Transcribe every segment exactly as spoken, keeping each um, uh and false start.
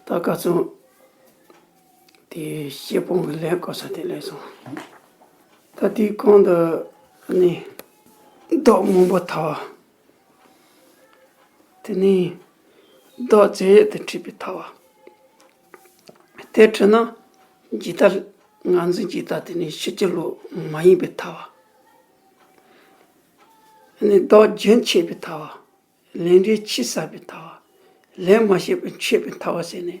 ད་ཁ་སང་དེ་ཤེལ་སྤོང་གི་ལན་བཀོད་ས་དེ་ལས་སོང་། ད་དེའི་གོང་དུ་ནི་མདོག་སྔོན་པོ་ཐལ་བ། དེ་ནས་མདོག་རྫས་ཡོད་དུ་འཁྲུས་པའི་ཐལ་བ། དེ་འཁྲུས་ན་ཇི་ལྟར་ངར་འཛིན་གྱི་ལྟ་དེ་ནི་ཕྱི་ཕྱི་ལོགས་མ་ཡིན་པའི་ཐལ་བ། ནི་མདོག་རྒྱུན་ཆད་པའི་ཐལ་བ། ལས་འབྲས་ཕྱིས་བསགས་པའི་ཐལ་བ། ལས་མ་བྱས་པར་འཆད་པའི་ཐལ་བ་ཟེར་ནས།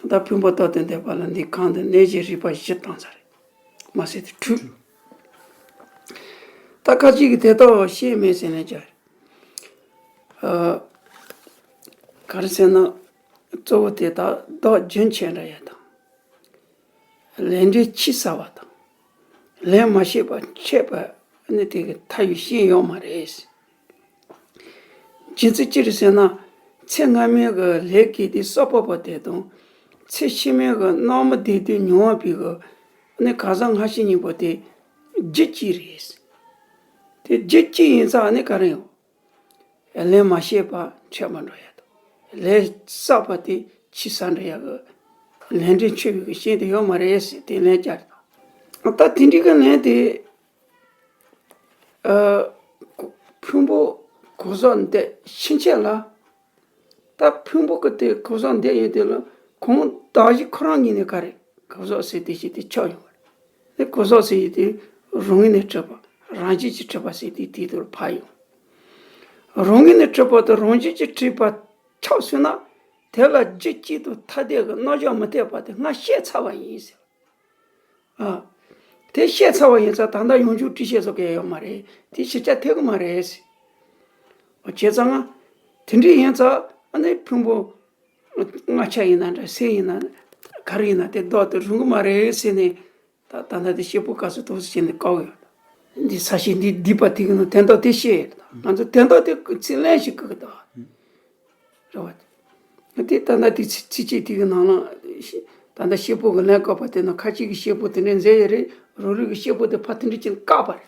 ད་ཕུང་པོ་མདོག་དང་ལྡན་པ་ལ་འདི་གང་དུ་གནས་གཞི་རིག་པ་བཞི་བཏང་ཚར་རེད། མ་ཟད་དེ་འཁྲུལ། ད་ཁ་ཅིག་གིས་དེ་ལྟ་བ་ཤེས་མེད་ཟེར་ནས་བྱ། ཨ། ག་རེ་ཟེར་ན། གཙོ་བོ་དེ་དག་མདོག་རྒྱུན་ཆད་འདྲ་ཡ་དང་། ལས་འབྲས་ཕྱིས་བསགས་པ་དང་། ལས་མ་བྱས་པ་འཆད་པ་ནི་དེ་གི་མཐའ་ཡས་ཤེས་ཡོད་མ་རེད། རྒྱུ་མཚན་ཅི་རེད་ཟེར་ན། ཚེ་སྔ་མའི་གི་ལས་ཀྱི་དེ་སོག་པོ་པ་དེ་དང་། ཚེ་ཕྱི་མའི་གི་སྣང་མི་བདེ་སྡུག་མྱོང་བ་པའི་གི་ནི་གང་ཟག་སྔ་ཕྱི་གཉིས་པོ་དེ་རྒྱུ་གཅིག་རེད། དེ་རྒྱུ་གཅིག་ཡིན་ཙང་ནི་ག་རེ་ཡོང་། ལས་མ་བྱས་པ་འཆད་པ་འགྲོ་ཡ་དང་། ལས་བསགས་པ་དེ་ཕྱིས་བསགས་འགྲོ་ཡ་གི་ལས་འབྲས་འཆད་པའི་གི་ཤེས་དེ་ཡོད་མ་རེད་ཟེར་དེ་ལན་བརྒྱབ་དང་། ད་དེ་འདྲའི་གི་ལན་དེ། ཨ། ཕུང་པོ་གོ་ཟོག་འདི་ཕྱིན་ཆད་ལ། ད་ཕུང་པོ་གི་དེ་གོ་ཟོག་འདི་ཡོད་དེ་ལ་གང་ཟག་གཞི་ཁོ་རང་ཉིད་ནས་ག་རེ་གོ་ཟོག་ཟེར་དེ་ཞིག་དེ་ཆགས་ཡོང་བ་རེད། དེ་གོ་ཟོག་ཟེར་ཡི་དེ་རང་ངོས་ནས་གྲུབ་པ་རང་བཞིན་གྱིས་གྲུབ་པ་ཟེར་དེ་དེའི་ཐོག་ལ་ཕར་ཡོང་། རང་ངོས་ནས་གྲུབ་པ་དང་རང་བཞིན་གྱིས་གྲུབ་པ་ཆགས་སོང་ན། དེ་ལ་རྒྱུ་གཅིག་ཏུ་ཐ་དད་ཀྱི་རྣམ་གཞག་མི་འཐད་པ་དེ་སྔར་བཤད་ཚར་བ་ཡིན་ཟེར། ཨ། དེ་བཤད་ཚར་བ་ཡིན་ཙང་ད་ལྟ་ཡང་བསྐྱར་དྲི་བཤད་བཟོ་གི་ཡོད་མ་རེད། དེ་ཕྱིར་ཆ་ཐེབས་གི་མ་རེད་ཟེར། བྱས་ཙང་ང་། དེ་འདྲ་ཡིན་ཙང་ཨ་ནི་ཕུང་པོ་ལྔ་ཆ་ཡིན་ན་འདྲ་སེམས་ཡིན་ན་ག་རེ་ཡིན་ན་དེ་ལྡོག་ཏུ་རུང་གི་མ་རེད་ཟེར་ནས། ད་ད་ལྟ་དེ་ཤེལ་སྤོང་སྐབས་སུ་ཐུགས་སུ་བྱས་ནས་བཀག་ཡོད། འདི་ས་ཞིང་འདི་སྡིག་པ་དེ་གི་ནང་དོན་དག་དེ་བཤད་ཡོད། ང་ཚོ་དོན་དག་དེ་ཚིག་ལན་ཞིག་བཀག་གི་འདུག་རེད་བ། དེ་ད་ལྟ་དེ་ཚིག་ཚིགས་བཅད་དེ་གི་ནང་ལ། ད་ལྟ་ཤེལ་སྤོང་གི་ལན་བཀག་པ་དེ་ནང་ཁ་ཅིག་གིས་ཤེལ་སྤོང་དེ་འདྲ་མཛད་ཡོད་རེད། རང་རིགས་ཀྱི་ཤེལ་སྤོང་དེ་ཕར་དེ་འདྲ་བྱས་ནས་བཀག་པ་རེད།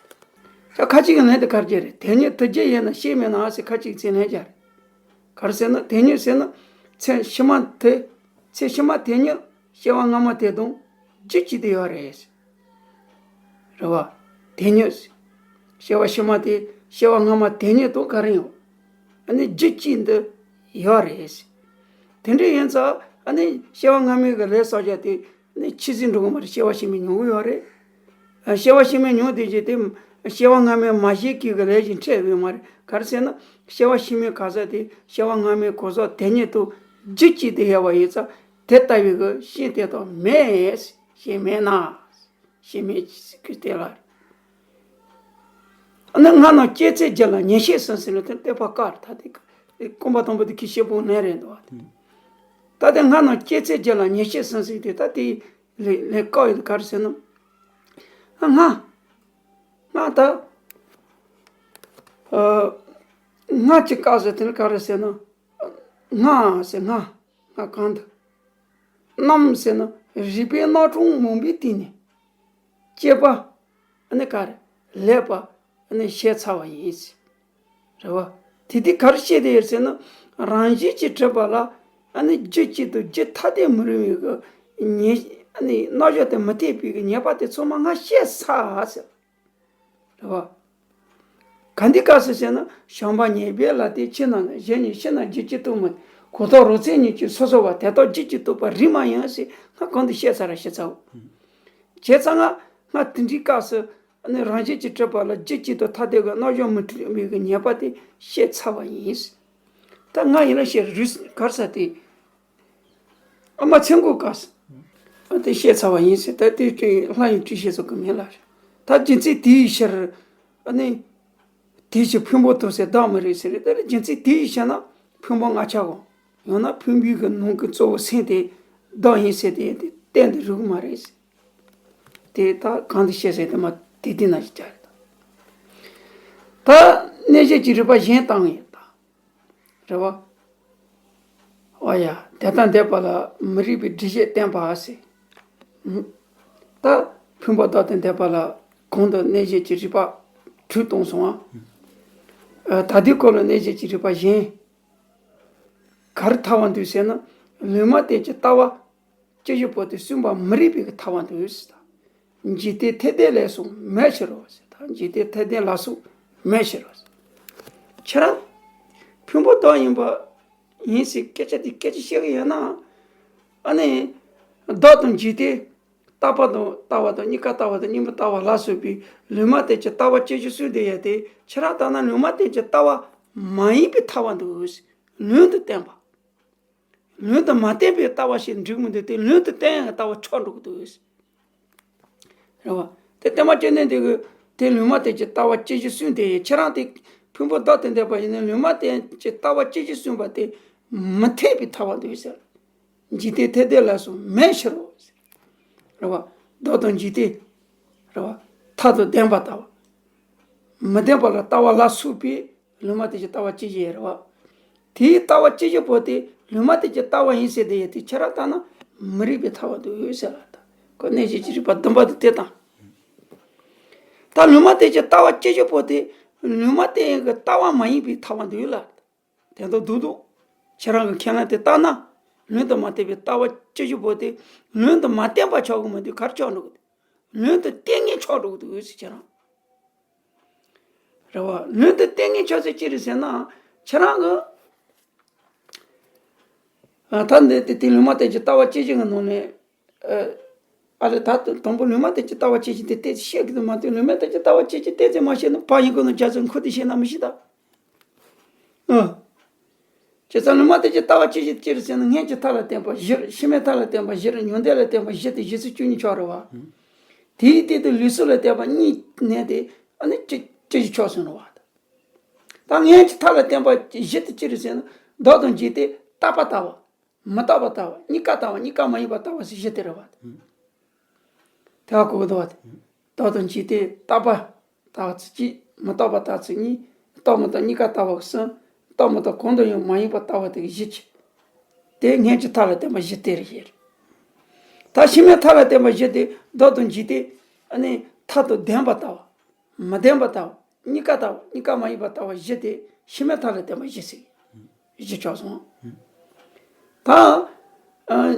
ད་ཁ་ཅིག་གི་ལན་དེ་ག་རེ་བརྒྱབ་རེད། དེ་ཉིད་དུ་རྒྱུ་ཡིན་ན་ཤེས་མེད་ན་ཟེར་ཁ་ཅིག་གིས་ཚིག་ལན་བརྒྱབ་རེད། ག་རེ་ཟེར་ན་དེ་ཉིད་ཟེར་ན་ཚེ་ཕྱི་མ་དེ། ཚེ་ཕྱི་མ་དེ་ཉིད་སྐྱེ་བ་སྔ་མ་དེ་དང་རྒྱུ་གཅིག་ཏུ་ཡོད་རེད། རེད་བ། དེ་ཉིད། སྐྱེ་བ་ཕྱི་མ་དེ་སྐྱེ་བ་སྔ་མ་དེ་ཉིད་དང་ག་རེ་ཡོད། ཨ་ནི་རྒྱུ་གཅིག་འདི་ཡོད་རེད། དེ་འདྲ་ཡིན་ཙང་ཨ་ནི་སྐྱེ་བ་སྔ་མའི་གི་ལས་བསགས་བྱ་དེ་ནི་ཕྱིས་སུ་འགྲོ་གི་མ་རེད། སྐྱེ་བ་ཕྱི་མའི་མྱོང་གི་ཡོད་རེད། ཨ། སྐྱེ་བ་ཕྱི་མའི་མྱོང་དེ་བཞིན་དེ། སྐྱེ་བ་སྔ་མའི་མ་བྱས་ཀྱི་གི་ལས་ཀྱིས་འཕྲད་ཡོད་མ་རེད། ག་རེ་ཟེར་ན། སྐྱེ་བ་ཕྱི་མའི་ག་ས་དེ་སྐྱེ་བ་སྔ་མའི་གོ་ས་དེ་ཉིད་དུ་རྒྱུ་གཅིག་ཏུ་ཡོད་པ་ཡིན་ཙང་དེ་ལྟ་བུའི་གི་ཤེས་དེ་དག་མེད། ཤེས་མེད་ན། ཤེས་མེད་ཀྱི་དེ་ལ། ཨ་ནི་སྔ་ན་སྐྱེས་ཚད་བརྒྱད་ལ་ཉེར་ཤེས་ཟུང་ཟེར་ནས་དེ་བསྟོད་པ་བཀག་རེད། ད་དེ་རྐང་པ་དང་པོ་དེ་ཁོས་ཤེལ་སྤོང་ལན་རེད་འདུག་བ། ད་དེ་སྔ་ན་སྐྱེས་ཚད་བརྒྱད་ལ་ཉེར་ཤེས་ཟུང་ཟེར་དེ་ད་དེ་ལས་ལས་བཀག་ཡོད། ག་རེ་ཟེར་ན། སྔ། སྔ་ད། ཨ། སྔ་ཅིག་བཀག་ཟེར་དེ་ནི་ག་རེ་ཟེར་ན། སྔ་ཟེར་སྔ། སྔ་གང་དུ། རྣམས་ཟེར་ན་རིག་པའི་རྣམ་གྲངས་མང་པོའི་སྟེང་ནས། སྐྱེས་པ། ཨ་ནི་ག་རེ། ལེགས་པ། ཨ་ནི་བཤད་ཚར་བ་ཡིན་ཟེར། རེད་བ། དེ་དུས་ག་རེ་བཤད་དེ་ཡོད་ཟེར་ན། རང་བཞིན་གྱིས་གྲུབ་པ་ལ། ཨ་ནི་རྒྱུ་གཅིག་ཏུ་རྒྱུ་ཐ་དད་མི་རུང་བའི་གི་ཉེས། ཨ་ནི་རྣམ་གཞག་དེ་མི་འཐད་པའི་གི་ཉེས་པ་དེ་ཚང་མ་སྔ་བཤད་ཚར་ཟེར། རེད་བ། ག་འདི་སྐབས་སུ་བཤད་ན། བྱམས་པ་ཉེས་པའི་ལ་དེ་ཕྱི་ན་གཞན་ཉིད་ཕྱི་ན་རྒྱུ་གཅིག་ཏུ་མི། གོ་ཐོབ་རོ་ཚད་ཉིད་ཀྱི་སོ་སོ་བ་དེ་དག་རྒྱུ་གཅིག་ཏུ་པ་རིགས་མ་ཡིན་ཟེར་སྔ་གང་དུ་བཤད་ཚར་ར་བཤད་ཚར་བ། བྱས་ཙང་ང་སྔ་དེ་འདྲའི་སྐབས་སུ། ཨ་ནི་རང་བཞིན་གྱིས་གྲུབ་པ་ལ་རྒྱུ་གཅིག་ཏུ་ཐ་དད་ཀྱི་རྣམ་གཞག་མི་འཐད་པའི་གི་ཉེས་པ་དེ་བཤད་ཚར་བ་ཡིན། ད་ང་ཡིན་ན་བཤད་རུས་གར་ས་དེ། ཨ་མ་ཚེ་འགོ་བཀག་ཟེར། ཨ་དེ་བཤད་ཚར་བ་ཡིན་ཟེར། ད་དེ་དེ་སླར་ཡང་དྲི་བཤད་ཚུགས་ཀྱི་མེད་ལ་རེད། ད་རྒྱུ་མཚན་དེའི་ཕྱིར། ཨ་ནི། དེའི་ཕྱིར་ཕུང་པོ་ཐོབ་ཟེར་བདག་མི་རིགས་ཟེར་རེད། ད་རྒྱུ་མཚན་དེའི་ཕྱིར་ན་ཕུང་པོ་ལྔ་ཆ་གོ། ཡང་ན་ཕུང་པོའི་གི་ནང་གི་གཙོ་བོ་སེམས་དེ་བདག་ཡིན་ཟེར་དེ་དེ་གཏན་དུ་རིགས་མ་རེད་ཟེར། དེ་ད་གང་དུ་བཤད་ཟེར་དེ་མ་དེ་དེ་ན་ཞིག་ཅར་རེད། ད་གནས་བྱེད་ཀྱི་རིགས་པ་གཞན་བཏང་ཡོད་ད། རེད་བ། ཨོ་ཡ། དེ་ལྟར་འདས་པ་ལ་མི་རིགས་པའི་སྒྲིབ་བྱེད་བསྟན་པ་ཟེར། ད་ཕུང་པོ་བདག་དང་འདས་པ་ལ་གོང་དུ་གནས་བྱེད་ཀྱི་རིགས་པ་དྲུག་བཏང་སོང་ང་། ཨ། ད་ལྟའི་སྐོར་ལ་གནས་བྱེད་ཀྱི་རིགས་པ་གཞན། ག་རེ་ཐལ་བ་འདུག་ཟེར་ན། ལུང་མ་བསྟན་གྱི་ལྟ་བ་སྤྱི་བཞི་པོ་དེ་སུན་པ་མི་རིགས་པའི་གི་ཐལ་བ་འདུག་ཟེར། ད་འཇིག་རྟེན་འཐད་ལྡན་ལས་སུ་མེད་ཕྱིར་རོ་ཟེར། ད་འཇིག་རྟེན་འཐད་ལྡན་ལ་སོགས་མེད་ཕྱིར་རོ་ཟེར། ཁྱེད་རང་ཕུང་པོ་བདག་ཡིན་པ་ཡིན་ཟེར་སྐད་ཆ་དེ་སྐད་ཆ་བཤད་གི་ཡོད་ན། ཨ་ནི་བདག་དང་འཇིག་རྟེན། རྟག་པ་དང་ལྟ་བ་དང་གཉིས་ཀ་ལྟ་བ་དང་གཉིས་མེད་ལྟ་བ་ལ་སོགས་པའི་ལུང་མ་བསྟན་གྱི་ལྟ་བ་སྤྱི་བཞི་སུན་ཏེ་ཡོད་དེ། ཁྱེད་རང་ལྟར་ན་ལུང་མ་བསྟན་གྱི་ལྟ་བ་མ་ཡིན་པའི་ཐལ་བ་འདུག་ཟེར། ལུང་དུ་བསྟན་པ། ལུང་དུ་མ་བསྟན་པའི་ལྟ་བ་ཞིག་འགྲིག་མི་འདུག་སྟེ། ལུང་དུ་བསྟན་ཡང་ལྟ་བ་ཆགས་འགྲོ་གི་འདུག་ཟེར། རེད་བ། དེ་བསྟན་པ་སྤྱི་བསྟན་དེ་གི་དེ་ལུང་མ་བསྟན་གྱི་ལྟ་བ་སྤྱི་བཞི་སུན་ཏེ་ཡོད། ཁྱེད་རང་དེ་ཕུང་པོ་བདག་ཏུ་འདོད་པ་ཡིན་ན་ལུང་མ་བསྟན་གྱི་ལྟ་བ་སྤྱི་བཞི་སུན་པ་དེ་མི་འཐད་པའི་ཐལ་བ་འདུག་ཟེར། འཇིག་རྟེན་འཐད་ལྡན་ལ་སོགས་མེད་ཕྱིར་རོ། རེད་བ། བདག་དང་འཇིག་རྟེན། རེད་བ། མཐའ་དང་ལྡན་པ་ལྟ་བ། མི་ལྡན་པ་ལ་ལྟ་བ་ལ་སོགས་པའི་ལུང་མ་བསྟན་གྱི་ལྟ་བ་སྤྱི་བཞི་ཡོད་རེད་བ། དེའི་ལྟ་བ་སྤྱི་བཞི་པོ་དེ་ལུང་མ་བསྟན་གྱི་ལྟ་བ་ཡིན་ཟེར་དེ་ཡོད་དེ། ཁྱེད་རང་ལྟར་ན་མི་རིགས་པའི་ཐལ་བ་འདུག་ཟེར་ལ། ད་ཁོ་གནས་བཞི་ཅི་རིགས་པ་བདུན་པ་དེ་དེ་དང་། ད་ལུང་མ་བསྟན་གྱི་ལྟ་བ་སྤྱི་བཞི་པོ་དེ་ལུང་མ་བསྟན་གྱི་ལྟ་བ་མ་ཡིན་པའི་ཐལ་བ་འདུག་ལ། དེ་འདྲ་འདུག་འདུག་ཁྱེད་རང་གི་ཁས་ལེན་དེ་ལྟར་ན། ལུང་དུ་མ་བསྟན་པའི་ལྟ་བ་སྤྱི་བཞི་པོ་དེ་ལུང་དུ་མ་བསྟན་པ་ཆགས་ཀྱི་མི་འདུག་ག་རེ་ཆགས་འགྲོ་གི་འདུག་ལུང་དུ་བསྟན་མཁན་ཆགས་འགྲོ་གི་འདུག་ཟེར། ཁྱེད་རང་། རེད་བ། ལུང་དུ་བསྟན་མཁན་ཆགས་ཚུལ་ཅི་རེད་ཟེར་ན། ཁྱེད་རང་གི། ཨ། ད་འདི་དེ་དེ་ལུང་མ་བསྟན་གྱི་ལྟ་བ་སྤྱི་བཞི་གི་ནང་ནས། ཨ། ཨ་རེ། ད་དང་པོ་ལུང་མ་བསྟན་གྱི་ལྟ་བ་སྤྱི་བཞི་དེ་ཏོག་ཙམ་བཤད་ཀྱི་འདུག་མ་གཏོགས། ལུང་མ་བསྟན་གྱི་ལྟ་བ་སྤྱི་བཞི་ཏོག་ཙམ་མ་བཤད་ན་ཕར་ཡིན་གོ་ནོ་རྒྱ་ཚོ་འཁོར་དེ་བཤད་ན་མི་ཤེས་ད། ཨ། བྱས་ཙང་ལུང་མ་བསྟན་གྱི་ལྟ་བ་སྤྱི་བཞི་ཅི་རེད་ཟེར་ན། སྔོན་གྱི་མཐའ་ལ་བརྟེན་པ་བཞི་རེད། ཕྱི་མའི་མཐའ་ལ་བརྟེན་པ་བཞི་རེད། མྱང་འདས་ལ་བརྟེན་པ་བཞི་སྟེ། བཞི་ཚིག་བཅུ་གཉིས་ཆགས་རེད་བ། དེའི་སྟེང་དུ་ལུགས་སྲོལ་ལ་བརྟེན་པ་གཉིས་བསྣན་ཏེ། ཨ་ནི་སྤྱི་སྤྱི་བཞི་ཆགས་སོང་རེད་བ། ད་སྔོན་གྱི་མཐའ་ལ་བརྟེན་པ་བཞི་དེ་ཅི་རེད་ཟེར་ན། བདག་དང་འཇིག་རྟེན། རྟག་པ་ལྟ་བ། མི་རྟག་པ་ལྟ་བ། གཉིས་ཀ་ལྟ་བ། གཉིས་ཀ་མ་ཡིན་པ་ལྟ་བ་ཟེར་བཞི་དེ་རེད་བ། དེ་ཧ་གོ་གི་འདུག་བ། དེ་བདག་དང་འཇིག་རྟེན་རྟག་པ་ལྟ་བ་ཚིག་གཅིག་མི་རྟག་པ་ལྟ་བ་ཚིག་གཉིས། རྟག་མི་རྟག་གཉིས་ཀ་ལྟ་བ་གསུམ། རྟག་མི་རྟག་གང་དུ་ཡང་མ་ཡིན་པ་ལྟ་བ་དེ་བཞི་བྱས། དེ་སྔོན་གྱི་མཐའ་ལ་བརྟེན་པ་བཞི་དེ་རེད་ཟེར། ད་ཕྱི་མའི་མཐའ་ལ་བརྟེན་པ་བཞི་དེ་བདག་དང་འཇིག་རྟེན། ཨ་ནི་མཐའ་དང་ལྡན་པ་ལྟ་བ། མི་ལྡན་པ་ལྟ་བ། གཉིས་ཀ་ལྟ་བ། གཉིས་ཀ་མ་ཡིན་པ་ལྟ་བ་བཞི་སྟེ། ཕྱི་མའི་མཐའ་ལ་བརྟེན་པ་བཞི་ཟེར། བཞི་ཆགས་སོང་། ད། ཨ།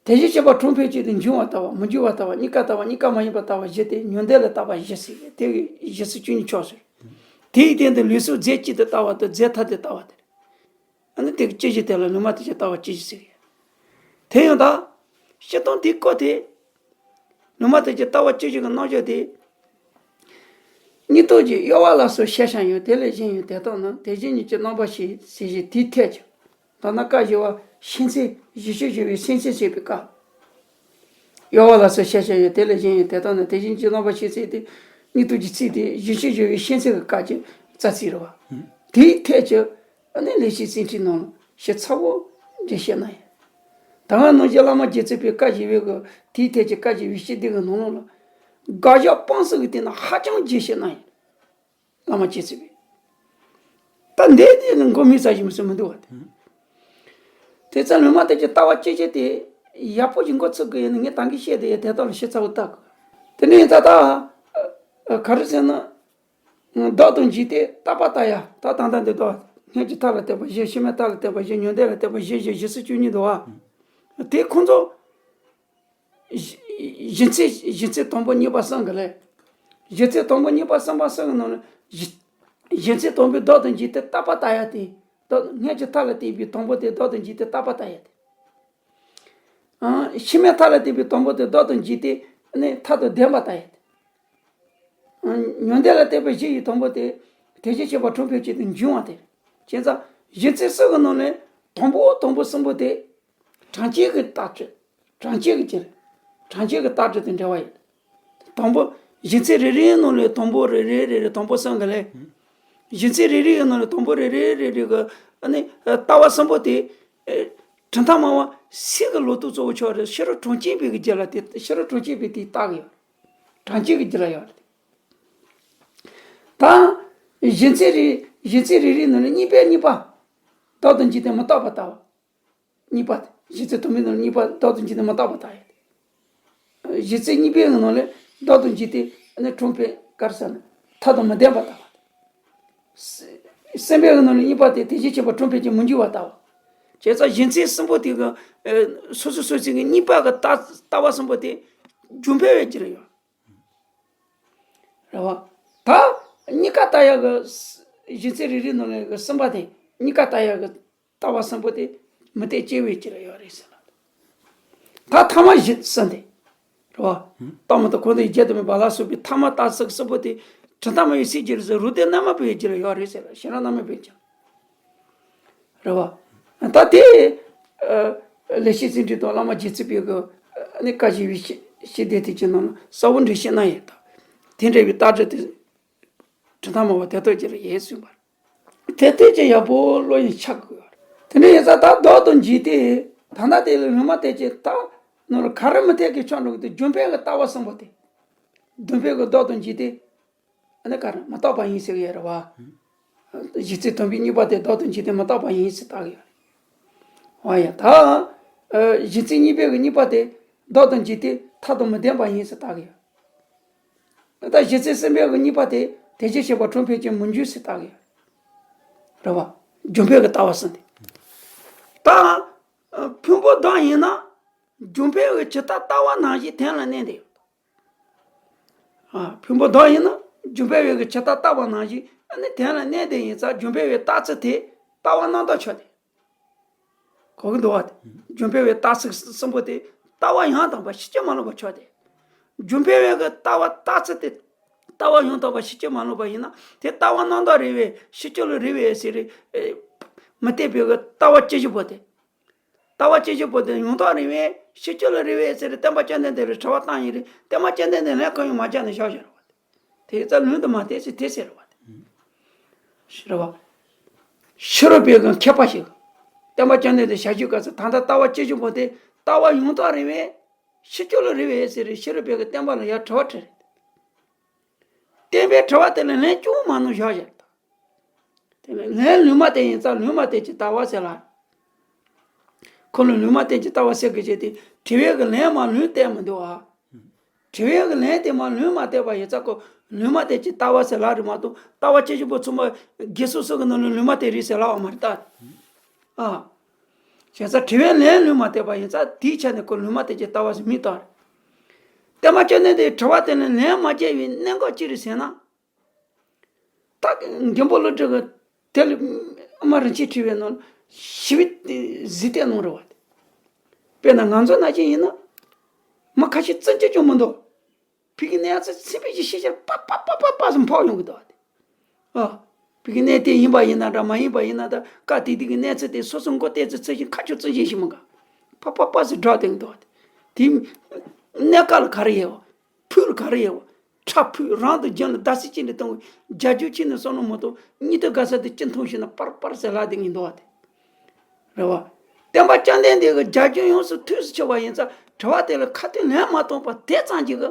དེ་བཞིན་གཤེགས་པ་གྲོང་འཕེལ་ཅན་དུ་འབྱུང་བ་ལྟ་བ། མི་འབྱུང་བ་ལྟ་བ། གཉིས་ཀ་ལྟ་བ། གཉིས་ཀ་མ་ཡིན་པ་ལྟ་བ་བཞི་སྟེ། མྱང་འདས་ལ་ལྟ་བ་བཞི་ཟེར། དེ་གི་བཞི་ཚིག་བཅུ་གཉིས་ཆགས་སོང་། དེའི་སྟེང་དུ་ལུགས་སྲོལ་རྫས་གཅིག་ཏུ་ལྟ་བ་དང་རྫས་ཐ་དད་ལྟ་བ་དེ། ཨ་ནི་དེ་གི་སྤྱི་བཞི་དེ་ལ་ལུང་མ་བསྟན་གྱི་ལྟ་བ་སྤྱི་བཞི་ཟེར། དེ་ཡང་ད། སྤྱིར་བཏང་དེའི་སྐོར་དེ། ལུང་མ་བསྟན་གྱི་ལྟ་བ་སྤྱི་བཞི་གི་རྣམ་གཞག་དེ། སྙིགས་དོར་གྱི་གཡོ་བ་ལ་སོགས་ཤེས་བྱ་ཡང་། དེ་ལས་གཞན་ཡང་དེ་ལྟར་ན། དེ་བཞིན་ཉིད་ཀྱི་རྣམ་པ་ཤེས་ཟེར་ཞིང་། དེའི་ཐད་ཀྱང་། ད་ནི་བཀའ་བཞི་པ་ཤེས་ཚད། བཞི་ཤོས་བཞི་པའི་སེམས་ཚད་བྱེད་པའི་སྐབས། གཡོ་བ་ལ་སོགས་ཤེས་བྱ་ཡང་། དེ་ལས་གཞན་ཡང་དེ་ལྟར་ན། དེ་བཞིན་ཉིད་ཀྱི་རྣམ་པ་ཤེས་ཚད་དེ། སྙིགས་དོར་གྱི་ཚིག་དེ་བཞི་ཤོས་བཞི་པའི་ཤེས་ཚད་ཀྱི་སྐབས་ཀྱི་རྩ་ཚིག་རེད་བ། དེའི་ཐད་ཀྱང་། ཨ་ནི་ལེགས་བཤད་བརྩོན་འགྲུས་ནང་ལ་ཞིབ་ཚགས་པོ་འགྲེལ་བཤད་གནང་ཡོད། ད་སྔ་ནང་བཞིན་བླ་མ་རྗེ་བཙུན་པའི་བཀའ་བཞི་པའི་གི་དེའི་ཐད་ཀྱི་བཀའ་བཞི་པའི་སྤྱི་དོན་གྱི་ནང་ལོགས་ལ། དགག་བཞག་སྤང་གསུམ་གྱི་སྟེང་ན་ཧ་ཅང་རྒྱས་བཤད་གནང་ཡོད། བླ་མ་རྗེ་བཙུན་པས། ད་འདི་དེ་ནི་མགོ་མི་ཚ་ཞིག་མི་སྲིད་མི་འདུག་བ། དེ་ཙམ་ལུང་མ་བསྟན་གྱི་ལྟ་བ་སྤྱི་བཞི་དེ་ཡག་པོ་ཞིག་མགོ་ཚོས་གི་ཡིན་ན། ངས་ད་གིན་བཤད་དེ་ཡ་དེ་དག་ལ་ཞིབ་ཚགས་པོ་ལྟ་དགོས། དེ་ནས་ད་ལྟ་ག་རེ་ཟེར་ན། བདག་དང་འཇིག་རྟེན་རྟག་པ་ལྟ་ཡ། ད་ད་ལྟ་འདི་དག་སྔོན་གྱི་མཐའ་ལ་བརྟེན་པ་བཞི། ཕྱི་མའི་མཐའ་ལ་བརྟེན་པ་བཞི། མྱང་འདས་ལ་བརྟེན་པ་བཞི། བཞི་བཞི་སོགས་བཅུ་གཉིས་འདུག་བ། དེ་ཁོང་ཚོ་གཞི་གཞི་ཚིག་གཞི་ཚིག་དང་པོ་གཉིས་པ་གསུམ་གི་ལས། གཞི་ཚིག་དང་པོ་གཉིས་པ་གསུམ་པ་གསུམ་གི་ནང་ནས་གཞི་གཞི་ཚིག་དང་པོའི་བདག་དང་འཇིག་རྟེན་རྟག་པ་ལྟ་ཡ་དེ། བདག་སྔོན་གྱི་མཐའ་ལ་བརྟེན་པའི་དང་པོ་དེ་བདག་དང་འཇིག་རྟེན་རྟག་པ་ལྟ་ཡ་དེ། ཨང་། ཕྱི་མའི་མཐའ་ལ་བརྟེན་པའི་དང་པོ་དེ་བདག་དང་འཇིག་རྟེན་ནི་མཐའ་དང་ལྡན་པ་ལྟ་ཡ་དེ། མྱང་འདས་ལ་བརྟེན་པའི་བཞི་ཡི་དང་པོ་དེ། དེ་བཞིན་གཤེགས་པ་གྲོང་འཕེལ་ཅན་དུ་འབྱུང་བ་སྟེ། བྱས་ཙང་གཞི་ཚིག་གསུམ་གྱི་ནང་ནས་དང་པོ་དང་པོ་གསུམ་པོ་དེ། གྲངས་ཅན་གྱི་རྟགས་སྤྱོད། གྲངས་ཅན་གྱི་རྒྱུད། གྲངས་ཅན་གྱི་རྟགས་སྤྱོད་དང་འབྲེལ་བ་ཡོད། དང་པོ། གཞི་ཚིག་རེ་རེའི་ནང་ནས་དང་པོ་རེ་རེ་རེ་རེ་དང་པོ་གསུམ་གྱི་ལས། གཞི་ཚིག་རེ་རེའི་ནང་ནས་དང་པོ་རེ་རེ་རེ་རེ་གི་ཨ་ནི་ལྟ་བ་གསུམ་པོ་དེ། གྲུབ་མཐའ་སྨྲ་བ་སེམས་ཀྱི་ལོ་ཏོག་གཙོ་བོ་ཆགས་རེད། ཕྱི་རོལ་གྲངས་ཅན་པའི་གི་རྒྱུད་ལ་དེ། ཕྱི་རོལ་གྲངས་ཅན་པའི་དེའི་རྟགས་ཡོད། གྲངས་ཅན་གྱི་རྒྱུད་ལ་ཡོད་རེད། ད་གཞི་ཚིག་རེ། གཞི་ཚིག་རེ་རེའི་ནང་ནས་གཉིས་པའི་གཉིས་པ། བདག་དང་འཇིག་རྟེན་མི་རྟག་པ་ལྟ་བ། གཉིས་པ་དེ། གཞི་ཚིག་དང་པོའི་ནང་ནས་གཉིས་པ་བདག་དང་འཇིག་རྟེན་མི་རྟག་པ་ལྟ་ཡ་དེ། གཞི་ཚིག་གཉིས་པའི་ནང་ནས་བདག་དང་འཇིག་རྟེན་ནི་གྲོང་འཕེལ་ག་རེ་ཟེར་ན། མཐའ་དང་མི་ལྡན་པ་ལྟ་བ་དེ། གསུམ་པའི་ནང་ནས་གཉིས་པ་དེ་དེ་བཞིན་གཤེགས་པ་གྲོང་འཕེལ་ཅན་མི་འགྱུར་བ་ལྟ་བ། བྱས་ཙང་གཞི་མཚན་གསུམ་པོ་དེ་གི་ཨ་སོ་སོ་སོ་སོ་གི་གཉིས་པ་གི་ལྟ་ལྟ་བ་གསུམ་པོ་དེ་རྒྱུ་འབྲས་བའི་རྒྱུ་རུ་ཡོད། རེད་བ། ད་གཉིས་ཀ་ལྟ་ཡག་གི་གཞི་མཚན་རེ་རེ་ནང་ལ་གི་གསུམ་པ་དེ་གཉིས་ཀ་ལྟ་ཡག་གི་ལྟ་བ་གསུམ་པོ་དེ་མུ་སྟེགས་སྐྱེ་བོའི་རྒྱུ་རུ་ཡོད་རེད་ཟེར་ལ། ད་ཐ་མ་བཞི་གསུམ་དེ། རེད་བ། ལྟ་མ་ལྟ་ཁོ་ནའི་རྒྱུ་དང་མེད་པ་ལ་སོགས་པའི་ཐ་མ་ལྟ་ཚུལ་གསུམ་པོ་དེ་དྲི་ལྟ་མ་བའི་སའི་རྒྱུ་རུ་ཟེར། རོ་ལྟའི་རྣམ་སྨིན་པའི་རྒྱུ་རུ་ཡོད་རེད་ཟེར་ལ། ཤེས་རབ་རྣམ་སྨིན་པའི་རྒྱུ། རེད་བ། ད་དེ་ཨ་ལེགས་བཤད་ཚིག་འགྲེལ་དང་བླ་མ་རྗེ་བཙུན་པའི་གི་ཨ་ནི་བཀའ་བཞི་པའི་ཤེས་ཤེས་ལྡན་དེ་ཅི་ནང་ལ་གསལ་པོ་འགྲེལ་བཤད་གནང་ཡོད་ད། དེ་འདྲ་བའི་ལྟ་གྲུབ་དེ་དྲི་ལྟ་མ་བ་དེ་དག་ཀྱི་རེད་ཡིན་གསུངས་པ་རེད། དེ་དེ་ཅི་ཡག་པོ་བློ་ཡིས་ཆགས་དགོས་པ་རེད། དེ་འདྲ་ཡིན་ཙང་ད་ལྡོག་ཏུ་འཇུག་སྟེ། ད་ལྟ་དེ་ལ་ལུང་མ་བསྟན་གྱི་ད་ནོར་ག་རེ་མུ་སྟེགས་ཀྱི་ཆོས་འགྲོ་གི་དེ་རྒྱུ་འབྲས་ཀྱི་ལྟ་བ་གསུམ་པོ་དེ། རྒྱུ་འབྲས་ཀྱི་ལྡོག་ཏུ་འཇུག་སྟེ། ཨ་ནི་ག་རེ་མི་རྟག་པ་ཡིན་ཟེར་གི་ཡོད་རེད་བ། གཞི་རྩའི་དོན་པའི་གཉིས་པ་དེ་ལྡོག་ཏུ་འཇུག་སྟེ་མི་རྟག་པ་ཡིན་ཟེར་ལྟ་གི་ཡོད་རེད། འོ་ཡ་ད། ཨ་གཞི་རྩའི་གཉིས་པའི་གི་གཉིས་པ་དེ་ལྡོག་ཏུ་འཇུག་སྟེ་མཐར་ཐུག་མི་ལྡན་པ་ཡིན་ཟེར་ལྟ་གི་ཡོད། ད་གཞི་རྩའི་གསུམ་པའི་གི་གཉིས་པ་དེ་དེ་བཞིན་གཤེགས་པ་གྲོང་འཕེལ་ཅན་མི་འགྱུར་ཟེར་ལྟ་གི་ཡོད་རེད་བ། རྒྱུ་འབྲས་གི་ལྟ་བ་གསུམ་དེ། ད། ཨ་ཕུང་པོ་བདག་ཡིན་ན། རྒྱུ་འབྲས་གི་ཇི་ལྟར་ལྟ་བ་ནང་བཞིན་དོན་ལ་གནས་ཏེ་ཡོད། ཨ་ཕུང་པོ་བདག་ཡིན་ན་རྒྱུ་འབྲས་བའི་གི་ཇི་ལྟར་ལྟ་བ་ནང་བཞིན་ཨ་ནི་དོན་ལ་གནས་ཏེ་ཡིན་ཙང་རྒྱུ་འབྲས་བའི་རྟགས་ཚུལ་དེ་ལྟ་བ་རྣམ་དག་ཆོས་ཏེ། གོ་གི་འདུག་བ། རྒྱུ་འབྲས་བའི་རྟགས་ཚུལ་གསུམ་པོ་དེ་ལྟ་བ་ཡང་དག་པ་ཕྱིན་ཅི་མ་ལོག་པ་ཆོས་ཏེ། རྒྱུ་འབྲས་བའི་གི་ལྟ་བ་རྟགས་ཚུལ་དེ་ལྟ་བ་ཡང་དག་པ་ཕྱིན་ཅི་མ་ལོག་པ་ཡིན་ན་དེ་ལྟ་བ་རྣམ་དག་རེད་པས་ཕྱིན་ཅི་ལོག་རེད་པས་ཟེར་རེད། མུ་སྟེགས་པའི་གི་ལྟ་བ་བཅུ་བཞི་པོ་དེ། ལྟ་བ་བཅུ་བཞི་པོ་དེ་ཡང་དག་རེད་པས་ཕྱིན་ཅི་ལོག་རེད་པས་ཟེར་རེད། སྟོན་པ་བཅོམ་ལྡན་འདས་ལ་དྲི་བ་བཏང་ཡིན་རེད། སྟོན་པ་བཅོམ་ལྡན་འདས་ལན་གང་ཡང་མ་བརྒྱབ་ནས་བཞག་བཞག་རེད་བ། དེ་ཡིན་ཙང་ལུང་དུ་མ་བསྟན་ཟེར་དེ་ཟེར་རེད་བ། ཤེས་རབ་པ། ཤེས་རབ་པའི་གི་མཁས་པ་ཞིག་སྟོན་པ་བཅོམ་ལྡན་འདས་ཞལ་བཞུགས་སྐབས་སུ་ད་ལྟ་ལྟ་བ་བཅུ་བཞི་པོ་དེ་ལྟ་བ་ཡང་དག་རེད་པས་ཕྱིན་ཅི་ལོག་རེད་པས་ཟེར་རེད། ཤེས་རབ་པའི་གི་སྟོན་པ་ལ་ཡར་དྲི་བ་དྲིས་རེད། བསྟན་པའི་དྲི་བ་དེ་ལ་ལན་ཅུང་མ་གནང་བཞག་བཞག་ད། དེ་ལ་ལན་ལུང་མ་བསྟན་ཡིན་ཙང་ལུང་མ་བསྟན་གྱི་ལྟ་བ་ཟེར་ལ། ཁོ་ལ་ལུང་མ་བསྟན་གྱི་ལྟ་བ་ཟེར་གི་བྱས་ཏེ་དྲི་བའི་གི་ལན་མ་ལུང་བསྟན་མི་འདུག་ཨ། དྲི་བའི་གི་ལན་དེ་མ་ལུང་མ་བསྟན་པ་ཡིན་ཙང་ཁོ་ལུང་མ་བསྟན་གྱི་ལྟ་བ་ཟེར་ལ་རེད་མ་གཏོགས་ལྟ་བ་བཅུ་བཞི་པོ་ཚང་མ་དགེ་སོ་སོ་གི་ནང་ལ་ལུང་མ་བསྟན་རེད་ཟེར་ལ་བ་མ་རེད་ད། ཨ། བྱས་ཙང་དྲི་བའི་ལན་ལུང་མ་བསྟན་པ་ཡིན་ཙང་དེའི་ཆ་ནས་ཁོ་ལུང་མ་བསྟན་གྱི་ལྟ་བ་ཟེར་མི་ལྟ་བ་རེད། སྟོན་པ་བཅོམ་ལྡན་འདས་དྲི་བ་དེ་ལ་ལན་མ་བརྒྱབ་པའི་གནད་འགག་ཅི་རེད་ཟེར་ན། ད་མགོན་པོ་ཀླུ་སྒྲུབ་ཀྱིས་དེ་ལ་ཨ་མ་རིན་ཆེན་ཕྲེང་བའི་ནང་ལ་ཞི་བའི་གཟིགས་གཏེར་གནང་རེད་བ། དཔེར་ན་ང་ཚོ་ནང་བཞིན་ཡིན་ན། མི་ཁ་ཤས་བཙུན་གྱི་ཅུང་མི་འདུག་ཕ་གི་གནས་ཚུལ་ཚིམ་པའི་ཞིག་ཤེས་ཤར་པ་པ་པ་པ་པ་ཟིན་ཕོག་ཡོང་གི་འདུག་བ། ཨ། ཕ་གི་གནས་དེ་ཡིན་པ་ཡིན་ན་འདྲ་མ་ཡིན་པ་ཡིན་ན་ད་སྐབས་དེ་དུས་ཀྱི་གནས་ཚུལ་དེ་སོ་སོ་མགོ་བཏད་ཚེ་ཚེ་བཞིན་ཁ་ཆུ་བཙུན་ཞིག་ཞིག་མི་དགའ། པ་པ་པ་ཟིན་སྒྲོག་དེ་གི་འདུག་བ། དེ་གནས་སྐབས་ལ་ག་རེ་ཡོད་བ། ཕུགས་ལ་ག་རེ་ཡོད་བ། ཁྲག་ཕུག་རང་དང་རྒྱུད་ལ་བདག་སྲིད་ཅན་དུ་གཏོང་བའི་རྒྱ་ཁྱོན་ཆེ་ནས་བསམ་བློ་མ་གཏོང་གཉིད་དུ་དགའ་ས་དེ་ཅི་མཐོང་ཞིག་ན་པར་པར་ཟེར་ལ་དེ་ངེས་འདུག་བ་དེ། རེད་བ། སྟོན་པ་བཅོམ་ལྡན་འདས་ཀྱི་རྒྱ་ཁྱོན་ཡོངས་སུ་ཐུགས་སུ་ཆུད་པ་ཡིན་ཙང་དྲི་བ་དེ་ལ་ཁ་ཏོན་ལན་མ་གཏོང་པ་དེ་ཙམ་གྱིས་ཀྱི་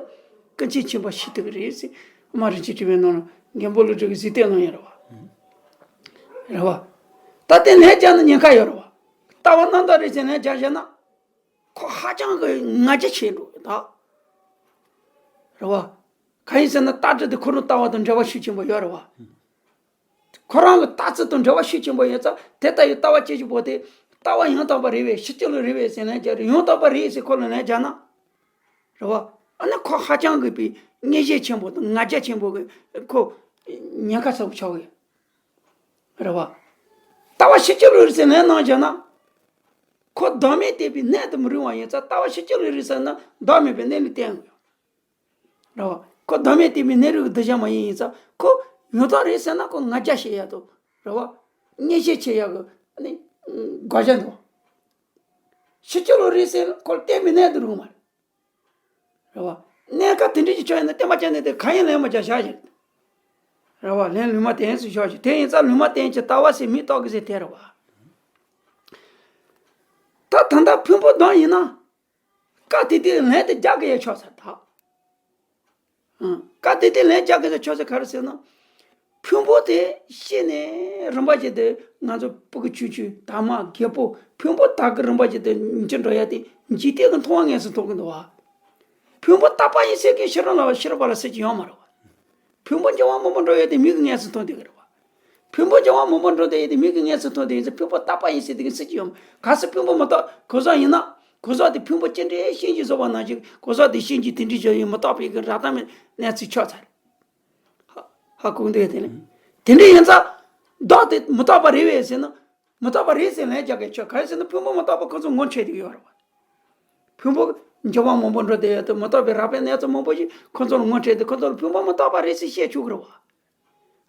ཀུན་མཁྱེན་ཆེན་པོ་ཞིག་ཐུག་གི་རེད་ཟེར། ཨ་མ་རིན་ཆེན་ཕྲེང་བའི་ནང་ལ་མགོན་པོ་ཀླུ་སྒྲུབ་ཀྱིས་གཟིགས་གཏེར་གནང་ཡོད་རེད་བ། རེད་བ། ད་དེ་ལན་རྒྱག་ན་ཉེན་ཁ་ཡོད་རེད་བ། ལྟ་བ་རྣམ་དག་རེད་ཟེར་ལན་རྒྱག་བཞག་ན། ཁོ་ཧ་ཅང་གི་ང་རྒྱལ་ཆེ་འགྲོ་ད། རེད་བ། གང་ཡིན་ཟེར་ན་ལྟ་གྲུབ་དེ་ཁོ་རང་ལྟ་བ་དང་འབྲེལ་བ་ཤུགས་ཆེན་པོ་ཡོད་རེད་བ། ཁོ་རང་གི་ལྟ་ཚུལ་དང་འབྲེལ་བ་ཤུགས་ཆེན་པོ་ཡོད་ཙང་དེ་ལྟ་བུའི་ལྟ་བ་བཅུ་བཞི་པོ་དེ་ལྟ་བ་ཡང་དག་པ་རེད་པས་ཕྱིན་ཅི་ལོག་རེད་པས་ཟེར་ལན་རྒྱག་རེད། ཡང་དག་པ་རེད་ཟེར་ཁོ་ལ་ལན་རྒྱག་ན། རེད་བ། ཨ་ནི་ཁོ་ཧ་ཅང་གི་པའི་ངེས་ཤེས་ཆེན་པོ་དང་ང་རྒྱལ་ཆེན་པོ་གི་ཁོ་ཉེན་ཁ་ཚ་པོ་ཆགས་ཀྱི་ཡོད། རེད་བ། ལྟ་བ་ཕྱིན་ཅི་ལོག་རེད་ཟེར་ལན་གནང་བྱས་ན། ཁོ་བདག་མེད་བསྟན་པའི་གནས་དུ་མི་རུང་བ་ཡིན་ཙང་ལྟ་བ་ཕྱིན་ཅི་ལོག་རེད་ཟེར་ན་བདག་མེད་པའི་གནས་ལུགས་བསྟན་དགོས། རེད་བ། ཁོ་བདག་མེད་བསྟན་པའི་གནས་ལུགས་ཀྱི་གདུལ་བྱ་མ་ཡིན་ཡིན་ཙང་ཁོ་ཡང་དག་རེད་ཟེར་ན་ཁོ་ང་རྒྱལ་ཆེ་ཡག་འདུག་རེད་བ། ངེས་ཤེས་ཆེ་ཡག་གི་ནི་དགོས་ཆ་འདུག་ཕྱིན་ཅི་ལོག་རེད་ཟེར་ན་ཁོ་ལ་བསྟན་པའི་གནས་དུ་རུང་མ་རེད། རེད་བ། གནས་སྐབས་དེ་འདྲ་ཞིག་ཆགས་ཡོད་ན་བསྟན་པ་ཅན་ནི་དེ་གང་ཡིན་ལན་མ་རྒྱག་བཞག་ཞིག་རེད་བ། ལན་ལུང་མ་བསྟན་ཟེར་བཞག་ཞིག་དེ་ཡིན་ཙང་ལུང་མ་བསྟན་གྱི་ལྟ་བ་ཟེར་མི་རྟོགས་གི་ཟེར་དེ་རེད་བ། ད་ད་ལྟ་ཕུང་པོ་བདག་ཡིན་ན། བཀའ་དེ་དེ་ལན་དེ་རྒྱག་གི་ཡ་ཆོག་ཟེར་ད། ཨང་། བཀའ་དེ་དེ་ལན་རྒྱག་གི་ཡ་ཆོག་ཟེར་ག་རེ་ཟེར་ན། ཕུང་པོ་དེ་ཤི་ནས་རིམ་པ་བཞིན་དུ་ང་ཚོ་ཕྲུ་གུ་ཆུང་ཆུང་དར་མ་རྒད་པོ་ཕུང་པོ་དག་གི་རིམ་པ་བཞིན་དུ་འགྱུར་འགྲོ་ཡ་དེ་འཇིག་རྟེན་གྱི་མཐོང་བ་དངོས་སུ་མཐོང་གི་འདུག་བ། ཕུང་པོ་རྟག་པ་ཡིན་ཟེར་མཁན་ཤི་རབས་ལ་ཤི་རབས་པ་ལ་ཟེར་གྱི་ཡོད་མ་རེད་བ། ཕུང་པོ་འགྱུར་བ་མང་པོ་འགྲོ་ཡ་དེ་མིག་གིས་དངོས་སུ་མཐོང་བསྡད་ཀྱི་རེད་བ། ཕུང་པོ་འགྱུར་བ་མང་པོ་འགྲོ་བསྡད་ཡོད་དེ་མིག་གིས་ངེས་སུ་མཐོང་བསྡད་ཡོད་ཚེ་ཕུང་པོ་རྟག་པ་ཡིན་ཟེར་དེ་གི་སྲིད་ཀྱི་ཡོད་མ། གལ་སྲིད་ཕུང་པོ་མི་རྟག་གོས་ཟག་ཡིན་ན། གོས་ཟག་དེ་ཕུང་པོ་ཅི་འདྲའི་ཤིང་གིས་བཟོས་པ་ནང་བཞིན་གོས་ཟག་དེ་ཤིང་གི་དེ་འདྲའི་བཞག་ཡོད་མི་རྟག་པའི་གི་རབ་དང་མེད་གནས་ཚུལ་ཆགས་ཚར། ཧ་ཧ་གོ་འདུག་དེ་ནི། དེ་འདྲ་ཡིན་ཙང་། བདག་དེ་མི་རྟག་པ་རེད་པས་ཟེར་ན། མི་རྟག་པ་རེད་ཟེར་ལན་རྒྱག་གི་ཆོག་ག་རེ་ཟེར་ན་ཕུང་པོ་མི་རྟག་པ་ཁོ་ཚོ་ངོ་འཕྲད་དེ་ཡོད་རེད་བ། ཕུང་པོ་འགྱུར་བ་མང་པོ་འགྲོ་བསྡད་ཡོད་དེ་མི་རྟག་པའི་རབ་པའི་གནས་ཚུལ་མང་པོ་ཞིག་ཁོ་ཚོ་ལ་ངོ་འཕྲད་དེ་ཁོ་ཚོ་ལ་ཕུང་པོ་མི་རྟག་པ་རེད་ཟེར་བཤད་ཆོག་གི་རེད་བ།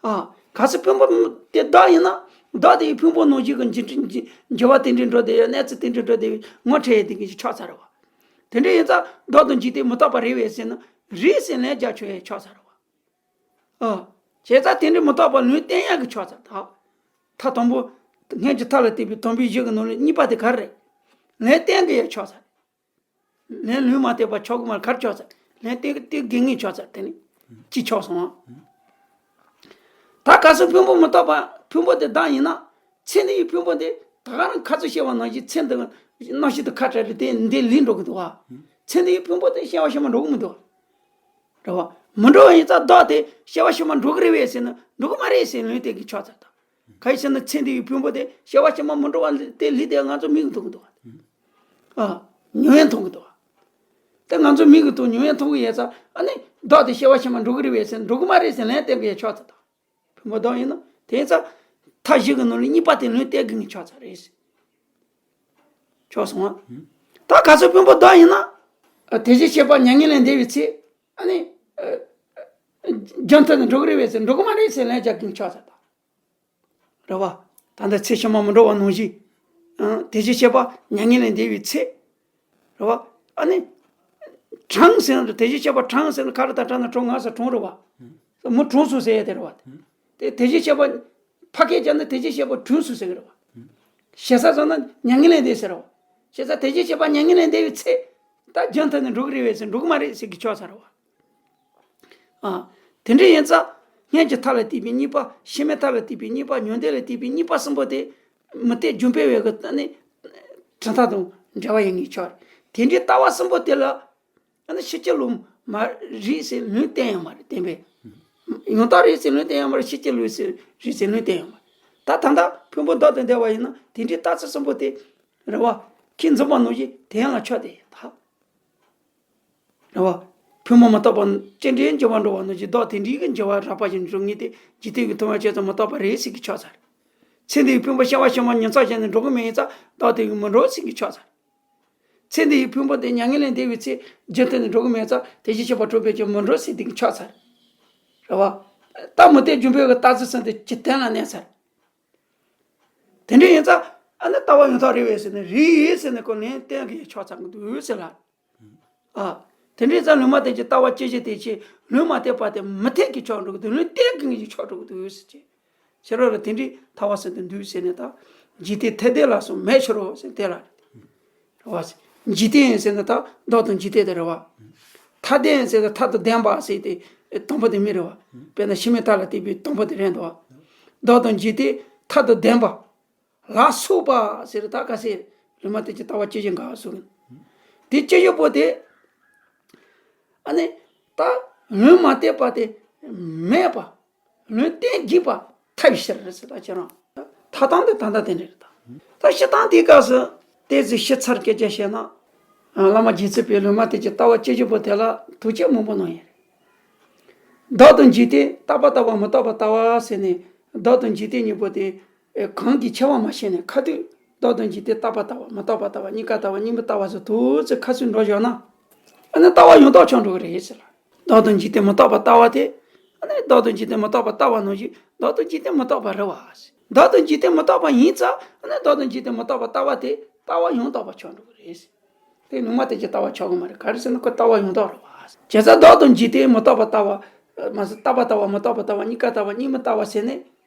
ཨ། གལ་སྲིད་ཕུང་པོ་དེ་བདག་ཡིན་ན། བདག་དེ་ཡི་ཕུང་པོ་ནང་བཞིན་གྱི་འགྱུར་འགྱུར་འགྱུར་བ་དེ་འདྲའི་འགྲོ་བསྡད་ཡོད་གནས་ཚུལ་དེ་འདྲའི་འགྲོ་བསྡད་ཡོད་ངོ་འཕྲད་ཡོད་དེ་གི་ཆགས་ཚར་བ། དེ་འདྲ་ཡིན་ཙང་བདག་དང་འཇིག་རྟེན་མི་རྟག་པ་རེད་པས་ཟེར་ན། རེད་ཟེར་ལན་རྒྱག་ཆོག་ཡས་ཆགས་ཚར་བ། ཨ། བྱས་ཙང་དེ་འདྲའི་མི་རྟག་པ་ལན་བསྟན་ཡག་གི་ཆགས་ཚར་ད། མཐའ་དང་པོ། སྔོན་གྱི་མཐའ་ལ་གཏུགས་པའི་དང་པོའི་གཞི་གི་ནང་ལ་གཉིས་པ་དེ་ག་རེ་རེད། ལན་བསྟན་གི་ཡས་ཆགས་ཚར། ལན་ལུང་མ་བསྟན་པ་ཆོག་གི་མ་རེད་ག་རེ་ཆགས་ཚར། ལན་བསྟན་གི་བསྟན་དགོས་ངེས་ཆགས་ཚར་དེ་ནི། ཅི་ཆགས་སོང་ཨ། ད་གལ་སྲིད་ཕུང་པོ་མི་རྟག་པ་ཕུང་པོ་དེ་བདག་ཡིན་ན། ཚེ་འདི་ཡི་ཕུང་པོ་དེ་ད་ག་རང་ཁ་ཚུར་བཤད་པ་ནང་བཞིན་ཚེ་འདི་རྣམ་ཤེས་དེ་ཁ་བྲལ་རེད་དེ་འདི་ལུས་འགྲོ་གི་འདུག་ཨ། ཚེ་འདི་ཡི་ཕུང་པོ་དེ་སྐྱེ་བ་ཕྱི་མ་འགྲོ་གི་མི་འདུག་ཨ། རེད་བ། མི་འགྲོ་བ་ཡིན་ཙང་བདག་དེ་སྐྱེ་བ་ཕྱི་མ་འགྲོ་གི་རེད་པས་ཟེར་ན་འགྲོ་གི་མ་རེད་ཟེར་ལན་བསྟན་གི་ཆགས་ཚར་ད། ག་ཡིན་ཟེར་ན་ཚེ་འདི་ཡི་ཕུང་པོ་དེ་སྐྱེ་བ་ཕྱི་མ་མི་འགྲོ་བ་དེ་ལུས་དེ་ང་ཚོ་མིག་གིས་མཐོང་གི་འདུག་བ། ཨ། མྱོང་བས་མཐོང་གི་འདུག་བ། དེ་ང་ཚོ་མིག་གིས་མཐོང་མྱོང་བས་མཐོང་གི་ཡོད་ཙང་ཨ་ནི་བདག་དེ་སྐྱེ་བ་ཕྱི་མ་འགྲོ་གི་རེད་པས་ཟེར་ན་འགྲོ་གི་མ་རེད་ཟེར་ལན་བསྟན་གི་ཡོད་ཆགས་ཚར་ད། ཕུང་པོ་བདག་ཡིན་ན་དེ་ཡིན་ཙང་མཐའ་བཞི་གི་ནང་ལ་གཉིས་པ་དེ་ལན་བསྟན་གི་ངེས་ཆགས་ཚར་རེད། ཆགས་སོང་ཨ། ད་ག་ཚོད་ཕུང་པོ་བདག་ཡིན་ན། དེ་བཞིན་གཤེགས་པ་མྱ་ངན་ལས་འདས་པའི་ཚེ། ཨ་ནི། རྒྱུན་མཐུད་ནས་འགྲོ་གི་རེད་པས་ཟེར་འགྲོ་གི་མ་རེད་ཟེར་ལན་རྒྱག་གི་ཆགས་ཚར་ད། རེད་བ། ད་ལྟ་ཚེ་ཕྱི་མ་མི་འགྲོ་བ་ནང་བཞིན། ཨང་། དེ་བཞིན་གཤེགས་པ་མྱ་ངན་ལས་འདས་པའི་ཚེ། རེད་བ། ཨ་ནི། གྲངས་ཟེར་ན་དེ་བཞིན་གཤེགས་པ་གྲངས་ཟེར་ན་ག་རེ་ད་གྲངས་ན་གྲངས་ང་ས་གྲངས་རེད་བ། མི་གྲངས་སུ་ཟེར་ཡ་དེ་རེད་བ། དེ་དེ་བཞིན་གཤེགས་པ། ཕ་སྐད་རྒྱབ་ན་དེ་བཞིན་གཤེགས་པ་གྲངས་སུ་ཟེར་གི་རེད་བ། ཞེ་ས་ཟེར་ན་མྱ་ངན་ལས་འདས་ཟེར་རེད་བ། ཞེ་ས་དེ་བཞིན་གཤེགས་པ་མྱ་ངན་ལས་འདས་པའི་ཚེ། ད་རྒྱུན་མཐུད་ནས་འགྲོ་གི་རེད་པས་ཟེར་འགྲོ་གི་མ་རེད་ཟེར་གི་ཆགས་ཚར་བ། ཨ། དེ་འདྲ་ཡིན་ཙང་། སྔོན་གྱི་མཐའ་ལ་གཏུགས་པའི་གཉིས་པ། ཕྱི་མའི་མཐའ་ལ་གཏུགས་པའི་གཉིས་པ། མྱང་འདས་ལ་གཏུགས་པའི་གཉིས་པ་གསུམ་པོ་དེ། མུ་སྟེགས་རྒྱུ་འབྲས་བས་གི་ནི། གྲུབ་མཐའ་དང་འབྲེལ་བ་ཡོད་ངེས་ཆགས་རེད། དེ་འདྲའི་ལྟ་བ་གསུམ་པོ་དེ་ལ། ཨ་ནི་ཕྱི་ཁྱེར་ལུགས་མ་རེད་ཟེར་ལན་བསྟན་ཡོད་མ་རེད་བསྟན་པས། ཡང་དག་རེད་ཟེར་ལན་བསྟན་ཡོད་མ་རེད་ཕྱི་ཁྱེར་ལུགས་ཟེར་རེད་ཟེར་ལན་བསྟན་ཡོད་མ་རེད། ད་ད་ལྟ་ཕུང་པོ་བདག་ཏུ་འདོད་པ་ཡིན་ན་དེ་འདྲའི་ལྟ་ཚུལ་གསུམ་པོ་དེ། རེད་བ། ཁྱེད་འཛིན་པ་ནང་བཞིན་དེ་ཡང་ལ་ཆགས་ཏེ་ད། རེད་བ། ཕུང་པོ་མི་རྟག་པ་ཅི་འདྲའི་འགྱུར་བ་འགྲོ་བ་ནང་བཞིན་བདག་དེ་འདྲའི་གི་འགྱུར་བ་རགས་པ་ཞིག་འགྲོ་ངེས་ཏེ་འཇིག་རྟེན་གྱི་མཐོང་བ་ཅན་ཚོ་མི་རྟག་པ་རེད་ཟེར་གི་ཆགས་ཚར། ཚེ་འདིའི་ཕུང་པོ་སྐྱེ་བ་ཕྱི་མ་ཉིན་མཚན་ཅན་དུ་འགྲོ་གི་མེད་ཡིན་ཙང་བདག་དེ་གི་མི་འགྲོ་ཟེར་གི་ཆགས་ཚར། ཚེ་འདིའི་ཕུང་པོ་དེ་མྱ་ངན་ལས་འདས་པའི་ཚེ་རྒྱུན་མཐུད་ནས་འགྲོ་གི་མེད་ཙང་དེ་བཞིན་གཤེགས་པ་གྲུབ་པས་ཀྱང་མི་འགྲོ་ཟེར་དེ་གི་ཆགས་ཚར། རེད་བ། ད་མུ་སྟེགས་རྒྱུ་འབྲས་ཀྱི་ལྟ་ཚུལ་ཟེར་དེ་ཇི་ལྟར་ལ་གནས་ཚར། དེ་འདྲ་ཡིན་ཙང་ཨ་ནི་ལྟ་བ་ཡང་དག་རེད་པས་ཟེར་ནས་རེད་ཟེར་ནས་ཁོ་ལན་གཏན་གྱི་ཆགས་ཚར་གི་འདུག་ཟེར་ལ། ཨ། དེ་འདྲ་ཡིན་ཙང་ལུང་མ་བསྟན་གྱི་ལྟ་བ་ཇི་བཞིན་དེ་ཕྱིར་ལུང་མ་བསྟན་པ་དེ་མུ་སྟེགས་ཀྱི་ཆགས་འགྲོ་གི་འདུག་ལན་གཏན་གྱི་ཆགས་འགྲོ་གི་འདུག་ཟེར་གྱི། ཕྱི་རོལ་ལ་དེ་འདྲའི་ཐལ་བ་ཟེར་དུ་འདུག་ཟེར་ནས་ད། འཇིག་རྟེན་ཐེག་བདེ་ལ་སོགས་མེད་ཕྱིར་རོ་ཟེར་དེ་ལ། རེད་བ། འཇིག་རྟེན་ཟེར་ན་ད་བདག་དང་འཇིག་རྟེན་དེ་རེད་བ། ཐ་དད་ཟེར་ན་མཐའ་དང་ལྡན་པ་ཟེར་ཏེ་དང་པོ་དེ་མིན་རེད་བ། དཔེར་ན་ཕྱི་མའི་མཐའ་ལ་གཏུགས་པའི་དང་པོ་དེ་རེད་འདུག་བ། བདག་དང་འཇིག་རྟེན་མཐའ་དང་ལྡན་པ། ལ་སོགས་པ་ཟེར་ད་ག་ཟེར་ལུང་མ་བསྟན་གྱི་ལྟ་བ་ཇི་བཞིན་འགའ་སོགས། དེ་ཇི་བཞིན་པོ་དེ། ཨ་ནི། ད་ལུང་མ་བསྟན་པ་དེ་མེད་པ། ལུང་བསྟན་བགྱིས་པ་ཐབས་ཕྱིར་ཟེར་ད་ཁྱེད་རང་། ཐ་དང་དེ་ད་ལྟ་དེ་འདྲ་རེད་ད། ད་སྤྱིར་བཏང་དེའི་སྐབས་སུ་ཏོག་ཙམ་ཞིབ་ཚགས་སྐད་ཆ་བཤད་ན། བླ་མ་རྗེ་བཙུན་པས་ལུང་མ་བསྟན་གྱི་ལྟ་བ་ཇི་བཞིན་པོ་དེ་ལ་དོགས་གཅོད་མང་པོ་གནང་ཡོད་རེད། བདག་དང་འཇིག་རྟེན་རྟག་པ་ལྟ་བ་མི་རྟག་པ་ལྟ་བ་ཟེར་ནས་བདག་དང་འཇིག་རྟེན་གཉིས་པོ་དེ་གང་གིས་ཕྱེ་བ་མ་ཤེས་ནས་ཁ་ཐུག་བདག་དང་འཇིག་རྟེན་རྟག་པ་ལྟ་བ་མི་རྟག་པ་ལྟ་བ་གཉིས་ཀ་ལྟ་བ་གཉིས་མི་ལྟ་བ་ཟེར་ཐུག་ཚེ་ཁ་ཚུར་འགྲོ་བཞག་ན། ཨ་ནི་ལྟ་བ་ཡང་དག་ཆགས་འགྲོ་གི་རེད་ཟེར་ལ། བདག་དང་འཇིག་རྟེན་མི་རྟག་པ་ལྟ་བ་དེ། ཨ་ནི་བདག་དང་འཇིག་རྟེན་མི་རྟག་པ་ལྟ་བ་ནང་བཞིན་བདག་དང་འཇིག་རྟེན་མི་རྟག་པ་རེད་བ། བདག་དང་འཇིག་རྟེན་མི་རྟག་པ་ཡིན་ཙང་ཨ་ནི་བདག་དང་འཇིག་རྟེན་མི་རྟག་པ་ལྟ་བ་དེ་ལྟ་བ་ཡང་དག་པ་ཆགས་འགྲོ་གི་རེད། དེ་ལུང་མ་བསྟན་གྱི་ལྟ་བ་ཆགས་གི་མ་རེད་ག་རེ་ཟེར་ན་ཁོ་ལྟ་བ་ཡང་དག་རེད་བ། བྱས་ཙང་བདག་དང་འཇིག་རྟེན་མི་རྟག་པ་ལྟ་བ། མ་ཟད་རྟག་པ་ལྟ་བ་མི་རྟག་པ་ལྟ་བ་གཉིས་ཀ་ལྟ་བ་གཉིས་མི་ལྟ་བ་ཟེར་ནས།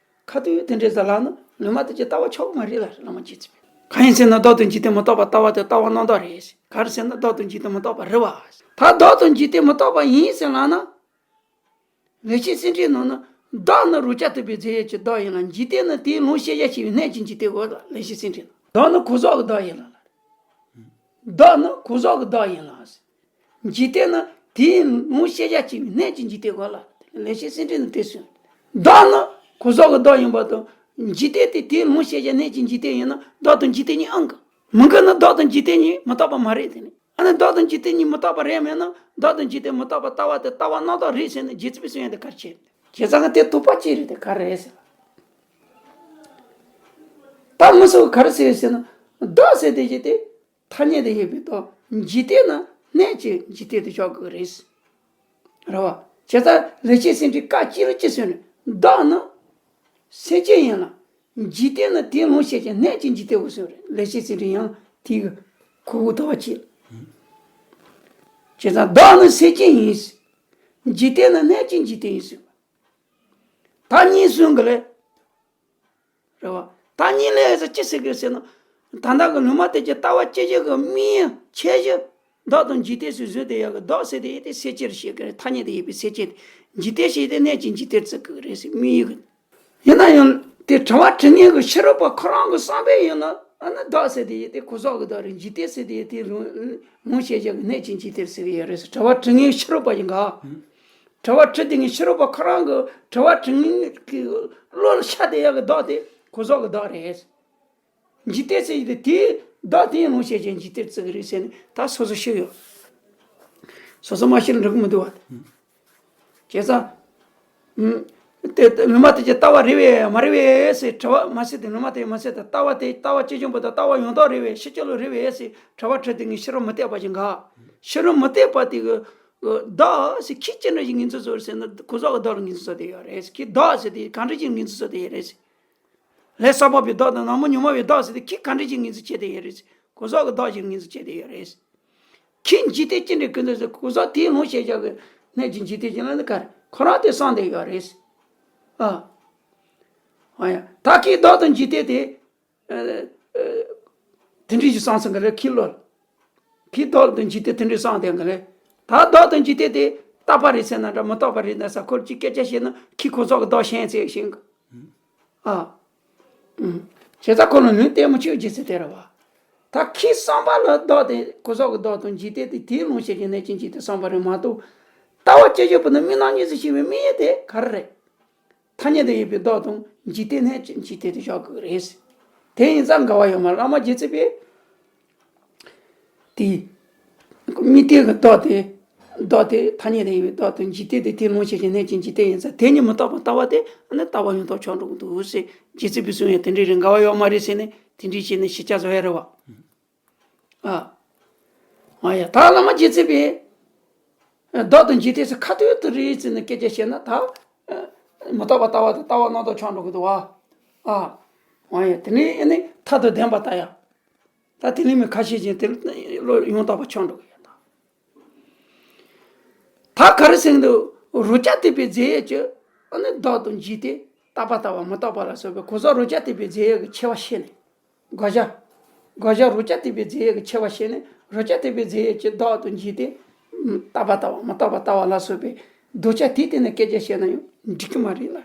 ཁ་ཐུག་དེ་འདྲའི་ཟ་ལ་ནི་ལུང་མ་བསྟན་གྱི་ལྟ་བ་ཆགས་གི་མ་རེད་ལ་བླ་མ་རྗེ་བཙུན་པས། གང་ཡིན་ཟེར་ན་བདག་དང་འཇིག་རྟེན་མི་རྟག་པ་ལྟ་བ་དེ་ལྟ་བ་རྣམ་དག་རེད། ག་རེ་ཟེར་ན་བདག་དང་འཇིག་རྟེན་མི་རྟག་པ་རེད་བ། ད་བདག་དང་འཇིག་རྟེན་མི་རྟག་པ་ཡིན་ཟེར་ལ་ན། ལེགས་བཤད་སེང་འབྲས་ནང་ན། བདག་ནི་རང་རྐྱ་ཐུབ་པའི་རྫས་ཡོད་ཀྱི་བདག་ཡིན་ལ་འཇིག་རྟེན་ནི་དེའི་ལོངས་སྤྱོད་ཡ་ཆེ་བའི་གནས་ཀྱི་འཇིག་རྟེན་གོ་ལ་ལེགས་བཤད་སེང་འབྲས་ན། བདག་ནི་གོས་ཟག་གི་བདག་ཡིན་ལ་ལ། བདག་ནི་གོས་ཟག་གི་བདག་ཡིན་ལ། འཇིག་རྟེན་ནི་དེའི་ལོངས་སྤྱོད་ཡ་ཆེ་བའི་གནས་ཀྱི་འཇིག་རྟེན་གོ་ལ་ལེགས་བཤད་སེང་འབྲས་ནི་དེ་གསུངས། བདག་ནི་ གོ་ཟག་གི་བདག་ཡིན་པ་དང་། འཇིག་རྟེན་དེ་དེའི་ལུང་བཤད་བྱ་གནས་ཀྱི་འཇིག་རྟེན་ཡིན་ན་བདག་དང་འཇིག་རྟེན་གཉིས་ཨང་གི། མི་འགལ་ན་བདག་དང་འཇིག་རྟེན་གཉིས་མི་རྟག་པ་མ་རེད་དེ་ནི། ཨ་ནི་བདག་དང་འཇིག་རྟེན་གཉིས་མི་རྟག་པ་རེད་མེད་ན་བདག་དང་འཇིག་རྟེན་མི་རྟག་པ་ལྟ་བ་དེ་ལྟ་བ་རྣམ་དག་རེད་ཟེར་ན་རྗེ་བཙུན་པའི་གསུང་ཡང་དེ་ག་རེ་བྱེད། བྱས་ཙང་དེ་དོགས་པ་ཅི་རེད་དེ་ག་རེ་རེད་ཟེར། ད་མི་སུ་ག་རེ་ཟེར་ཟེར་ན། བདག་ཟེར་དེ་ཞིག་དེ། ཐ་སྙད་དུ་ཡོད་པའི་བདག་འཇིག་རྟེན་ན་གནས་ཀྱི་འཇིག་རྟེན་དུ་ཆགས་དགོས་རེད། རེད་བ། བྱས་ཙང་ལེགས་བཤད་ཟིན་བྲིས་བཀའ་སྤྱི་ལ་ཅི་གསུངས་ནས་བདག་ནི་སེམས་ཅན་ཡིན་ལ། འཇིག་རྟེན་ནི་དེའི་ལུང་བཤད་ཀྱང་གནས་ཀྱི་འཇིག་རྟེན་འོ་གསུངས་རེད། ལེགས་བཤད་ཟིན་བྲིས་ཡང་དེའི་གུ་གུ་ལྟ་བ་ཅི། བྱས་ཙང་བདག་ནི་སེམས་ཅན་ཡིན། འཇིག་རྟེན་ནི་གནས་ཀྱི་འཇིག་རྟེན་ཡིན་གསུངས། ད་གཉིས་གསུང་གི་ལས། རེད་བ། ད་གཉིས་ལས་ཟེར་ཅི་ཟེར་གི་ཟེར་ན། ད་ལྟ་གི་ལུང་མ་དེ་ཀྱི་ལྟ་བ་སྐྱེ་གཞི་གི་དམིགས་ཡུལ་ཁྱད་གཞི། བདག་དང་འཇིག་རྟེན་ཟེར་བཟོས་དེ་ཡག་གི་བདག་ཟེར་དེ་ཡེ་དེ་སེམས་ཅན་ཞིག་གི་ཐ་སྙད་དུ་ཡོད་པའི་སེམས་ཅན་དེ། འཇིག་རྟེན་ཞིག་དེ་གནས་ཀྱི་འཇིག་རྟེན་བརྩི་གི་རེད་ཟེར་དམིགས་ཡུལ་གི། ཡིན་ན་ཡང་དེ་དྲི་བ་དྲི་ངན་གི་ཕྱི་རོལ་པ་ཁོ་རང་གི་བསམ་པའི་ཡིན་ན་ཨ་ནི་བདག་ཟེར་དེ་ཡེ་དེ་གོ་ཟག་གི་བདག་རེད། འཇིག་རྟེན་ཟེར་དེ་ཡེ་དེ་ལུང་ལུང་ཤེས་བྱ་གི་གནས་ཀྱི་འཇིག་རྟེན་ཟེར་གི་ཡོད་རེད་ཟེར། དྲི་བ་དྲི་ངན་ཕྱི་རོལ་པ་ཡིན་ག་དྲི་བ་དྲི་དེ་ངས་ཕྱི་རོལ་པ་ཁོ་རང་གི་དྲི་བ་དྲི་ངན་གི་བློ་ལ་ཤར་དེ་ཡག་གི་བདག་དེ་གོ་ཟག་གི་བདག་རེད། འཇིག་རྟེན་ཟེར་ཡི་དེ་དེའི་བདག་དེའི་ལུང་བཤད་ཀྱང་འཇིག་རྟེན་བརྩི་གི་རེད་ཟེར་ནས་ད་སོ་སོ་ཤེས་ཡོད། སོ་སོ་མ་ཤེས་ན་འགྲིག་གི་མི་འདུག་བ། བྱས་ཙང་། ཨུམ། དེ་ལུང་མ་དེ་ཀྱི་ལྟ་བ་རེད་པས་མ་རེད་པས་ཟེར་དྲི་བ་མ་ཟེར་དེ་ལུང་མ་དེ་མ་ཟེར་དེ་ལྟ་བ་དེ་ལྟ་བ་ཅི་བྱུང་བ་དང་ལྟ་བ་ཡང་དག་རེད་པས་ཕྱི་ཕྱི་ལོ་རེད་པས་ཟེར་དྲི་བ་དྲི་དེ་ངས་ཕྱི་རོལ་མུ་སྟེགས་པ་ཅིག་ག་ཕྱི་རོལ་མུ་སྟེགས་པ་དེ་གི་བདག་ཟེར་ཁྱི་ཅི་འདྲ་ཞིག་ངོས་འཛིན་བཟོ་རེད་ཟེར་ན་གོ་ཟག་གི་བདག་ལ་ངོས་འཛིན་བཟོ་དེ་ཡོད་རེད། ཁྱི་བདག་ཟེར་དེ་གང་འདྲ་ཞིག་ངོས་འཛིན་བཟོ་དེ་ཡོད་རེད། ལས་བསགས་པའི་བདག་དང་ནང་མི་ཉོན་མོངས་པའི་བདག་ཟེར་ཏེ་ཁྱི་ག་འདྲ་ཞིག་ངོས་འཛིན་བྱས་ཏེ་ཡོད་རེད། གོ་ཟག་གི་བདག་ཞིག་ངོས་འཛིན་བྱས་ཏེ་ཡོད་རེད། ཁྱི་འཇིག་རྟེན་ཅི་འདྲའི་ཀུན་ཏུ་ཟེར་གོ་ཟག་དེའི་ལུང་ཤེས་བྱ་གི་གནས་ཀྱི་འཇིག་རྟེན་ཅི་ལ་ནི་ག་རེ་ཁོ་རང་དེ་གསང་བསྡད་ཡོད་རེད། ཨ། ཨ་ཡ། ད་ཁྱི་བདག་དང་འཇིག་རྟེན་དེ། ཨ། ཨ། དེ་འདྲའི་ཞིག་གསང་སོང་གི་རེད་ཁྱི་ལོ། ཁྱི་བདག་དང་འཇིག་རྟེན་དེ་འདྲའི་གསང་བསྡད་གི་རེད། ད་བདག་དང་འཇིག་རྟེན་དེ་རྟག་པ་རེད་ཟེར་ན་འདྲ་མི་རྟག་པ་རེད་ན་ས་ཁོར་གྱི་སྐད་ཆ་བཤད་ན་ཁྱི་གོ་ཟག་གི་བདག་ཤེས་ཚེ་ཤེས་གི་ཨ། ཨུམ། བྱས་ཙང་ཁོ་ལ་ནུས་ལྡན་མི་ཆོས་རྗེ་ཚེ་དེ་རེད་བ། ད་ཁྱི་བསམ་པ་ལ་བདག་དེ་གོ་ཟག་གི་བདག་དང་འཇིག་རྟེན་དེ་དེའི་ལུང་ཤེས་ཀྱི་གནས་ཀྱི་འཇིག་རྟེན་བསམ་པ་རེད་མ་གཏོགས། ལྟ་བ་སྐྱེ་བྱེད་པ་ནི་མི་རྣམས་ཉིད་ཟེར་ཞེས་པའི་དམིགས་ཡུལ་དེ་ག་རེ་རེད། ཐ་སྙད་དུ་ཡོད་པའི་བདག་དང་འཇིག་རྟེན་གནས་ཀྱི་འཇིག་རྟེན་དུ་བཞག་དགོས་རེད། དེ་ཡིན་ཙང་འགལ་བ་ཡོད་མ་རེད། བླ་མ་རྗེ་བཙུན་པས། དེ། དམིགས་རྟེན་གྱི་བདག་དེ། བདག་དེ་ཐ་སྙད་དུ་ཡོད་པའི་བདག་དང་འཇིག་རྟེན་དེ་དེའི་ལུང་ཤེས་ཀྱི་གནས་ཀྱི་འཇིག་རྟེན་ཡིན་ཙང་དེ་གཉིས་མི་རྟག་པར་ལྟ་བ་དེ་ནི་ལྟ་བ་ཡང་དག་ཆགས་འགྲོ་གི་འདུག་ཟེར་རྗེ་བཙུན་པའི་གསུང་ཡང་དེ་འདྲའི་རེད། འགལ་བ་ཡོད་མ་རེད་ཟེར་ནས་དེ་འདྲའི་བྱས་ནས་ཞིབ་ཆ་བཟོ་ཡ་རེད་བ། ཨ། ཨ་ཡ་ད་བླ་མ་རྗེ་བཙུན་པས། བདག་དང་འཇིག་རྟེན་ཟེར་ཁ་ཐུག་ཏུ་རེད་ཟེར་ནས་སྐད་ཆ་བཤད་ན་ད། མི་རྟག་པ་ལྟ་བ་དང་ལྟ་བ་རྣམ་དག་ཆགས་འགྲོ་གི་འདུག་བ། ཨ། ཨ་ཡ་དེ་ནས་ཨ་ནི་མཐར་ཐུག་བདེན་པ་ལྟ་ཡ། ད་དེ་ལས་མི་ཁ་ཤས་ཀྱིས་དེ་བློ་ཡང་དག་པ་ཆགས་འགྲོ་གི་ཡ་ད། ད་ག་རེ་ཟེར་འདུག་རོ་བརྒྱ་ཐེབས་པའི་རྫས་ཡོད་ཀྱི་ཨ་ནི་བདག་དང་འཇིག་རྟེན་རྟག་པ་ལྟ་བ་མི་རྟག་པ་ལ་སོགས་པའི་གོ་ཟག་རོ་བརྒྱ་ཐེབས་པའི་རྫས་ཡོད་ཀྱི་ཆེ་བ་ཤེས་ནས། དགག་བྱ། དགག་བྱ་རོ་བརྒྱ་ཐེབས་པའི་རྫས་ཡོད་ཀྱི་ཆེ་བ་ཤེས་ནས་རོ་བརྒྱ་ཐེབས་པའི་རྫས་ཡོད་ཀྱི་བདག་དང་འཇིག་རྟེན། རྟག་པ་ལྟ་བ་མི་རྟག་པ་ལྟ་བ་ལ་སོགས་པའི་དགག་བྱ་དེ་བསྟན་ནས་སྐད་ཆ་བཤད་ན་ཡང་འགྲིག་གི་མ་རེད་ལ།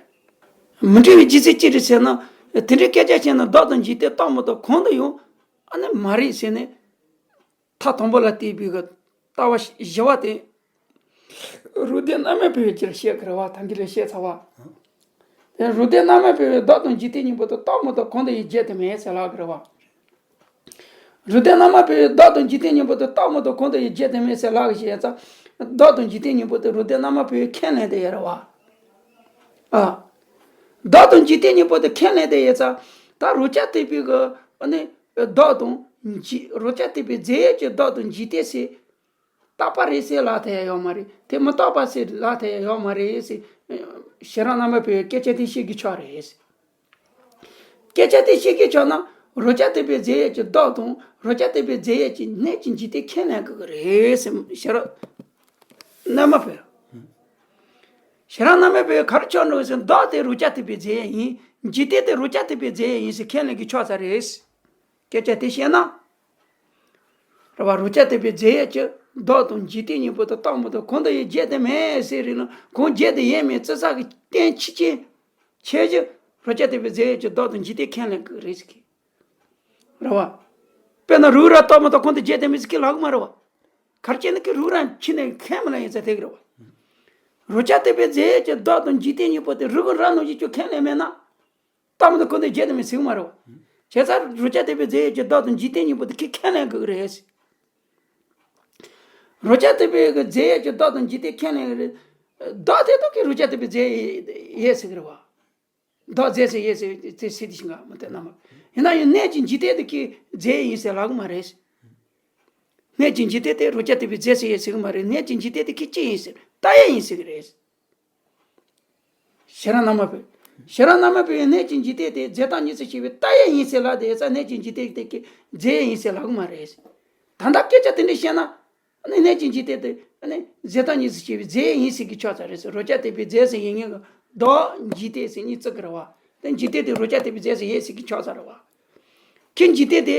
མི་འགྲིག་པའི་རྒྱུ་མཚན་ཅི་རེད་ཟེར་ན། དེ་འདྲའི་སྐད་ཆ་བཤད་ན་བདག་དང་འཇིག་རྟེན་རྟག་མི་རྟག་གང་དུ་ཡང་ཨ་ནི་མ་རེད་ཟེར་ནས། མཐའ་དང་པོ་ལ་བལྟས་པའི་གི་ལྟ་བ་བཞི་བ་དེ། རུས་སྡེ་རྣམ་སྨིན་འཕེལ་བའི་ཕྱིར་བཤད་ཀྱི་རེད་བ། ད་གིན་ལས་བཤད་ཚར་བ། དེ་རུས་སྡེ་རྣམ་སྨིན་འཕེལ་བའི་བདག་དང་འཇིག་རྟེན་གཉིས་པོ་དེ་རྟག་མི་རྟག་གང་དུ་ཡང་བརྗོད་དེ་མེད་ཟེར་ལབ་ཀྱི་རེད་བ། རུས་སྡེ་རྣམ་སྨིན་འཕེལ་བའི་བདག་དང་འཇིག་རྟེན་གཉིས་པོ་དེ་རྟག་མི་རྟག་གང་དུ་ཡང་བརྗོད་དེ་མེད་ཟེར་ལབ་ཀྱི་བྱས་ཙང་། བདག་དང་འཇིག་རྟེན་གཉིས་པོ་དེ་རུས་སྡེ་རྣམ་སྨིན་འཕེལ་བའི་ཁས་ལེན་དེ་ཡོད་རེད་བ། ཨ། བདག་དང་འཇིག་རྟེན་གཉིས་པོ་དེ་ཁས་ལེན་དེ་ཡོད་ཙང་། ད་རོ་བརྒྱ་ཐེབས་པའི་གི་ཨ་ནི་བདག་དང་འཇིག་རོ་བརྒྱ་ཐེབས་པའི་རྫས་ཡོད་ཀྱི་བདག་དང་འཇིག་རྟེན་ཟེར། རྟག་པ་རེད་ཟེར་ལབ་ཐལ་ཡ་ཡོད་མ་རེད། དེ་མི་རྟག་པ་ཟེར་ལབ་ཐལ་ཡ་ཡོད་མ་རེད་ཟེར། ཞེ་རང་རྣམ་པར་འཕེལ་བའི་སྐད་ཆ་དེ་བཤད་ཀྱི་ཆོག་རེད་ཟེར། སྐད་ཆ་དེ་བཤད་ཀྱི་ཆོག་ན་རོ་བརྒྱ་ཐེབས་པའི་རྫས་ཡོད་ཀྱི་བདག་དང་རོ་བརྒྱ་ཐེབས་པའི་རྫས་ཡོད་ཀྱི་གནས་ཀྱི་འཇིག་རྟེན་ཁས་ལེན་དགོས་ཀྱི་རེད་ཟེར། ཞེ་རང་རྣམ་པར་འཕེལ། ཞེ་རང་རྣམ་པར་འཕེལ་བའི་ག་རེ་ཆགས་འགྲོ་ཟེར་བདག་དེ་རོ་བརྒྱ་ཐེབས་པའི་རྫས་ཡོད་ཡིན། འཇིག་རྟེན་དེ་རོ་བརྒྱ་ཐེབས་པའི་རྫས་ཡོད་ཡིན་ཟེར་ཁས་ལེན་གྱི་ཆོག་ས་རེད། སྐད་ཆ་དེ་བཤད་ན། རེད་བ། རོ་བརྒྱ་ཐེབས་པའི་རྫས་ཡོད་ཀྱི་བདག་དང་འཇིག་རྟེན་གཉིས་པོ་དེ་རྟག་མི་རྟག་གང་དུ་ཡང་བརྗོད་དེ་མེད་ཟེར་རེད་ན་གང་བརྗོད་དེ་ཡོད་མེད་རྩི་ས་གི་རྟེན་ཕྱི་རྐྱེན་ཁྱད་གཞི་རོ་བརྒྱ་ཐེབས་པའི་རྫས་ཡོད་ཀྱི་བདག་དང་འཇིག་རྟེན་ཁས་ལེན་དགོས་རེད་ཟེར་གི། རེད་བ། དཔེར་ན་རུ་ར་རྟག་མི་རྟག་གང་དུ་བརྗོད་དེ་མེད་ཟེར་གི་ལབ་གི་མ་རེད་བ། ག་རེ་བྱས་ན་གི་རུ་ར་ཁྱི་ནས་ཁས་མི་ལེན་ཡིན་ས་དེ་གི་རེད་བ། རོ་ཙ་ཏི་པའི་རྫས་ཡོད་ཀྱི་བདག་དང་འཇིག་རྟེན་གཉིས་པོ་དེ་རུས་ཀྱི་རྭ་ནང་བཞིན་ཁས་ལེན་མེད་ན། ལྟ་མི་དང་ཁོ་ནས་བརྗེད་དུ་མི་སྲིད་མ་རེད་བ། བྱས་ཙང་རོ་ཙ་ཏི་པའི་རྫས་ཡོད་ཀྱི་བདག་དང་འཇིག་རྟེན་གཉིས་པོ་དེ་ཁས་ཁས་ལེན་དགོས་ཀྱི་རེད། རོ་ཙ་ཏི་པའི་གི་རྫས་ཡོད་ཀྱི་བདག་དང་འཇིག་རྟེན་ཁས་ལེན་གྱི་རེད། བདག་དེ་དག་གིས་རོ་ཙ་ཏི་པའི་རྫས་ཡོད་ཟེར་གྱི་རེད་བ། བདག་རྫས་སུ་ཡོད་ཟེར་ཟེར་དེ་བཞིན་ག་མུ་སྟེགས་རྣམ་པ། ཡིན་ན་ཡང་གནས་ཀྱི་འཇིག་རྟེན་དེ་གི་རྫས་ཡིན་ཟེར་ལབ་ཀྱི་མ་རེད། གནས་ཀྱི་འཇིག་རྟེན་དེ་རོ་ཙ་ཏི་པའི་རྫས་སུ་ཡོད་ཟེར་གྱི་མ་རེད། གནས་ཀྱི་འཇིག་རྟེན་དེ་གི་ཅི་ཡིན་ཟེར་ལྟ་ཡས་ཡིན་ཟེར་གྱི་རེད། ཤེས་རབ་རྣལ་མ་པས། ཤེས་རབ་རྣལ་མ་པས་གནས་ཀྱི་འཇིག་རྟེན་དེ་རྫས་དང་གཉིས་སུ་ཕྱེ་བའི་ལྟ་ཡས་ཡིན་ཟེར་ལབ་དེ་ཡོད་ཙང་གནས་ཀྱི་འཇིག་རྟེན་དེ་གི་རྫས་ཡིན་ཟེར་ལབ་ཀྱི་མ་རེད། ད་ལྟ་སྐད་ཆ་དེ་འདྲ་བཤད་ན། ཨ་ནི་གནས་ཀྱི་འཇིག་རྟེན་དེ་ཨ་ནི་རྫས་དང་གཉིས་སུ་ཕྱེ་བའི་རྫས་ཡིན་ཟེར་གྱི་ཆགས་ཚར་རེད་ཟེར། རོ་ཙ་ཏི་པའི་རྫས་ཟེར་ཡིན་ངེས་ཀྱི་བདག་འཇིག་རྟེན་ཟེར་གཉིས་བརྩི་གི་རེད་བ། དེ་འཇིག་རྟེན་དེ་རོ་ཙ་ཏི་པའི་རྫས་སུ་ཡོད་ཟེར་གྱི་ཆགས་ཚར་རེད་བ། ཁྱེད་འཇིག་རྟེན་དེ།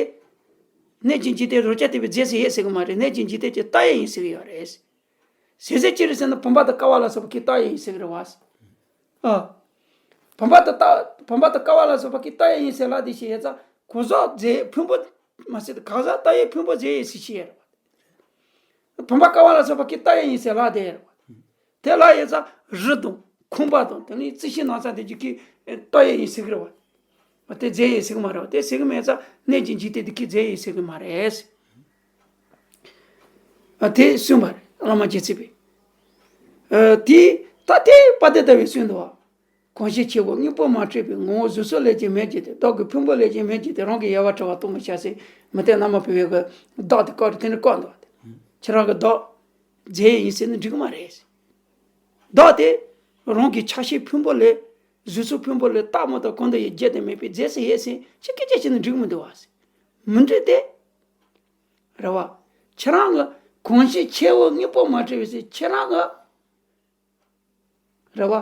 གནས་ཀྱི་འཇིག་རྟེན་རོ་ཙ་ཏི་པའི་རྫས་སུ་ཡོད་ཟེར་གྱི་མ་རེད། གནས་ཀྱི་འཇིག་རྟེན་གྱི་ལྟ་ཡས་ཡིན་ཟེར་གྱི་ཡོད་རེད། ཟེར་ཟེར་ཅི་རེད་ཟེར་ན་བུམ་པ་དང་ཀ་བ་ལ་སོགས་པ་གི་ལྟ་ཡས་ཡིན་ཟེར་གྱི་རེད་བ། ཨ། བུམ་པ་དང་ལྟ་བུམ་པ་དང་ཀ་བ་ལ་སོགས་པ་གི་ལྟ་ཡས་ཡིན་ཟེར་ལབ་དེ་ཞིག་ཡོད་ཙང་གང་ཟག་རྫས་ཕུང་པོ། མ་ཟད་གང་ཟག་ལྟ་ཡས་ཕུང་པོ་རྫས་ཡིན་ཟེར་ཞིག་ཡོད་རེད་བ། བུམ་པ་ཀ་བ་ལ་སོགས་པ་གི་ལྟ་ཡས་ཡིན་ཟེར་ལབ་དེ་རེད་བ། དེ་ལ་ཡོད་ཙང་རུས་དང་ཁང་པ་དང་དེ་ནས་རྩི་ཤིང་ནགས་ཚལ་དེ་རྒྱུ་གི་ལྟ་ཡས་ཡིན་ཟེར་གྱི་རེད་བ། དེ་རྫས་ཡིན་ཟེར་གྱི་མ་རེད་བ། དེ་ཟེར་གྱི་མེད་ཙང་གནས་ཀྱི་འཇིག་རྟེན་དེ་གི་རྫས་ཡིན་ཟེར་གྱི་མ་རེད། དེ་གསུངས་པ་རེད་བླ་མ་རྗེ་བཙུན་པས། དེ་ད་དེ་དཔལ་ལྡན་ཟླ་བས་གསུངས་འདུག་བ། གང་ཞིག་ཁྱེའུ་དངོས་པོ་མ་འཕྲད་པའི་ངོ་བོ་གཟུགས་སོགས་ལས་ཀྱང་མེད་ཀྱི་དེ་བདག་གི་ཕུང་པོ་ལས་ཀྱང་མེད་ཀྱི་དེ་རང་གི་དབྱེ་བ་བྲལ་བ་སྟོན་མི་བྱ་ཟེར་མུ་སྟེགས་རྣལ་མ་པའི་བོད་ཀྱི་བདག་དེ་བཀག་རེད། དེ་ནི་བཀག་འདུག་བ། དེ་ཁྱེད་རང་གི་བདག་རྫས་ཡིན་ཟེར་ན་འགྲིག་གི་མ་རེད། བདག་དེ་རང་གི་ཆ་ཤས་ཕུང་པོ་ལས་གཟུགས་སོགས་ཕུང་པོ་ལས་བཏགས་མ་ཐག་གང་དུ་ཡང་བརྗེད་དུ་མེད་པའི་རྫས་སུ་ཡོད་ཟེར་ཁྱེད་སྐད་ཆ་བཤད་ན་འགྲིག་གི་མི་འདུག་བ། མི་འགྲིག་སྟེ། རེད་བ། ཁྱེད་རང་གི་གང་ཞིག་ཁྱེའུ་དངོས་པོ་མ་འཕྲད་པའི་ཟེར་ཁྱེད་རང་གི་རེད་བ།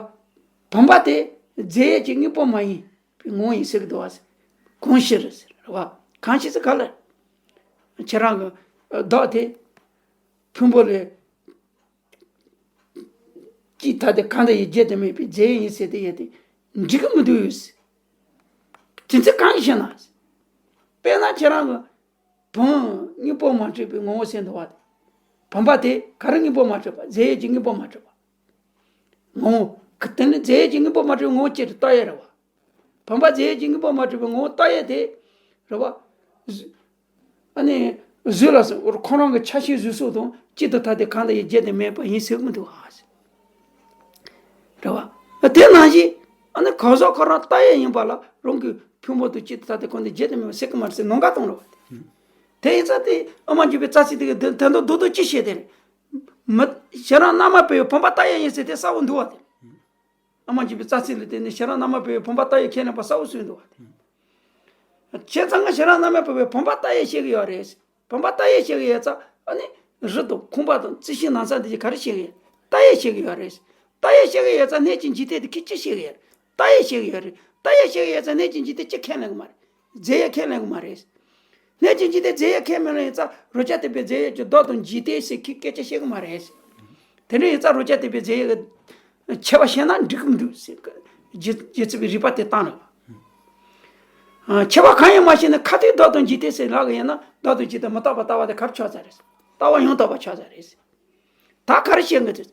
བུམ་པ་དེ་རྫས་ཡོད་ཀྱི་དངོས་པོ་མ་ཡིན་པའི་ངོ་བོ་ཡིན་ཟེར་གྱི་འདུག་བ། གང་ཞིག་རེད་ཟེར་རེད་བ། གང་ཞིག་ཟེར་ག་ལ། ཁྱེད་རང་གི་བདག་དེ་ཕུང་པོ་ལས་གཅིག་ཐ་དད་གང་དུ་ཡང་བརྗེད་དུ་མེད་པའི་རྫས་ཡིན་ཟེར་དེ་ཡོད་དེ་འགྲིག་གི་མི་འདུག་ཟེར། དེ་ཚོ་གང་ཡིན་ཞེ་ན། དཔེར་ན་ཁྱེད་རང་གི་བུམ་དངོས་པོ་མ་འཕྲད་པའི་ངོ་བོ་ཟེར་འདུག་བ། བུམ་པ་དེ་ག་རེ་དངོས་པོ་མ་འཕྲད་པ། རྫས་ཡོད་ཀྱི་དངོས་པོ་མ་འཕྲད་པ། ངོ་བོ། ག་དེ་ནི་རྫས་ཡོད་ཀྱི་དངོས་པོ་མ་འཕྲད་པའི་ངོ་བོ་ཅི་རེད་ལྟ་ཡས་རེད་བ། བུམ་པ་རྫས་ཡོད་ཀྱི་དངོས་པོ་མ་འཕྲད་པའི་ངོ་བོ་ལྟ་ཡས་དེ། རེད་བ། གཟུ་ཨ་ནི། གཟུགས་ལ་སོགས་ཁོ་རང་གི་ཆ་ཤས་གཟུགས་སོགས་དང་གཅིག་ཏུ་ཐ་དད་གང་དུ་ཡང་བརྗེད་དུ་མེད་པ་ཡིན་ཟེར་གྱི་མི་འདུག་བ། རེད་བ། དེ་ནང་བཞིན་ཨ་ནི་གང་ཟག་ཁོ་རང་ལྟ་ཡས་ཡིན་པ་ལ་རང་གི་ཕུང་པོ་དང་གཅིག་ཏུ་ཐ་དད་གང་དུ་བརྗེད་དུ་མེད་པ་ཟེར་གྱི་མ་རེད་ཟེར་ནང་འགལ་གཏོང་རེད་བ། དེ་ཡིན་ཙང་དེ་ཨ་མ་འཇུ་པའི་རྩ་ཚིག་དེ་གི་དེ་དོན་དུ་རྡོག་རྡོག་ཅི་བཤད་དེ་རེད། མི། ཁྱེད་རང་རྣལ་མ་པའི་བུམ་པ་ལྟ་ཡས་ཡིན་ཟེར་དེ་གསལ་བོ་འདུག་བ་དེ། ཨ་མ་འཇུ་པའི་རྩ་ཚིག་ལ་བརྟེན་ནས་ཁྱེད་རང་རྣལ་མ་པའི་བུམ་པ་ལྟ་ཡས་ཁས་ལེན་པ་གསལ་བོ་གསུངས་འདུག་བ་དེ། བྱས་ཙང་ང་ཁྱེད་རང་རྣལ་མ་པའི་བུམ་པ་ལྟ་ཡས་བཤད་གི་ཡོད་རེད། བུམ་པ་ལྟ་ཡས་བཤད་གི་ཡོད་ཙང་ཨ་ནི། རུས་དང་ཁང་པ་དང་རྩི་ཤིང་ནགས་ཚལ་འདི་ཅི་ག་རེ་བཤད་གི་ཡོད། ལྟ་ཡས་བཤད་གི་ཡོད་རེད། ལྟ་ཡས་བཤད་གི་ཡོད་ཙང་གནས་ཀྱི་འཇིག་རྟེན་འདི་ཁྱེད་ཅི་བཤད་གི་ཡོད། ལྟ་ཡས་བཤད་གི་ཡོད་རེད། ལྟ་ཡས་བཤད་གི་ཡོད་ཙང་གནས་ཀྱི་འཇིག་རྟེན་ཅི་ཁས་ལེན་གི་མ་རེད། རྫས་ཡོད་ཁས་ལེན་གི་མ་རེད། གནས་ཀྱི་འཇིག་རྟེན་རྫས་ཡོད་ཁས་མི་ལེན་ཡོད་ཙང་རོ་ཙ་ཏི་པའི་རྫས་ཡོད་ཀྱི་བདག་དང་འཇིག་རྟེན་ཟེར་ཁྱེད་སྐད་ཆ་བཤད་གི་མ་རེད། དེ་འདྲ་ཡོད་ཙང་རོ་ཙ་ཏི་པའི་རྫས་ཡོད་ཀྱི་ཁྱད་པར་བཤད་ན་འགྲིག་གི་མི་འདུག་ཟེར་གི་རྗེ་རྗེ་བཙུན་པའི་རིགས་པ་དེ་བཏང་རེད་བ། ཁྱད་པར་གང་ཡང་མ་ཤེས་ནས་ཁ་ཐུག་བདག་དང་འཇིག་རྟེན་ཟེར་ལབ་གི་ཡིན་ན་བདག་དང་འཇིག་རྟེན་མི་རྟག་པ་ལྟ་བ་དེ་ག་རེ་ཆགས་ཚར་རེད། ལྟ་བ་ཡང་དག་པ་ཆགས་ཚར་རེད། ད་ག་རེ་བཤད་གི་འདུག་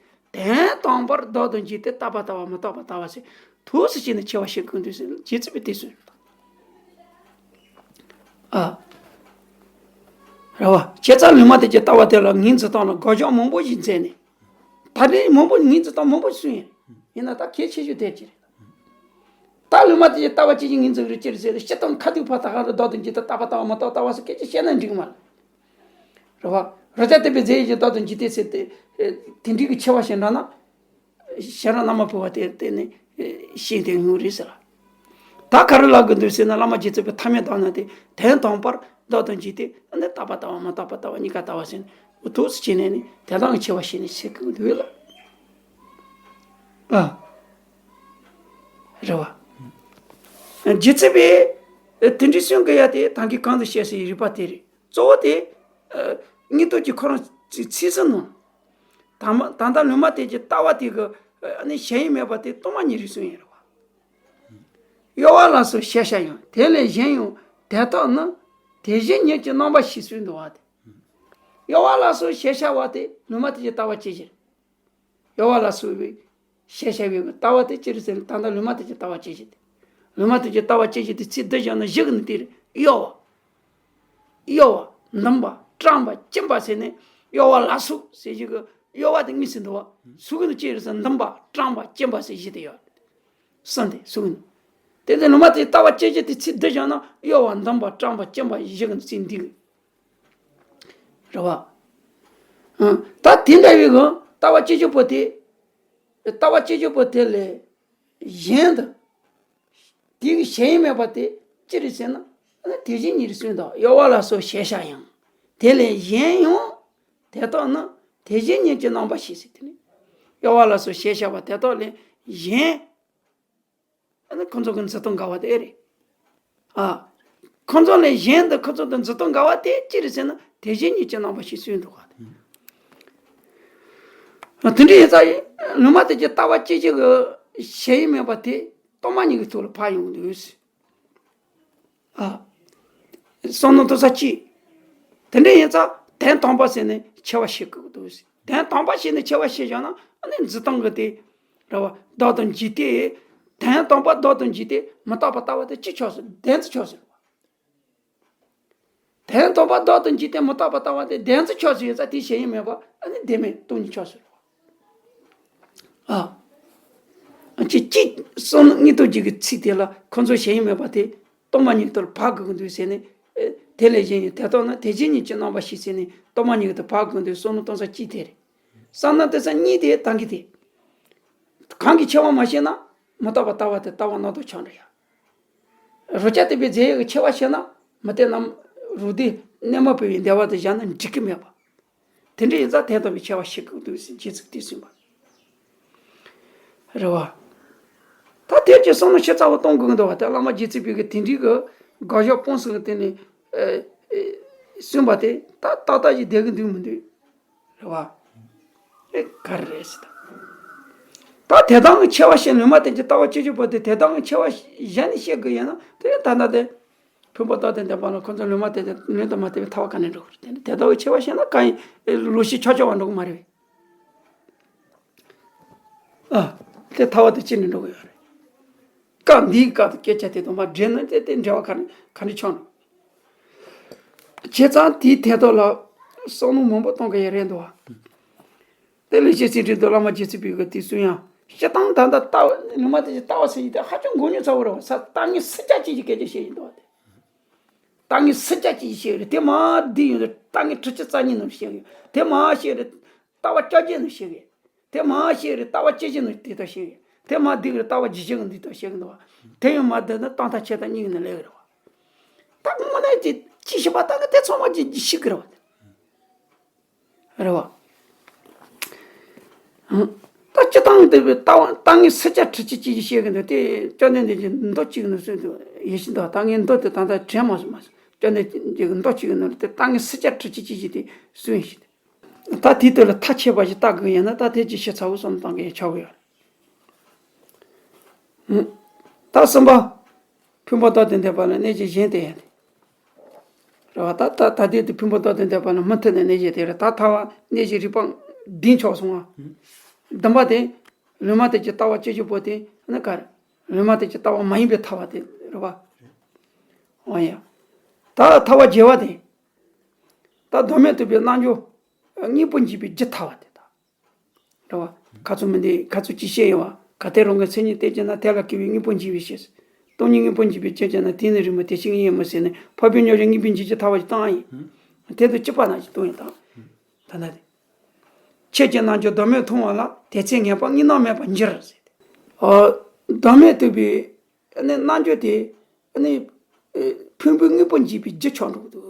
དོན་དམ་པར་བདག་དང་འཇིག་རྟེན་རྟག་པ་ལྟ་བ་མི་རྟག་པ་ལྟ་བ་ཟེར་ཐུགས་སུ་ཆེ་ནས་ཆེ་བ་བཤད་གི་འདུག་ཟེར་རྗེ་བཙུན་པས་དེ་གསུངས་ཡོད། ཨ། རེད་བ། བྱས་ཙང་ལུང་མ་དེ་གྱི་ལྟ་བ་དེ་ལ་ངོས་འཛིན་སྟངས་ལ་དགག་སྦྱོར་མང་པོ་ཞིག་མཛད་ནས། ད་ནི་མང་པོ་ངོས་འཛིན་སྟངས་མང་པོ་ཞིག་གསུངས་ཡོད། ཡིན་ན་ད་གལ་ཆེ་ཤོས་དེ་ཅི་རེད། ད་ལུང་མ་དེ་ཡི་ལྟ་བ་ཅི་ཞིག་ངོས་འཛིན་རེད་ཅི་རེད་ཟེར་ཏེ་སྤྱིར་བཏང་ཁ་ཐུག་ཕར་ད་ག་རེ་བདག་དང་འཇིག་རྟེན་རྟག་པ་ལྟ་བ་མི་རྟག་པ་ལྟ་བ་སོགས་སྐད་ཆ་བཤད་ན་འགྲིག་གི་མ་རེད། རེད་བ། རོ་ཙ་ཏི་པའི་རྫས་ཡོད་ཀྱི་བདག་དང་འཇིག་རྟེན་ཟེར་ཏེ། དེ་འདྲའི་གི་ཆེ་བ་ཞིག་འདྲ་ན། ཁྱེད་རང་རྣལ་མ་ཕུ་བ་དེ་བརྟེན་ནས་ཤེས་དེ་ཡོང་རེད་ཟེར་ལ། ད་ག་རེ་ལབ་དགོས་འདུག་ཟེར་ན་བླ་མ་རྗེ་བཙུན་པས་ཐ་མལ་དག་ན་དེ་དོན་དམ་པར་བདག་དང་འཇིག་རྟེན་ཨ་ནི་རྟག་པ་ལྟ་བ་མི་རྟག་པ་ལྟ་བ་གཉིས་ཀ་ལྟ་བ་ཟེར་ནས་འུ་ཐུགས་སུ་བྱས་ནས་ནི་དེ་དག་གི་ཆེ་བ་ཞིག་ནས་ཤེས་དགོས་འདུག་ལ། ཨ། རེད་བ། རྗེ་བཙུན་པས་དེ་འདྲའི་གསུང་གི་ཡ་དེ་ད་གིན་གོང་དུ་བཤད་སའི་རིགས་པ་དེ་རེད། གཙོ་བོ་དེ། ཨ། སྙིང་སྟོབས་ཀྱི་ཁོ་རང་ཚིག་ཚིག་ཟིན་ནོ། ད་མ་ད་ལྟ་ལུང་མ་དེ་གྱི་ལྟ་བ་དེ་གི་ཨ་ནི་ཞེན་ཡུལ་མེད་པ་དེ་སྟོང་པ་ཉིད་རེད་གསུངས་ཡིན་རེད་བ། གཡོ་བ་ལ་སོགས་ཞེས་བྱ་ཡང་དེ་ལས་གཞན་ཡང་དེ་དག་ནི་དེ་བཞིན་ཉིད་ཀྱི་རྣམ་པ་ཞེས་གསུངས་འདུག་བ་དེ། གཡོ་བ་ལ་སོགས་ཞེས་བྱ་བ་དེ་ལུང་མ་དེ་གྱི་ལྟ་བ་ཅི་ཞིག་གཡོ་བ་ལ་སོགས་པའི་ ཞེས་བྱ་བའི་གི་ལྟ་བ་དེ་ཅི་རེད་ཟེར་ན། ད་ལྟ་ལུང་མ་བསྟན་གྱི་ལྟ་བ་སྐྱེད་བྱེད་དེ། ལུང་མ་བསྟན་གྱི་ལྟ་བ་སྐྱེད་བྱེད་དེ་ཚིག་བསྡུ་བཞག་ན་བཞི་གི་ནི་དེ་རེད། གཡོ་བ། གཡོ་བ། འདུམ་པ། བཀྲམ་པ། བཅིངས་པ་ཟེར་ནས། གཡོ་བ་ལ་སོགས་ཟེར་བཞི་གི་གཡོ་བ་དེ་གཉིས་སུ་འདུ་བ། སུ་གི་ནི་ཅི་རེད་ཟེར་ན། འདུམ་པ། བཀྲམ་པ། བཅིངས་པ་ཟེར་བཞི་དེ་ཡོད། གསུམ་དེ་སུ་གི་ནི། དེ་ཚེ་ལུང་མ་བསྟན་གྱི་ལྟ་བ་སྐྱེད་བྱེད་དེ་ཚིག་བསྡུ་བཞག་ན། གཡོ་བ། འདུམ་པ། བཀྲམ་པ། བཅིངས་པ་བཞི་གི་ནི་ཚིག་འདི་གི། རེད་བ། ཨང་། ད་དེ་འདྲ་བའི་གི་ལྟ་བ་སྐྱེད་བྱེད་པོ་དེ། ལྟ་བ་སྐྱེད་བྱེད་པོ་དེ་ལས་གཞན་དུ། དེ་གི་ཞེན་ཡུལ་མེད་པ་དེ་ཅི་རེད་ཟེར་ན། དེ་བཞིན་ཉིད་རེད་གསུངས་དང་། གཡོ་བ་ལ་སོགས་ཞེས་བྱ་ཡང་། དེ་ལས་གཞན་ཡང་དེ་དག་ནི། དེ་བཞིན་ཉིད་ཀྱི་རྣམ་པ་ཞེས་ཟེར་དེ་ནི། གཡོ་བ་ལ་སོགས་ཞེས་བྱ་བ་དེ་དག་ལས་གཞན། ཨ་ནི་ཁོ་ཚོ་གི་འཛིན་སྟངས་འགལ་བ་དེ་རེད། ཨ། ཁོ་ཚོ་ལས་གཞན་དུ་ཁོ་ཚོ་དང་འཛིན་སྟངས་འགལ་བ་དེ་ཅི་རེད་ཟེར་ན། དེ་བཞིན་ཉིད་ཀྱི་རྣམ་པ་ཞེས་གསུངས་འདུག་ག། ཨ། དེ་འདྲ་ཡིན་ཙང་ལུང་མ་བསྟན་གྱི་ལྟ་བ་སྐྱེད་བྱེད་ཀྱི་ཞེན་ཡུལ་མེད་པ་དེ་སྟོང་པ་ཉིད་ཀྱི་ཐོག་ལ་ཕར་ཡོང་གི་འདུག། ཨ། བསམ་མནོ་གཏོང་ས་གཅིག། དེ་འདྲ་ཡིན་ཙང་དོན་དམ་པ་ཟེར་ནས་ཆེ་བ་བྱེད་དགོས་ཀྱི་འདུག། དོན་དམ་པ་ཟེར་ནས་ཆེ་བ་བྱེད་བཞག་ན། ཨ་ནི་འཛིན་སྟངས་ཀྱི་དེ། རེད་བ། བདག་ཏུ་འཇུག་སྟེ། དོན་དམ་པ་བདག་ཏུ་འཇུག་སྟེ་མི་རྟག་པ་ལྟ་བ་དེ་གཅིག་ཆགས་སོང་། བདེན་འཚོལ་ཆགས་སོང་། དོན་དམ་པ་བདག་ཏུ་འཇུག་སྟེ་མི་རྟག་པ་ལྟ་བ་དེ་བདེན་འཚོལ་ཆགས་སོང་ཡིན་ཙང་དེ་ཞེན་ཡུལ་མེད་པ། ཨ་ནི་བདེན་མེད་སྟོང་ཉིད་ཆགས་སོང་། ཨ། ཅི་གཅིག་བསམ་མནོ་དངོས་སྟོབས་ཀྱི་ཚིག་དེ་ལ་ཁོ་ཚོ་ཞེན་ཡུལ་མེད་པ་དེ་སྟོང་པ་ཉིད་དུ་ཕར་དགོས་ཀྱི་འདུག་ཟེར་ནས། ཨེ། དེ་ལས་གཞན་ཡང་དེ་དག་ནི་དེ་བཞིན་ཉིད་ཀྱི་རྣམ་པ་ཞེས་ཟེར་ནས་སྟོང་པ་ཉིད་དུ་ཕར་དགོས་འདུག་བསམ་མནོ་གཏོང་ས་གཅིག་དེ་རེད། བསམ་མནོ་གཏོང་ས་གཉིས་དེ་ད་གི་དེ། གང་གི་ཆེ་བ་མ་ཤེས་ན། མི་རྟག་པ་ལྟ་བ་དེ་ལྟ་བ་རྣམ་རྟོག་ཆགས་འགྲོ་ཡ། རོ་བརྒྱ་བསྟན་པའི་རྫས་ཡོད་ཀྱི་ཆེ་བ་ཤེས་ན། མི་རྟག་རྣམ་རོ་དེ་གནས་མ་སྤོས་པའི་བདེ་བ་དེ་བཞག་ན་འགྲིག་གི་མེད་པ། དེ་འདྲ་ཡིན་ཙང་དོན་དམ་པའི་ཆེ་བ་ཤེས་དགོས་འདུག་ཟེར་རྗེ་བཙུན་དེས་གསུངས་པ་རེད་བ། ད་དེར་གྱི་བསམ་བློ་ཞིབ་ཚགས་པོ་གཏོང་དགོས་ཀྱི་འདུག་བ། དེ་བླ་མ་རྗེ་བཙུན་པའི་གི་དེ་འདྲའི་གི་དགག་བཞག་སྤོང་ཟིན་གི་དེ་ནས། ཨེ། ཨེ། གསུངས་པ་དེ་ད་ཏག་ཏག་ཅིག་བསྡད་གི་འདུག་མི་འདུག། རེད་བ། ཨེ། ག་རེ་རེད་ཟེར་ད། ད་དེ་དག་གི་ཆེ་བ་ཤེས། ལུང་མ་བསྟན་གྱི་ལྟ་བ་སྤྱོད་བྱེད་པོ་དེ་དེ་དག་གི་ཆེ་བ་གཞན་ནས་ཤེས་དགོས་ཡིན་ན། དེ་ད་ལྟ་དེ་ཕུང་པོ་རྟག་སྟེ་འདས་པ་ལ་ཁོ་ཚོ་ལུང་མ་བསྟན་ཏེ་ལུང་དུ་མ་བསྟན་པའི་ཐར་པ་ག་ནས་འགྲོ་གི་རེད། དེ་ནི་དེ་ལྟ་བུའི་ཆེ་བ་ཤེས་ན་གང་ཡིན་ལོག་ཤེས་ཆགས་ཆགས་པ་འགྲོ་གི་མ་རེད་པས། ཨ། དེ་ཐར་པ་དེ་ཅི་ནས་འགྲོ་གི་ཡོད་རེད། སྐབས་འདིའི་སྐབས་དུ་སྐད་ཆ་དེ་དང་མ་འབྲེལ་ན་དེ་དེ་འབྲེལ་བ་ག་ནས་ག་འདྲ་ཆགས་འགྲོ། བྱས་ཙང་དེའི་ཐད་དུ་ལ་བསམ་བློ་མང་པོ་གཏོང་གི་ཡོད་རེད་འདུག་བ། དེ་ལས་ཤེས་ཚིག་འབྲི་དུ་བླ་མ་རྗེ་བཙུན་པའི་གི་དེ་གསུང་ཡང་སྤྱིར་བཏང་ད་ལྟ་ལྟ་བ་ལུང་མ་བསྟན་གྱི་ལྟ་བ་ཟེར་གྱི་དེ་ཧ་ཅང་མགོ་རྙོག་ཚ་བོ་རེད་བ། ས་ལྟ་ངན་སུ་ཆ་ཅིག་གི་སྐད་ཆ་བཤད་ཡིན་འདུག་བ། དེ་ལྟ་ངན་སུ་ཆ་ཅིག་བཤད་རེད། དེ་མ་བསྡད་ཡོང་དུས་ལྟ་ངན་དྲུག་ཅུ་རྩ་གཉིས་ནང་བཤད་གི། དེ་མ་བཤད་རེད། ལྟ་བ་བཅོ་བརྒྱད་ནང་བཤད་གི། དེ་མ་བཤད་རེད། ལྟ་བ་སྐྱེད་བྱེད་ནང་དེ་ལྟར་བཤད་གི། དེ་མ་བསྡད་རེད། ལྟ་བ་འཇིགས་བྱེད་ཀྱི་འདི་ལྟར་བཤད་གི་འདུག་བ། དེ་ཡང་མ་བསྡད་ན་རྟག་མཐའ་ཆད་ལྟ་གཉིས་ཀྱི་ནང་སླེབས་གི་རེད་བ། ད་དངོས་གནས་ཀྱི་ཅི་ཞིག་པ་ལྟ་གི་དེ་ཚང་མ་ཅིག་ཤི་གི་རེད་བ། རེད་བ། ད་སྤྱིར་བཏང་དེ་བས་ལྟ་བ་ལྟ་ངན་སུ་ཆ་དྲུག་ཅུ་ཅིག་བཤད་གི་འདུག། དེ་བཅོམ་ལྡན་འདས་ཀྱིས་མདོ་གཅིག་ནང་གསུངས་འདུག། ཡེ་ཤེས་མདོ། ལྟ་ངན་མདོ་དེ་ད་ལྟ་དྲན་མ་སོང་མ་སོང་། བཅོམ་ལྡན་འདས་ཀྱི་མདོ་གཅིག་གི་ནང་ལ་དེ་ལྟ་ངན་སུ་ཆ་དྲུག་ཅུ་ཅིག་ཅིག་དེ་གསུངས་ཤིག། ད་དེའི་དོན་ལ་མཐའ་ཕྱིན་པ་ཞིག་ལྟ་དགོས་ཡིན་ན། ད་དེ་ཅིག་ཞིབ་ཚགས་པོ་བསམ་བློ་གཏོང་གི་ཡིན་ཆོག་གི་ཡོད་རེད། ད་གསུམ་པ། ཕུང་པོ་རྟག་སྟེ་འདས་པ་ལ་གནས་བྱེད་གཞན་དེ་ཡང་དེ། རེད་བ། ད་ད་ད་ལྟའི་དུས་ཕུང་པོ་རྟག་སྟེ་འདས་པ་ལ་མུ་མཐུད་ནས་གནས་བྱེད་དེ་རེད། ད་ཐར་པ་གནས་བྱེད་རིགས་པ་བདུན་ཆགས་སོང་ང་། བདུན་པ་དེ། ལུང་མ་བསྟན་གྱི་ལྟ་བ་སྤྱོད་བྱེད་པོ་དེ་ནི་ག་རེ། ལུང་མ་བསྟན་གྱི་ལྟ་བ་མ་ཡིན་པའི་ཐར་པ་དེ་རེད་བ། འོ་ཡ། ད་ཐར་པ་བརྒྱད་པ་དེ། ད་བདག་མེད་རྟོགས་པའི་རྣལ་འབྱོར་དངོས་པོ་འཇིག་པའི་རྒྱུ་ཐར་པ་དེ་དང་། རེད་བ། ཁ་ཚུ་མི་འདི་ཁ་ཚུ་ཅི་བཤད་ཡོད་བ། གལ་ཏེ་རང་གི་མཚན་ཉིད་བསྟན་གྱུར་ན། དེ་ལ་སྐྱེ་བོས་དངོས་པོ་འཇིག་པའི་ཕྱིར། སྟོང་ཉིད་དངོས་པོ་འཇིག་པའི་ཕྱིར་བྱས་ན། དེ་ནི་རིང་མོ་དེ་བཞིན་ཡིན་མོད་ཟེར་ནས། འཕགས་པའི་རྣལ་འབྱོར་དངོས་པོ་འཇིག་རྒྱུ་ཐར་པ་ཞིག་བཏང་ཡིན། དེ་དང་གཅིག་པ་ན་ཞིག་བཏང་ཡིན་དང་། ད་ན་དེ། ཁྱེད་ཀྱི་རྣལ་འབྱོར་བདག་མེད་མཐོང་བ་ལ། དེ་ཚེ་ངེས་པར་དངོས་རྣམས་མེད་པར་འགྱུར་ཟེར་ཏེ། ཨ། བདག་མེད་རྟོགས་པའི་ཨ་ནི་རྣལ་འབྱོར་དེ་ཨ་ནི་ཕུང་པོའི་དངོས་པོ་འཇིག་པའི་རྒྱུ་ཆགས་འགྲོ་གི་འདུག།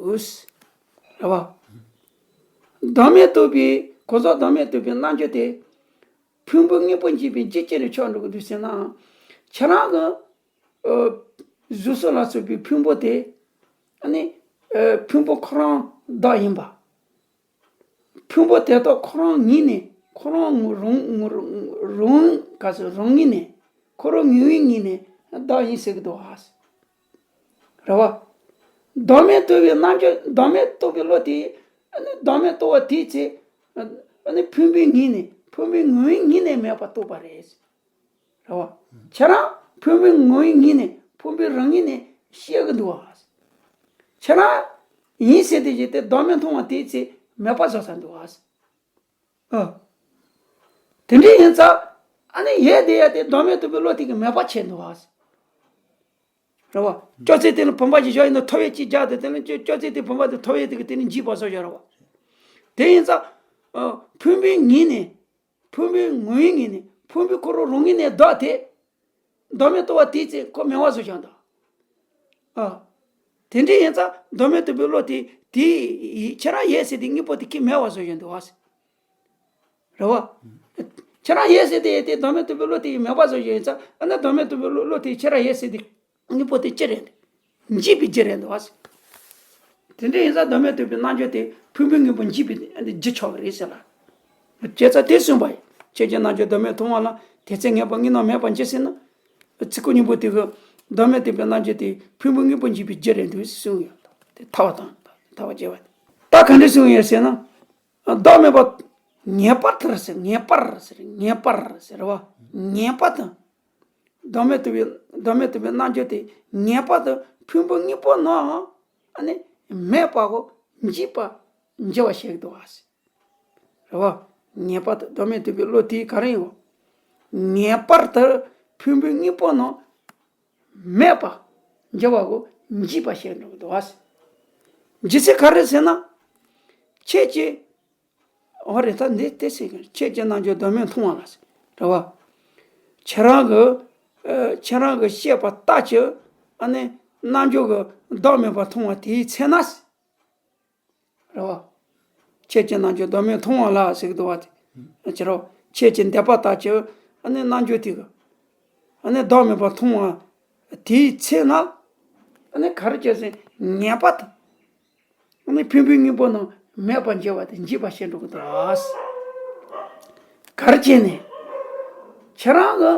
རེད་བ། བདག་མེད་རྟོགས་པའི་གོ་ས་བདག་མེད་རྟོགས་པའི་རྣལ་འབྱོར་དེ། ཕུང་པོའི་དངོས་པོ་འཇིག་པའི་རྒྱུ་ཅི་ནས་ཆགས་འགྲོ་གི་འདུག་ཟེར་ན། ཁྱེད་རང་གི་ཨ་གཟུགས་སོགས་ལ་སོགས་པའི་ཕུང་པོ་དེ་ཨ་ནི་ཨ་ཕུང་པོ་ཁོ་རང་བདག་ཡིན་པ། ཕུང་པོ་དེ་དག་ཁོ་རང་ཉིད་ནས་ཁོ་རང་ངོ་རང་ངོ་རང་ག་ཚོད་རང་ངོས་ནས་ཁོ་རང་ངོས་ངོས་ནས་བདག་ཡིན་ཟེར་གི་འདུག་ཨ། རེད་བ། བདག་མེད་རྟོགས་པའི་རྣལ་འབྱོར་བདག་མེད་རྟོགས་པའི་བློ་དེ་ཨ་ནི་བདག་མེད་རྟོགས་པ་དེའི་ཚེ་ཨ་ནི་ཕུང་པོའི་ངོས་ནས་ཕུང་པོའི་ངོས་ངོས་ནས་མེད་པར་རྟོགས་པ་རེད། རེད་བ། ཁྱེད་རང་ཕུང་པོའི་ངོ་བོའི་ངོས་ནས་ཕུང་པོའི་རང་ངོས་ནས་བཤད་གི་འདུག་བ། ཁྱེད་རང་ཡིན་ཟེར་དེ་བཞིན་དེ་བདག་མེད་མཐོང་བ་དེའི་ཚེ་མེད་པ་བཟོ་ས་འདུག་བ། ཨ། དེ་འདྲ་ཡིན་ཙང་ཨ་ནི་ཡོད་དེ་ཡོད་དེ་བདག་མེད་རྟོགས་པའི་བློ་དེ་གིས་མེད་པ་བྱས་འདུག་བ། རེད་བ། ཅོག་ཙེ་དེ་ལ་བུམ་པ་ཞིག་བཞག་ཡིན་ན་ཐོ་བས་གཅིག་བརྒྱབ་དེ་དེ་ལ་ཅོག་ཅོག་ཙེ་དེ་བུམ་པ་དེ་ཐོ་བས་དེ་གིས་དེ་ནི་འཇིག་པ་བཟོ་བཞག་རེད་བ། དེ་ཡིན་ཙང་། ཨ། ཕུང་པོའི་ངོས་ནས། ཕུང་པོའི་ངོ་བོའི་ངོས་ནས་ཕུང་པོའི་ཁོ་རང་རང་ངོས་ནས་བདག་དེ། བདག་མེད་རྟོགས་པ་དེའི་ཚེ་ཁོ་མེད་པ་བཟོ་བཞག་འདུག་ཨ། དེ་འདྲ་ཡིན་ཙང་བདག་མེད་རྟོགས་པའི་བློ་དེ་དེ་ཡི་ཁྱེད་རང་ཡོད་ཟེར་དེ་དངོས་པོ་དེ་ཁྱེད་མེད་པ་བཟོ་བཞག་འདུག་བ། རེད་བ། ཁྱེད་རང་ཡོད་ཟེར་དེ་ཡོད་དེ་བདག་མེད་རྟོགས་པའི་བློ་དེ་ཡི་མེད་པ་བཟོ་བཞག་ཡིན་ཙང་ཨ་ནི་བདག་མེད་རྟོགས་པའི་བློ་བློ་དེ་ཁྱེད་རང་ཡོད་ཟེར་དེ་དངོས་པོ་དེ་ཅི་རེད། འཇིག་པའི་རྒྱུ་རེད་འདུག་བ། དེ་འདྲ་ཡིན་ཙང་བདག་མེད་རྟོགས་པའི་རྣལ་འབྱོར་དེ་ཕུང་པོའི་དངོས་པོ་འཇིག་པའི་རྒྱུ་ཆགས་ཀྱི་རེད་ཟེར་ལ། བྱས་ཙང་དེ་གསུངས་པ་ཡིན། ཁྱེད་ཀྱི་རྣལ་འབྱོར་བདག་མེད་མཐོང་བ་ལ། དེ་ཚེ་ངེས་པར་དངོས་སྣང་མེད་པར་འགྱུར་ཟེར་ན། ཚིག་གོ་གཉིས་པོ་དེ་གི་བདག་མེད་རྟོགས་པའི་རྣལ་འབྱོར་དེ་ཕུང་པོའི་དངོས་པོ་འཇིག་པའི་རྒྱུ་རེད་འདུག་གསུངས་ཡོད། དེ་ཐར་པ་དང་ཐར་པ་བརྒྱད་པ་དེ། ད་ག་འདྲ་གསུངས་ཡོད་ཟེར་ན། བདག་མེད་པ། ངེས་པར་དུ་ཟེར་ངེས་པར་ཟེར་ངེས་པར་ཟེར་བ། ངེས་པར་དུ། བདག་མེད་རྟོགས་པའི་བདག་མེད་རྟོགས་པའི་རྣལ་འབྱོར་དེ་ངེས་པར་དུ་ཕུང་པོ་དངོས་པོ་རྣམས་ཨ་ནི་མེད་པ་གོ་འཇིག་པ་འགྱུར་བར་བྱེད་ཀྱི་འདུག་བ། རེད་བ། ངེས་པར་དུ་བདག་མེད་རྟོགས་པའི་བློ་དེ་ག་རེ་ཡིན་གོ། ངེས་པར་དུ་ཕུང་པོ་དངོས་པོ་རྣམས་མེད་པ་འགྱུར་བ་གོ་འཇིག་པ་བྱེད་འགྲོ་གི་འདུག་བ། རྒྱུ་མཚན་ག་རེ་ཟེར་ན། ཁྱེད་ཀྱིས། འོ་རེད་ད་འདི་དེ་ཟེར་གི་ཁྱེད་ཀྱི་རྣལ་འབྱོར་བདག་མེད་མཐོང་བ་ལ་ཟེར་རེད་བ། ཁྱེད་རང་གི་ཨ། ཁྱེད་རང་གི་བཤད་པ་ལྟར་གྱི་ཨ་ནི་རྣལ་འབྱོར་གྱི་བདག་མེད་པ་མཐོང་བ་དེའི་ཚེ་ན་ཟེར། རེད་བ། ཁྱེད་ཀྱི་རྣལ་འབྱོར་བདག་མེད་མཐོང་བ་ལ་ཟེར་གི་འདུག་བ་དེ། ཁྱེད་རོ། ཁྱེད་ཀྱི་འདོད་པ་ལྟར་གྱི་ཨ་ནི་རྣལ་འབྱོར་དེ་གི་ཨ་ནི་བདག་མེད་པ་མཐོང་བ་དེའི་ཚེ་ན་ཨ་ནི་ག་རེ་བྱས་ཟེར་ངེས་པར་དུ། ཨ་ནི་ཕུང་པོའི་དངོས་པོ་རྣམས་མེད་པར་འགྱུར་བ་དེ་འཇིག་པ་བྱེད་འགྲོ་གི་འདུག་ཨ། ག་རེ་བྱས་ནས། ཁྱེད་རང་གི་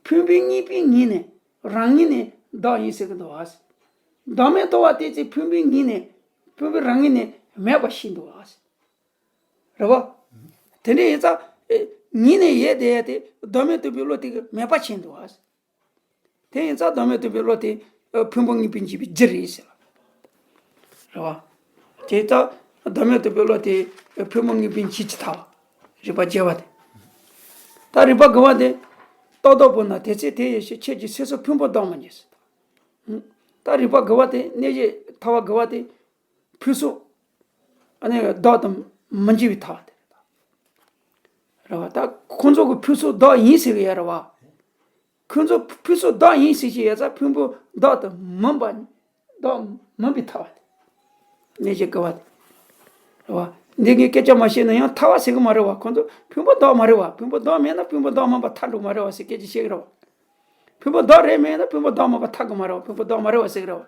ཕུང་པོའི་དངོས་པོའི་ངོས་ནས་རང་ངོས་ནས་བདག་ཡིན་ཟེར་གི་འདུག་ཨ། བདག་མེད་རྟོགས་པ་དེ་ཚེ་ཕུང་པོའི་ངོས་ནས་ཕུང་པོའི་རང་ངོས་ནས་མེད་པ་ཤེས་འདུག་ཨ། རེད་བ། དེ་འདྲ་ཡིན་ཙང་ངོས་ནས་ཡོད་དེ་ཡོད་དེ་བདག་མེད་རྟོགས་པའི་བློ་དེ་གིས་མེད་པ་ཤེས་འདུག་ཨ། དེ་ཡིན་ཙང་བདག་མེད་རྟོགས་པའི་བློ་དེ་ཕུང་པོ་དངོས་པོ་འཇིག་པའི་རྒྱུ་རེད་ཟེར་བ། རེད་བ། དེ་ལྟར་བདག་མེད་རྟོགས་པའི་བློ་དེ་ཕུང་པོ་དངོས་པོ་འཇིག་ཅེས་ཐལ་བ། རིགས་པ་བརྒྱད་པ་དེ། ད་རིགས་པ་དགུ་པ་དེ། རྟག་བདག་སྤོང་ན་དེ་ཚེ་དེ་ཡི་ཕྱིར་ཁྱེད་ཀྱི་ཚེ་སྲོག་ཕུང་པོ་བདག་མི་འགྱུར་ཟེར། ད་རིགས་པ་དགུ་པ་དེ་གནས་གཞི་ཐར་པ་དགུ་པ་དེ། ཕུང་སོགས་ཨ་ནི་བདག་ཏུ་མི་འགྱུར་བའི་ཐར་པ་དེ་རེད་ད། རེད་བ། ད་ཁོང་ཚོ་གི་ཕུང་སོགས་བདག་ཡིན་ཟེར་གི་ཡ་རེད་བ། ཁོང་ཚོ་ཕུང་སོགས་བདག་ཡིན་ཟེར་གྱི་ཡོད་ཙང་ཕུང་པོ་བདག་ཏུ་མིན་པ། བདག་མིན་པའི་ཐར་པ་དེ། གནས་གཞི་དགུ་པ་དེ། རེད་བ། འདི་གའི་སྐད་ཆ་མ་བཤད་ན་ཡང་ཐར་པ་ཟེར་གི་མ་རེད་བ། ཁོང་ཚོ་ཕུང་པོ་བདག་མ་རེད་བ། ཕུང་པོ་བདག་མེད་ན་ཕུང་པོ་བདག་མིན་པ་ཐར་འགྲོ་མ་རེད་བ་ཟེར་སྐད་ཆ་བཤད་གི་རེད་བ། ཕུང་པོ་བདག་རེད་མེད་ན་ཕུང་པོ་བདག་མིན་པ་ཐར་གི་མ་རེད་བ། ཕུང་པོ་བདག་མ་རེད་བ་ཟེར་གི་རེད་བ།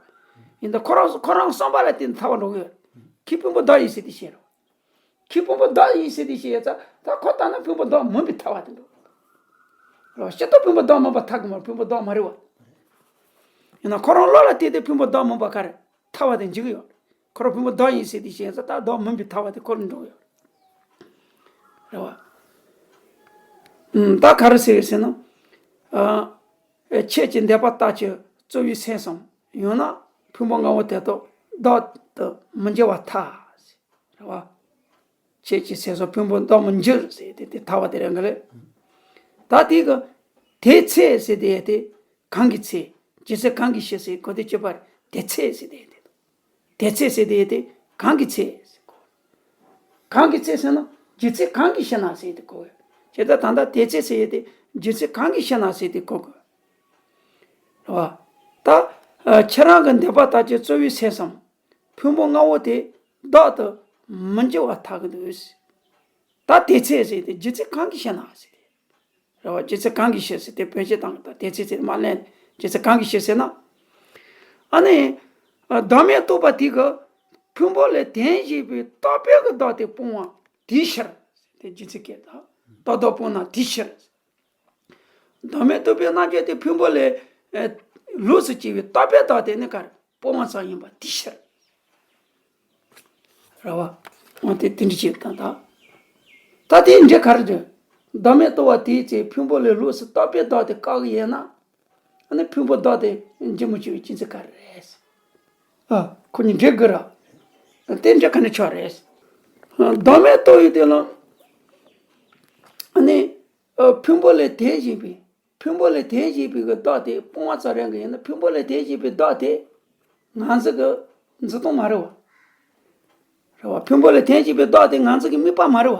ཡིན་ད་ཁོ་རང་ཁོ་རང་བསམ་པ་ལ་བརྟེན་ནས་ཐར་པ་འགྲོ་གི་ཡོད། ཁྱེད་ཕུང་པོ་བདག་ཡིན་ཟེར་དེ་བཤད་རེད་བ། ཁྱེད་ཕུང་པོ་བདག་ཡིན་ཟེར་དེ་བཤད་ཡོད་ཙང་ད་ཁོ་ལྟ་ན་ཕུང་པོ་བདག་མིན་པའི་ཐར་པ་དེ་འགྲོ་གི་རེད་བ། སྤྱིར་བཏང་ཕུང་པོ་བདག་མིན་པ་ཐར་གི་མ་རེད། ཕུང་པོ་བདག་མ་རེད་བ། ཡིན་ན་ཁོ་རང་བློ་ལ་བལྟས་ཏེ་ཕུང་པོ་བདག་མིན་པ་ག་རེ་ཐར་པ་དེ་འཇིག་གི་ཡོད། ཁོ་རང་ཕུང་པོ་བདག་ཡིན་ཟེར་དེ་བཤད་ཡོད་ཙང་ད་བདག་མིན་པའི་ཐར་པ་དེ་ཁོ་རང་འགྲོ་གི་ཡོད། རེད་བ། ཨུམ། ད་ག་རེ་ཟེར་ཡོད་ཟེར་ན། ཨ། ཁྱེད་ཀྱི་འདོད་པ་ལྟར་གྱི་རྩོལ་བའི་སེམས་སམ། ཡང་ན་ཕུང་པོ་ལྔ་པོ་དེ་དག་བདག་ཏུ་མི་འགྱུར་བར་ཐལ། རེད་བ། ཁྱེད་ཀྱི་སེམས་སམ་ཕུང་པོ་བདག་མི་འགྱུར་ཟེར་ཏེ་དེ་ཐར་པ་དེ་རེད་ག་ལེ། ད་དེ་གི་དེའི་ཚེ་ཟེར་དེ་ཡོད་དེ། གང་གི་ཚེ། རྒྱུ་མཚན་གང་གིས་ཤེས་ཟེར་གོ་དེ་གཅིག་པ་རེད། དེའི་ཚེ་ཟེར་དེ་ཡོད་དེ། དེའི་ཚེ་ཟེར་དེ་ཡོད་དེ་གང་གི་ཚེ་ཟེར་གོ། གང་གི་ཚེ་ཟེར་ན་རྒྱུ་མཚན་གང་གིས་ཤེས་ན་ཟེར་དེ་གོ་གི། བྱས་ཙང་ད་ལྟ་དེའི་ཚེ་ཟེར་ཡོད་དེ་རྒྱུ་མཚན་གང་གིས་ཤེས་ན་ཟེར་དེ་གོ་གི། རེད་བ། ད་ཨ། ཁྱེད་རང་གི་འདོད་པ་ལྟར་གྱི་རྩོལ་བའི་སེམས་སམ། ཕུང་པོ་ལྔ་པོ་དེ་བདག་ཏུ་མི་འགྱུར་བར་ཐལ་གི་འདུག། ད་དེའི་ཚེ་ཟེར་དེ་རྒྱུ་མཚན་གང་གིས་ཤེས་ན་ཟེར་དེ། རེད་བ། རྒྱུ་མཚན་གང་གིས་ཤེས་ཟེར་དེ་བོད་སྤྱི་དང་ད་དེ་ཚེ་ཚེ་མ་ལན་རྒྱུ་མཚན་གང་གིས་ཤེས་ཟེར་ན། ཨ་ནི། ཨ། བདག་མེད་རྟོགས་པ་དེ་གི་ཕུང་པོ་ལས་དོན་གཞན་པའི་རྟོག་པས་ཀྱི་བདག་དེ་སྤོང་བ་དེའི་ཕྱིར། དེ་རྒྱུ་མཚན་སྐད་དང་རྟོག་བདག་སྤོང་ན་དེའི་ཕྱིར། བདག་མེད་རྟོགས་པའི་རྣལ་འབྱོར་དེ་ཕུང་པོ་ལས། ཨ། ལོགས་སུ་གྱེས་པའི་རྟོག་པས་བདག་དེ་ནི་ག་རེ་སྤོང་བ་ཙམ་ཡིན་པ་དེའི་ཕྱིར། རེད་བ། འོ་དེ་དེ་འདྲ་བྱེད་དང་ད། ད་དེ་འདྲ་ག་རེ་རེད། བདག་མེད་རྟོགས་པ་དེའི་ཚེ་ཕུང་པོ་ལས་ལོགས་སུ་རྟག་པའི་བདག་དེ་བཀག་གི་ཡོད་ན། ཨ་ནི་ཕུང་པོ་བདག་དེ་འཇིག་མི་འཇིག་པའི་རྒྱུ་མཚན་ག་རེ་རེད། ཨ། ཁོ་གཉིས་འདྲེས་དགོས་ར། དེ་འདྲ་ག་ནས་ཆགས་རེད། བདག་མེད་རྟོགས་ཡོད་དེ་ལ། ཨ་ནི། ཨ། ཕུང་པོ་ལས་དེ་བཞིན་པའི། ཕུང་པོ་ལས་དེ་བཞིན་པའི་གི་བདག་དེ་སྤོང་བ་ཙམ་རང་གི་ཡིན་ན་ཕུང་པོ་ལས་དེ་བཞིན་པའི་བདག་དེ་ང་ཚོ་གི་འཛིན་སྟངས་མ་རེད་བ། རེད་བ། ཕུང་པོ་ལས་དེ་བཞིན་པའི་བདག་དེ་ང་ཚོ་གི་དམིགས་པ་མ་རེད་བ།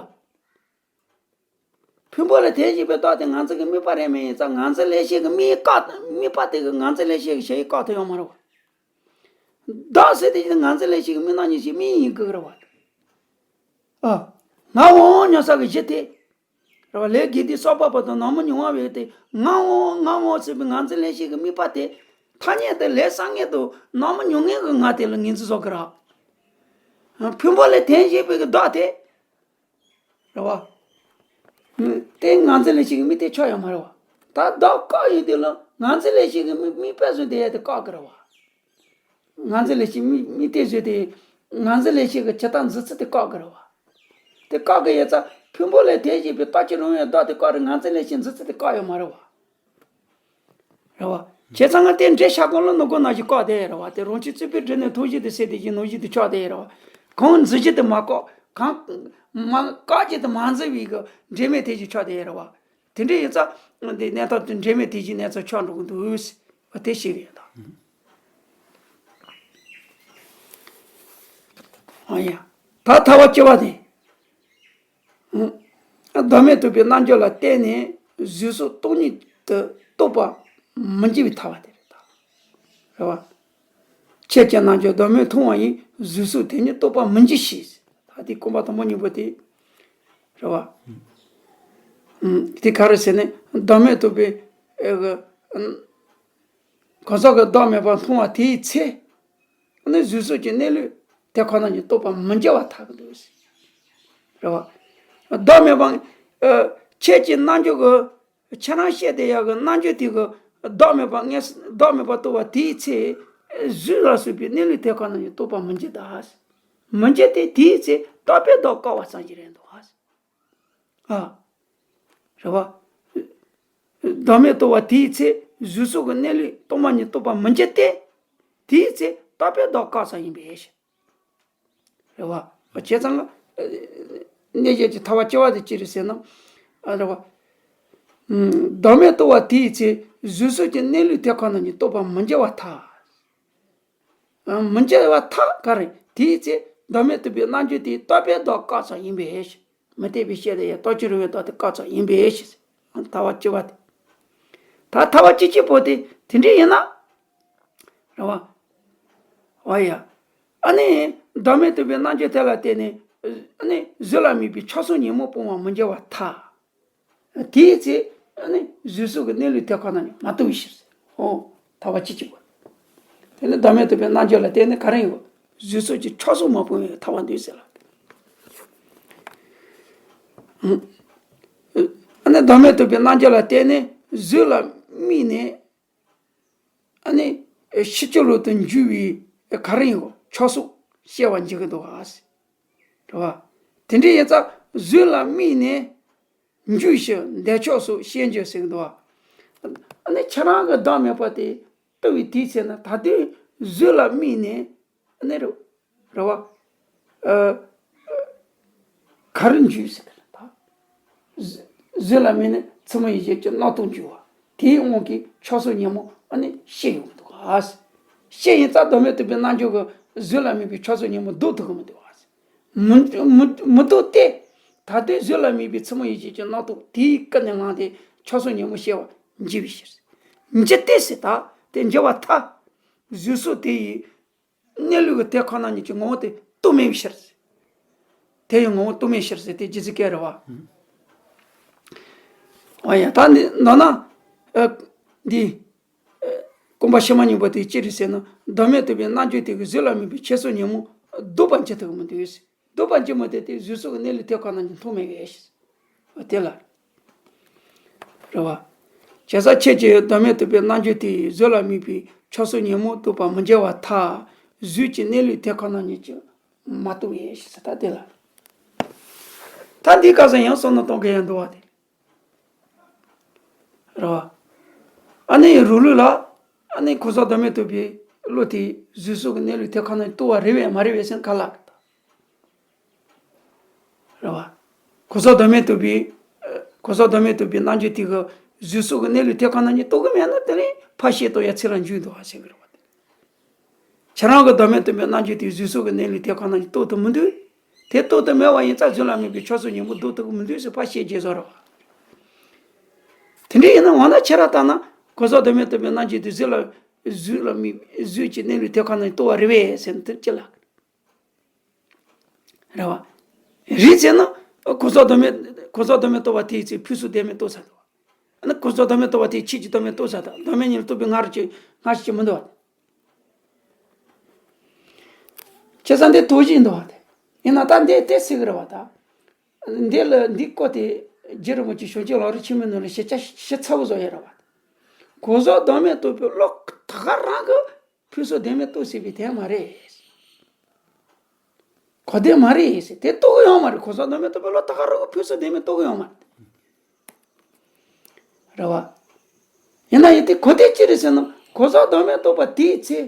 ཕུང་པོ་ལས་དེ་བཞིན་པའི་བདག་དེ་ང་ཚོ་གི་དམིགས་པ་རེད་མ་ཡིན་ཙང་ང་ཚོ་ལས་བྱེད་ཀྱི་དམིགས་བཀག་དམིགས་པ་དེ་གི་ང་ཚོ་ལས་བྱེད་ཀྱི་ཞེན་ཡུལ་བཀག་ཐུབ་ཡོད་མ་རེད་བ། བདག་ཟེར་དེ་བཞིན་ང་ཚོ་ལས་བྱེད་ཀྱི་དམིགས་སྣང་གཉིས་ཀྱི་དམིགས་ཡུལ་ཡིན་དགོས་ཀྱི་རེད་བ། ཨ། ང་འོང་མྱོང་ས་གི་གཞི་དེ། རེད་བ། ལས་དགེ་སྡིག་བསགས་པ་བར་དུ་ནམ་མི་མྱོང་བ་བས་ཏེ་ང་འོང་ང་འོང་ཟེར་བའི་ང་ཚོ་ལས་བྱེད་ཀྱི་དམིགས་པ་དེ་ཐ་སྙད་དུ་ལས་བསགས་མཁན་དུ་ནམ་མི་མྱོང་མཁན་གྱི་ང་དེ་ལ་ངོས་འཛིན་བཟོ་གི་རེད། ཕུང་པོ་ལས་དེ་བཞིན་པའི་གི་བདག་དེ། རེད་བ། དེ་ང་ཚོ་ལས་བྱེད་ཀྱི་དམིགས་གཏད་ཆགས་ཡོད་མ་རེད་བ། ད་བདག་བཀག་ཡོད་དུས་ལ་ང་ཚོ་ལས་བྱེད་ཀྱི་དམིགས་དམིགས་པ་བཟོས་དེ་ཡ་དེ་བཀག་གི་རེད་བ། ང་ཚོ་ལས་བྱེད་དམིགས་དམིགས་གཏད་བཟོས་དེ་ང་ཚོ་ལས་བྱེད་ཀྱི་ཇི་ལྟར་འཛིན་ཚུལ་དེ་བཀག་གི་རེད་བ། དེ་བཀག་གི་ཡོད་ཙང་ཕུང་པོ་ལས་དེ་བཞིན་པའི་རྟག་གཅིག་རང་བའི་བདག་དེ་བཀག་རེད། ང་ཚོ་ལས་བྱེད་འཛིན་ཚུལ་དེ་བཀག་ཡོད་མ་རེད་བ། རེད་བ། བྱས་ཙང་ང་དེ་འདྲའི་ཤ་སྐོང་ལ་ནུ་གོ་ན་ཞིག་བཀག་དེ་རེད་བ། དེ་རང་བྱུང་རྩོད་པའི་སྒྲིབ་ནས་མཐོང་བཞིན་དུ་སེལ་དེ་བཞིན་ནང་བཞིན་དུ་ཆགས་དེ་རེད་བ། གང་འཛིན་གཞི་དེ་མ་བཀག་གང་མ་བཀག་གཞི་དེ་མ་འཛིན་པའི་གི་འབྲེལ་མེད་དེ་བཞིན་ཆགས་དེ་རེད་བ། དེ་འདྲ་ཡིན་ཙང་འདི་གནས་སྟངས་དེ་འབྲེལ་མེད་དེ་བཞིན་གནས་ཚུལ་ཆགས་འགྲོ་གི་འདུག་ཟེར་བ་དེ་ཤེས་གི་ཡོད་ད། ཨ་ཡ། ད་ཐ་བ་བཅུ་བ་དེ། བདག་མེད་རྟོགས་པའི་རྣལ་འབྱོར་ལ་བརྟེན་ནས་གཟུགས་སོགས་སྟོང་ཉིད་དུ་རྟོགས་པ་མི་འགྱུར་བའི་ཐ་བ་དེ་རེད་ད། རེད་བ། ཁྱེད་ཀྱི་རྣལ་འབྱོར་བདག་མེད་མཐོང་བ་ཡིས། གཟུགས་སོགས་དེ་ཉིད་རྟོགས་པ་མི་འགྱུར་ཞེས། ད་དེ་རྐང་པ་དང་པོ་གཉིས་པོ་དེ། རེད་བ། ཨུམ། དེ་ག་རེ་ཟེར་ནས་བདག་མེད་རྟོགས་པའི་ཨེ་གི་གང་ཟག་གི་བདག་མེད་པ་མཐོང་བ་དེའི་ཚེ། ནི་གཟུགས་སོགས་ཀྱི་གནས་ལུགས་དེ་ཁོ་ན་ཉིད་རྟོགས་པ་མི་འགྱུར་བར་ཐལ་གྱི་འདུག། རེད་བ། བདག་མེད་པ། ཨ། ཁྱེད་ཀྱི་རྣལ་འབྱོར་གྱི། ཁྱེད་རང་བཤད་དེ་ཡག་གི་རྣལ་འབྱོར་དེ་གི་བདག་མེད་པ་ངས་བདག་མེད་པ་རྟོགས་པ་དེའི་ཚེ། གཟུགས་ལ་སོགས་པའི་གནས་ལུགས་དེ་ཁོ་ན་ཉིད་རྟོགས་པ་མི་འགྱུར་ད། མི་འགྱུར་ཏེ་དེའི་ཚེ་རྟག་པའི་བདག་བཀག་པ་ཙམ་ཞིག་རེད་འདུག། ཨ། རེད་བ། བདག་མེད་རྟོགས་པ་དེའི་ཚེ་གཟུགས་སོགས་ཀྱི་གནས་ལུགས་སྟོང་པ་ཉིད་རྟོགས་པ་མི་འགྱུར་ཏེ། དེའི་ཚེ་རྟག་པའི་བདག་བཀག་ཙམ་ཡིན་པའི་ཕྱིར། རེད་བ། བྱས་ཙང་། གནས་བཤད་ཀྱི་ཐ་བ་བཅུ་བ་དེ་ཅི་རེད་ཟེར་ན། ཨ། རེད་བ། ཨུམ། བདག་མེད་རྟོགས་པ་དེའི་ཚེ་གཟུགས་སོགས་ཀྱི་གནས་ལུགས་དེ་ཁོ་ན་ཉིད་རྟོགས་པ་མི་འགྱུར་བར་ཐལ། མི་འགྱུར་བར་ཐལ་ག་རེ། དེའི་ཚེ་བདག་མེད་རྟོགས་པའི་རྣལ་འབྱོར་དེ་རྟག་པའི་བདག་བཀག་ཙམ་ཡིན་པའི་ཕྱིར། མི་རྟག་པའི་ཤེས་རབ་ཡང་རྟག་གཅིག་རང་བའི་བདག་དེ་བཀག་ཙམ་ཡིན་པའི་ཕྱིར། ཐ་བ་བཅུ་བ་དེ། ད་ཐ་བ་བཅུ་གཅིག་པོ་དེ་དེ་འདྲ་ཡིན་ན། རེད་བ། འོ་ཡ། ཨ་ནི། བདག་མེད་རྟོགས་པའི་རྣལ་འབྱོར་དེ་ལ་བརྟེན་ནས། ཨ་ནི། གཟུགས་ལ་དམིགས་པའི་ཆགས་སོགས་ཉོན་མོངས་སྤོང་བ་མི་འགྱུར་བར་ཐལ། དེའི་ཚེ་ནི་གཟུགས་སོགས་ཀྱི་གནས་ལུགས་དེ་ཁོ་ན་ཉིད་མ་རྟོགས་པའི་ཕྱིར། ཨོ། ཐ་བ་བཅུ་གཅིག་པ། དེ་ནི་བདག་མེད་རྟོགས་པའི་རྣལ་འབྱོར་ལ་བརྟེན་ནས་ག་རེ་ཡོད། གཟུགས་སོགས་ཀྱི་ཆགས་སོགས་མ་སྤོང་བའི་ཐ་བ་འདོད་ཟེར་ལ། ཨ་ནི་བདག་མེད་རྟོགས་པའི་རྣལ་འབྱོར་ལ་བརྟེན་ནས་གཟུགས་ལ་དམིགས་ནས། ཨ་ནི་ཕྱི་ཕྱི་རོལ་དུ་འགྱུ་བའི་ག་རེ་ཡོད་ཆགས་སོགས་སྐྱེ་བར་འགྱུར་གྱི་འདུག་ག། རེད་བ། དེ་འདྲ་ཡིན་ཙང་གཟུགས་ལ་དམིགས་ནས། འགྱུ་ཞིང་འདས་ཆགས་སོགས་སྐྱེ་འགྱུར་ཟེར་གྱི་འདུག་བ། ཨ་ནི་ཁྱེད་རང་གི་བདག་མེད་པ་དེ་རྟོགས་པའི་དུས་ཚེ་ན་ད་དུང་གཟུགས་ལ་དམིགས་ནས་ཨ་ནི་རེད་རེད་བ། ཨ། ག་རེ་འགྱུ་ཟེར་གྱི་རེད་ད། གཟུགས་ལ་དམིགས་ནས་མཚན་མོ་ཡི་ཞིག་གི་རྣམ་རྟོག་འགྱུ་བ། དེའི་དབང་གིས་ཆགས་སོགས་ཉོན་མོངས་ཨ་ནི་སྐྱེ་ཡོང་གི་འདུག་ག། སྐྱེ་ཡིན་ཙང་བདག་མེད་རྟོགས་པའི་རྣལ་འབྱོར་གྱིས་གཟུགས་ལ་དམིགས་པའི་ཆགས་སོགས་ཉོན་མོངས་ཟློག་ཐུབ་ཀྱི་མི་འདུག་ག། མི་མི་མི་ལྡོག་སྟེ། ད་ལྟའི་གཟུགས་ལ་དམིགས་པའི་མཚན་མོ་ཡི་ཞིག་གི་རྣམ་རྟོག་དེའི་ཀུན་ནས་བསླངས་ཏེ་ཆགས་སོགས་ཉོན་མོངས་སྐྱེ་བ་འགྱུར་བའི་ཕྱིར། འགྱུར་ཏེ་ཟེར་ད་དེ་འགྱུར་བར་ཐལ། གཟུགས་སོགས་དེ་ཡི་གནས་ལུགས་ཀྱི་དེ་ཁོ་ན་ཉིད་ཀྱི་ངོ་བོ་དེ་རྟོགས་མེད་པའི་ཕྱིར། དེ་ཡི་ངོ་བོ་རྟོགས་མེད་ཕྱིར་ཟེར་དེ་རྗེ་བཙུན་སྐད་རེད་བ། ཨ་ཡ་ད་འདི་ནོ་ན། ཨ། འདི། རྐང་པ་ཕྱི་མ་གཉིས་པོ་དེ་ཅི་རེད་ཟེར་ན། བདག་མེད་རྟོགས་པའི་རྣལ་འབྱོར་དེ་གིས་གཟུགས་ལ་དམིགས་པའི་ཆགས་སོགས་ཉོན་མོངས་ཟློག་པར་འགྱུར་ཐུབ་ཀྱི་མི་འདུག། ཟློག་པར་འགྱུར་མི་འདུག་སྟེ་གཟུགས་སོགས་ཀྱི་གནས་ལུགས་དེ་ཁོ་ན་ཉིད་མཐོང་མེད་པའི་ཕྱིར། དེ་ལ། རེད་བ། བྱས་ཙང་ཁྱེད་ཀྱིས་བདག་མེད་རྟོགས་པའི་རྣལ་འབྱོར་དེ་ཡིས་གཟུགས་ལ་དམིགས་པའི་ཆགས་སོགས་ཉོན་མོངས་ཟློག་པར་མི་འགྱུར་བར་ཐལ། གཟུགས་ཀྱི་གནས་ལུགས་དེ་ཁོ་ན་ཉིད་ཀྱིས་མ་རྟོགས་པའི་ཕྱིར་ཟེར་ད་དེ་ལ། ད་འདིའི་སྐབས་སུ་ཡང་བསམ་བློ་གཏོང་གི་ཡང་འདུག་བ་དེ། རེད་བ། ཨ་ནི་རུ་ལུ་ལ། ཨ་ནི་གོ་ས་བདག་མེད་རྟོགས་པའི་བློ་དེ་གཟུགས་སོགས་ཀྱི་གནས་ལུགས་དེ་ཁོ་ན་རྟོགས་པ་རེད་བས་མ་རེད་བས་ཟེར་ན་ག་ལ། རེད་བ། གོ་ས་བདག་མེད་རྟོགས་པའི། གོ་ས་བདག་མེད་རྟོགས་པའི་རྣམ་འགྱུར་དེ་གི་གཟུགས་སོགས་ཀྱི་གནས་ལུགས་དེ་ཁོ་ན་ཉིད་རྟོགས་ཀྱི་མེད་ན་དེ་ནི་ཕར་ཤེས་རྟོགས་ཡ་ཚིག་ལ་འཇུག་འདུག་བ་ཟེར་གི་རེད་བ། ཁྱེད་རང་གི་བདག་མེད་རྟོགས་པའི་རྣམ་འགྱུར་དེ་གཟུགས་སོགས་ཀྱི་གནས་ལུགས་དེ་ཁོ་ན་ཉིད་རྟོགས་ཐུབ་མི་འདུག་དེ་རྟོགས་ཐུབ་མེད་པ་ཡིན་ཙང་གཟུགས་ལ་དམིགས་པའི་ཆོས་སོགས་གཉིས་པོ་ལྡོག་ཐུབ་ཀྱི་མི་འདུག་ཟེར་ཕར་བཤད་རྒྱུ་བཟོ་རེད་བ། དེ་འདྲ་ཡིན་ན་འོ་ན་ཁྱེད་རང་ལྟར་ན་གོ་ས་བདག་མེད་རྟོགས་པའི་རྣམ་འགྱུར་དེ་གཟུགས་ལ། གཟུགས་ལ་དམིགས། གཟུགས་ཀྱི་གནས་ལུགས་དེ་ཁོ་ན་ཉིད་རྟོགས་པ་རེད་བས་ཟེར་ན་དེ་ཅི་ལ། རེད་བ། རེད་ཟེར་ན། གོ་ས་བདག་མེད། གོ་ས་བདག་མེད་རྟོགས་པ་དེའི་ཚེ་ཕུང་སོགས་བདེན་མེད་རྟོགས་ཚར་འདུག་བ། ཨ་ནི་གོ་ས་བདག་མེད་རྟོགས་པ་དེའི་ཆོས་ཀྱི་བདག་མེད་རྟོགས་ཚར་དང་བདག་མེད་གཉིས་ལ་རྟོགས་པའི་སྔ་རོལ་གྱི་སྔ་ཕྱི་གཅིག་མི་འདུག་བ། བྱས་ཙང་འདི་དོགས་གཞི་འདུག་བ་དེ། ཡིན་ན་ད་འདི་དེ་ཟེར་གི་རེད་བ་ད། འདི་ལ་འདི་བཀོད་དེ་རྗེ་རིན་པོ་ཆེ་ཞོ་སྐྱོན་ལག་རིས་ཆེན་མོའི་ནང་ལ་ཞིབ་ཆ་ཞིབ་ཚགས་པོ་བཟོ་ཡ་རེད་བ། གོ་ས་བདག་མེད་རྟོགས་པའི་བློ་ད་ག་རང་གི་ཕུང་སོགས་བདེན་མེད་རྟོགས་སྲིད་པའི་དོན་མ་རེད། གོ་དོན་མ་རེད་ཟེར་དེ་རྟོགས་གི་ཡོད་མ་རེད། གོ་ས་བདག་མེད་རྟོགས་པའི་བློ་ད་ག་རང་གི་ཕུང་སོགས་བདེན་མེད་རྟོགས་གི་ཡོད་མ་རེད། རེད་བ། ཡིན་ན་ཡང་དེ་གོ་དོན་ཅི་རེད་ཟེར་ན་གོ་ས་བདག་མེད་རྟོགས་པ་དེའི་ཚེ།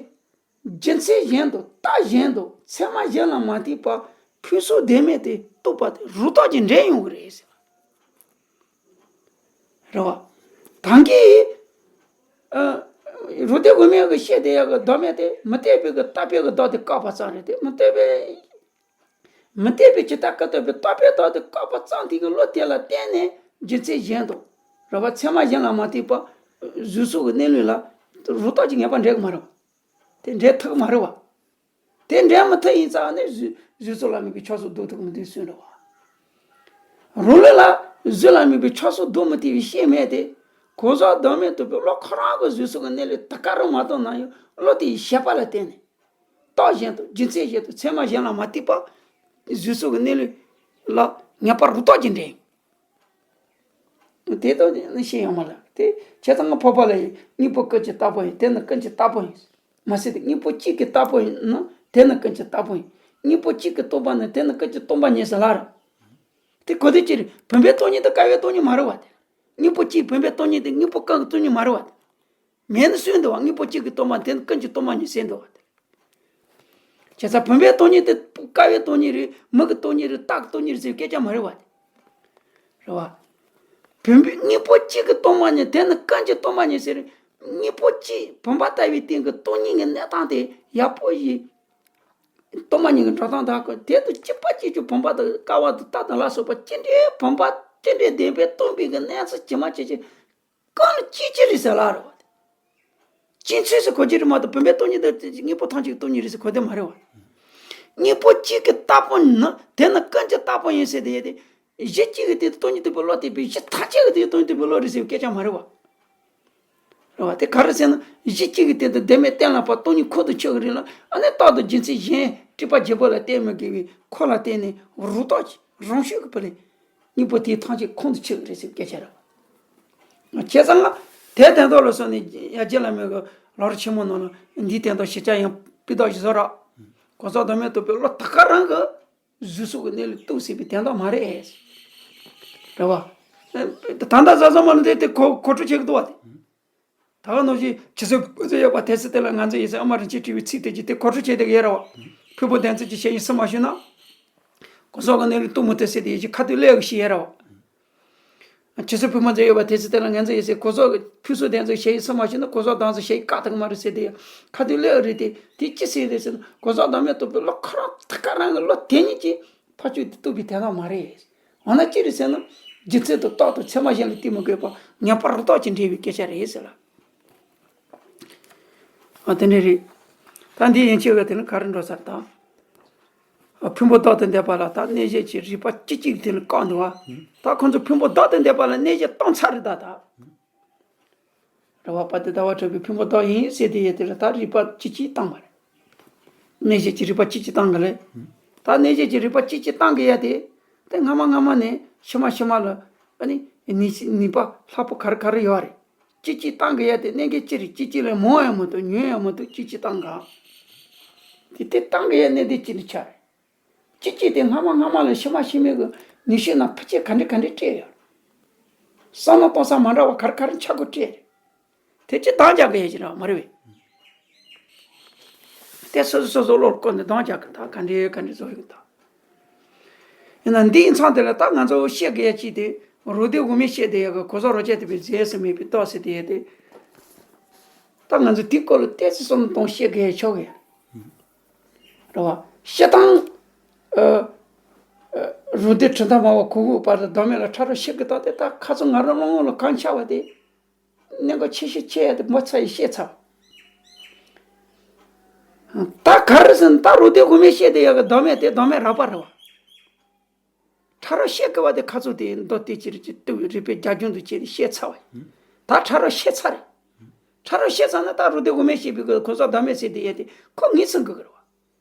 རྒྱུ་མཚན་གཞན་དང་རྟགས་གཞན་དང་ཚད་མ་གཞན་ལ་མ་ལྟོས་པར་ཕུང་སོགས་བདེན་མེད་དེ་རྟོགས་པ་དེ་རང་རྟོགས་ཀྱིས་འདྲེན་ཡོང་གི་རེད་ཟེར། རེད་བ། ད་གིན། ཨ། རང་སྟོང་དབུ་མའི་གི་བཤད་དེ་ཡག་གི་བདག་མེད་དེ་མི་རྟག་པའི་གི་རྟག་པའི་གི་བདག་དེ་བཀག་པ་ཙམ་རེད་དེ་མི་རྟག་པའི། མི་རྟག་པའི་ཇི་ལྟར་ཀུན་བཏགས་པའི་རྟག་པའི་བདག་དེ་བཀག་པ་ཙམ་དེ་གི་བློ་དེ་ལ་བརྟེན་ནས་རྒྱུ་མཚན་གཞན་དང་། རེད་བ། ཚད་མ་གཞན་ལ་མ་ལྟོས་པར། གཟུགས་སོགས་ཀྱི་གནས་ལུགས་ལ། རང་རྟོགས་ཀྱིས་ངེས་པར་འདྲེན་གི་མ་རེད་བ། དེ་འདྲེན་ཐུབ་ཀྱི་མ་རེད་བ། དེ་འདྲེན་མི་ཐུབ་ཡིན་ཙང་ནི་གཟུགས་གཟུགས་སོགས་ལ་དམིགས་པའི་ཆོས་སོགས་ལྡོག་ཐུབ་ཀྱི་མི་འདུག་གསུངས་རེད་བ། རང་ལུགས་ལ་གཟུགས་ལ་དམིགས་པའི་ཆོས་སོགས་ལྡོག་མི་ཐུབ་པའི་ཤེས་མེད་དེ། གོ་ས་བདག་མེད་རྟོགས་པའི་བློ་ཁོ་རང་གི་གཟུགས་སོགས་ཀྱི་གནས་ལུགས་ད་ག་རང་མ་རྟོགས་ན་ཡང་བློ་དེའི་བཞེད་པ་ལ་བརྟེན་ནས། རྟགས་གཞན་དང་རྒྱུ་མཚན་གཞན་དང་ཚད་མ་གཞན་ལ་མ་ལྟོས་པར། གཟུགས་སོགས་ཀྱི་གནས་ལུགས་ལ་ངེས་པར་རང་རྟོགས་ཀྱིས་འདྲེན། དེ་ལྟར་ནི་ཤེས་ཡོང་བ་ལ་དེ་བྱས་ཙང་ང་འཕགས་པ་ལ་ཡིན་དངོས་པོ་ཀུན་གྱི་བཏགས་པ་ཡིན་དེ་ནི་ཀུན་གྱི་བཏགས་པ་ཡིན། མ་ཟད་དེ་དངོས་པོ་གཅིག་གིས་བཏགས་པ་ཡིན་ན་དེ་ནི་ཀུན་གྱི་བཏགས་པ་ཡིན། དངོས་པོ་གཅིག་གིས་སྟོང་པ་ནི་དེ་ནི་ཀུན་གྱིས་སྟོང་པ་ཉིད་ཟེར་ལ་རེད། དེ་གོ་དོན་ཅི་རེད། བུམ་པའི་སྟོང་ཉིད་དེ་ཀ་བའི་སྟོང་ཉིད་མ་རེད་བ་དེ། དངོས་པོ་གཅིག་བུམ་པའི་སྟོང་ཉིད་དེ་དངོས་པོ་ཀུན་གྱི་སྟོང་ཉིད་མ་རེད་བ་དེ། མེད་ནི་སུས་འདོད་པ་དངོས་པོ་གཅིག་གི་སྟོང་པ་དེ་ནི་ཀུན་གྱི་སྟོང་པ་ཉིད་ཟེར་འདོད་པ་དེ། བྱས་ཙང་བུམ་པའི་སྟོང་ཉིད་དེ་ཀ་བའི་སྟོང་ཉིད་རེད། མིག་གི་སྟོང་ཉིད་རེད། རྟགས་ཀྱི་སྟོང་ཉིད་རེད་ཟེར་སྐད་ཆ་མ་རེད་བ་དེ། རེད་བ། བུམ་པའི་དངོས་པོ་གཅིག་གི་སྟོང་པ་ཉིད་དེ་ནི་ཀུན་གྱི་སྟོང་པ་ཉིད་ཟེར། དངོས་པོ་གཅིག་བུམ་པ་ལྟ་བུའི་སྟེང་གི་སྟོང་ཉིད་ཀྱི་གནས་སྟངས་དེ་ཡག་པོ་ཡིན། སྟོང་པ་ཉིད་ཀྱི་འགྲོ་སྟངས་དག་གི་དེ་དང་གཅིག་པ་གཅིག་གྱུར་བུམ་པ་དང་ཀ་བ་དང་རྟ་དང་ལ་སོགས་པ་ཅི་འདྲའི་བུམ་པ་ཅི་འདྲའི་བདེན་པས་སྟོང་པའི་གི་གནས་ཚུལ་ཇི་མ་ཇི་བཞིན། གང་ལ་ཅི་ཅི་རེད་ཟེར་ལ་རེད་བ། ཅི་ཚོད་ཟེར་གོ་རྒྱུ་རེད་མ་གཏོགས་བུམ་པའི་སྟོང་ཉིད་དང་དངོས་པོ་ཐམས་ཅད་ཀྱི་སྟོང་ཉིད་རེད་ཟེར་གོ་དོན་མ་རེད་བ། དངོས་པོ་གཅིག་གི་བཏགས་པ་ནི་དེ་ནི་ཀུན་གྱི་བཏགས་པ་ཡིན་ཟེར་དེ་ཡ་དེ། གཞི་གཅིག་གི་སྟེང་དུ་སྟོང་ཉིད་རྟོགས་པའི་བློ་དེ་བས་གཞི་ཐམས་ཅད་ཀྱི་སྟེང་དུ་སྟོང་ཉིད་རྟོགས་པའི་བློ་རེད་ཟེར་བའི་སྐད་ཆ་མ་རེད་བ། རེད་བ། དེ་ག་རེ་ཟེར་ན་གཞི་གཅིག་གི་སྟེང་དུ་བདེན་མེད་གཏན་ལ་ཕབ་སྟོང་ཉིད་ཁོང་དུ་ཆུད་ཀྱི་རེད་ལ་ཨ་ནི་རྟག་ཏུ་རྒྱུ་མཚན་གཞན་སྤྲོས་པ་བརྒྱད་པོ་ལ་བརྟེན་མི་དགོས་པའི་ཁོ་ལ་བརྟེན་ནས་རང་རྟོགས་ཀྱིས་རང་ཤུགས་ཀྱིས་ཕུལ་ལས། དངོས་པོ་དེ་ཐམས་ཅད་ཁོང་དུ་ཆུད་ཀྱི་རེད་ཟེར་སྐད་ཆ་རེད། བྱས་ཙང་དེ་དོན་དག་ལ་སོགས་ནས་ཡ་རྗེ་བླ་མའི་གི་ལམ་རིམ་ཆེན་མོ་ནང་ལ་འདིའི་དོན་དག་ཞིབ་ཆ་ཡང་སྤུས་དག་ཞིག་བཟོ་ར། གོ་ས་བདག་མེད་རྟོགས་པའི་བློ་ད་ག་རང་གི་གཟུགས་སོགས་ཀྱི་གནས་ལུགས་རྟོགས་སྲིད་པའི་དོན་དག་མ་རེད། རེད་བ། ད་ལྟ་གཟའ་ཟ་མ་ལ་འདི་དེ་གོ་གོ་སྒྲིག་བྱེད་ཀྱི་འདུག་བ་དེ། ད་ག་ནང་བཞིན་ཁྱེད་ཚོས་བུ་ཚོ་ཡོད་པ་དེ་ཚོ་དེ་ལ་ང་ཚོ་ཡིན་ཟེར་ཨ་མ་རིན་ཆེན་བྲིས་པའི་ཚིག་དེ་ཀྱི་དེ་གོ་སྒྲིག་བྱས་དེ་གི་ཡོད་ར་བ། ཕུང་པོ་བདེན་འཛིན་གྱི་ཞེན་ཡུལ་སུ་མ་ཞུགས་ན། གོ་ས་གི་གནས་ལུགས་རྟོགས་མི་ཐུབ་ཟེར་དེ་ཡིན་གྱི་ཁ་ཐུག་ལས་གི་ཞིག་ཡོད་ར་བ། ཁྱེད་ཚོ་བུ་མོ་ཚོ་ཡོད་པ་དེ་ཚོ་དེ་ལ་ང་ཚོ་ཡིན་ཟེར་གོ་ས་གི་ཕུང་སོགས་བདེན་འཛིན་ཞེན་ཡུལ་སུ་མ་ཞུགས་ན་གོ་ས་བདག་འཛིན་ཞེན་ཡུལ་བཀག་ཐུབ་ཀྱི་མ་རེད་ཟེར་དེ་ཁ་ཐུག་ལས་གི་རེད་དེ་དེ་ཅི་ཟེར་རེད་ཟེར་ན་གོ་ས་བདག་མེད་རྟོགས་པའི་བློ་ཁོ་རང་ད་ག་རང་གི་བློ་དེ་ཉིད་ཀྱིས་ཕར་ཕྱོགས་དེ་རྟོགས་པའི་དོན་དག་མ་རེད། འོ་ན་ཅི་རེད་ཟེར་ན། རྒྱུ་མཚན་དང་རྟགས་དང་ཚད་མ་གཞན་ལ་བརྟེན་མི་དགོས་པར་ངེས་པར་རང་རྟོགས་ཀྱིས་འདྲེན་པའི་སྐད་ཆ་རེད་ཟེར་ལ། ཨ་དེ་འདྲ་རེད། ད་འདི་ཡན་ཆད་ཀྱི་དེ་ནི་ག་རེ་འགྲོ་ས་རེད་ད། ཨ་ཕུང་པོ་བདག་ཏུ་འདོད་པ་ལ་ད་གནས་བྱེད་ཀྱི་རིགས་པ་གཅིག་གཅིག་དེ་ནི་བཀག་འདུག་བ། ད་ཁོང་ཚོ་ཕུང་པོ་བདག་ཏུ་འདོད་པ་ལ་གནས་བྱེད་བཏང་ཚར་རེད་ད་ད། རེད་བ། དཔལ་ལྡན་ཟླ་བ་གྲགས་པའི་ཕུང་པོ་བདག་ཡིན་ཟེར་དེ་ཡོད་དེ་ལ་ད་རིགས་པ་གཅིག་གཅིག་བཏང་བ་རེད། གནས་བྱེད་ཀྱི་རིགས་པ་གཅིག་གཅིག་བཏང་གི་ལས། ད་གནས་བྱེད་ཀྱི་རིགས་པ་གཅིག་གཅིག་བཏང་གི་ཡ་དེ། དེ་སྔ་མ་སྔ་མ་ནས་ཕྱི་མ་ཕྱི་མ་ལ་ཨ་ནི་ནུས་ནུས་པ་ལྷག་པོ་ག་རེ་ག་རེ་ཡོད་རེད། གཅིག་གཅིག་བཏང་གི་ཡ་དེ་གནས་འགལ་གཅིག་རེད། གཅིག་གཅིག་ལས་མང་ཡང་མི་འདུག་ཉུང་ཡང་མི་འདུག་གཅིག་གཅིག་བཏང་གི་དེ་དེ་བཏང་གི་ཡ་གནས་དེ་གཅིག་ནི་ཆ་རེད། གཅིག་གཅིག་དེ་སྔ་མ་སྔ་མ་ལ་ཕྱི་མ་ཕྱི་མའི་གི་ནུས་ཤུགས་ནང་ཕུ་ཆེ་ག་འདྲ་ག་འདྲ་སྤྲད་ཡོད། བསམ་བློ་གཏོང་ས་མ་འདྲ་བ་ག་རེ་ག་རེ་ཆགས་དགོས་སྤྲད་རེད། དེ་ཅི་འདང་རྒྱག་གི་ཡོད་ཀྱི་རེད་མ་རེད་པས། དེ་སོ་སོ་སོ་སོ་བློར་བཀོད་ནས་འདང་རྒྱག་གི་ད་ག་འདྲའི་ག་འདྲའི་བཟོ་ཡོད་གི་ད། ཡིན་ན་འདིའི་མཚམས་དེ་ལ་ད་ང་ཚོ་བཤད་དགོས་ཡ་ཅིག་དེ་རུ་སྡེ་དབུ་མའི་བཤད་དེ་ཡ་གི་གོ་ས་རོ་ཅན་དེ་པའི་རྫས་སུ་མེད་པའི་རྟགས་ཟེར་དེ་ཡ་དེ། ད་ང་ཚོ་དེའི་སྐོར་ལ་ཏོག་ཙམ་བསམ་བློ་གཏོང་བཤད་དགོས་ཡ་ཆོག་གི་ཡ། རེད་བ། བཤད་སྟངས། ཨ། ཨ། རུ་སྡེ་ཁྲི་ཐར་མ་པ་གུ་གུ་བར་དུ་བདག་མེད་ལ་ཕྲ་རབ་བཤད་གི་ད་དེ་ད་ཁ་ཚོ་ང་རང་བློ་ངོ་ལ་གང་ཆགས་པ་དེ། གནད་འགག་ཆེ་ཤོས་ཆེ་ཡ་དེ་མ་ཚ་ཡི་བཤད་ཚར། ད་ག་རེ་ཟེར་ན་ད་རུ་སྡེ་དབུ་མའི་བཤད་དེ་ཡ་གི་བདག་མེད་དེ་བདག་མེད་རགས་པ་རེད་བ། ཕྲ་རབ་བཤད་དགོས་པ་དེ་ཁ་ཚུགས་དེ་མདོ་སྡེ་སྤྱིར་གྱི་ལྟ་བའི་རིགས་པའི་རྒྱ་ཁྱོན་དུ་བྱས་ཏེ་བཤད་ཚར་བ་ཡིན། ད་ཕྲ་རབ་བཤད་ཚར་རེད། ཕྲ་རབ་བཤད་ཚར་ན་ད་རུ་སྡེ་དབུ་མའི་བཤད་པའི་གོ་ས་བདག་མེད་ཟེར་དེ་ཡ་དེ་ཁོ་ངེས་ཚང་དགོས་ཀྱི་རེད་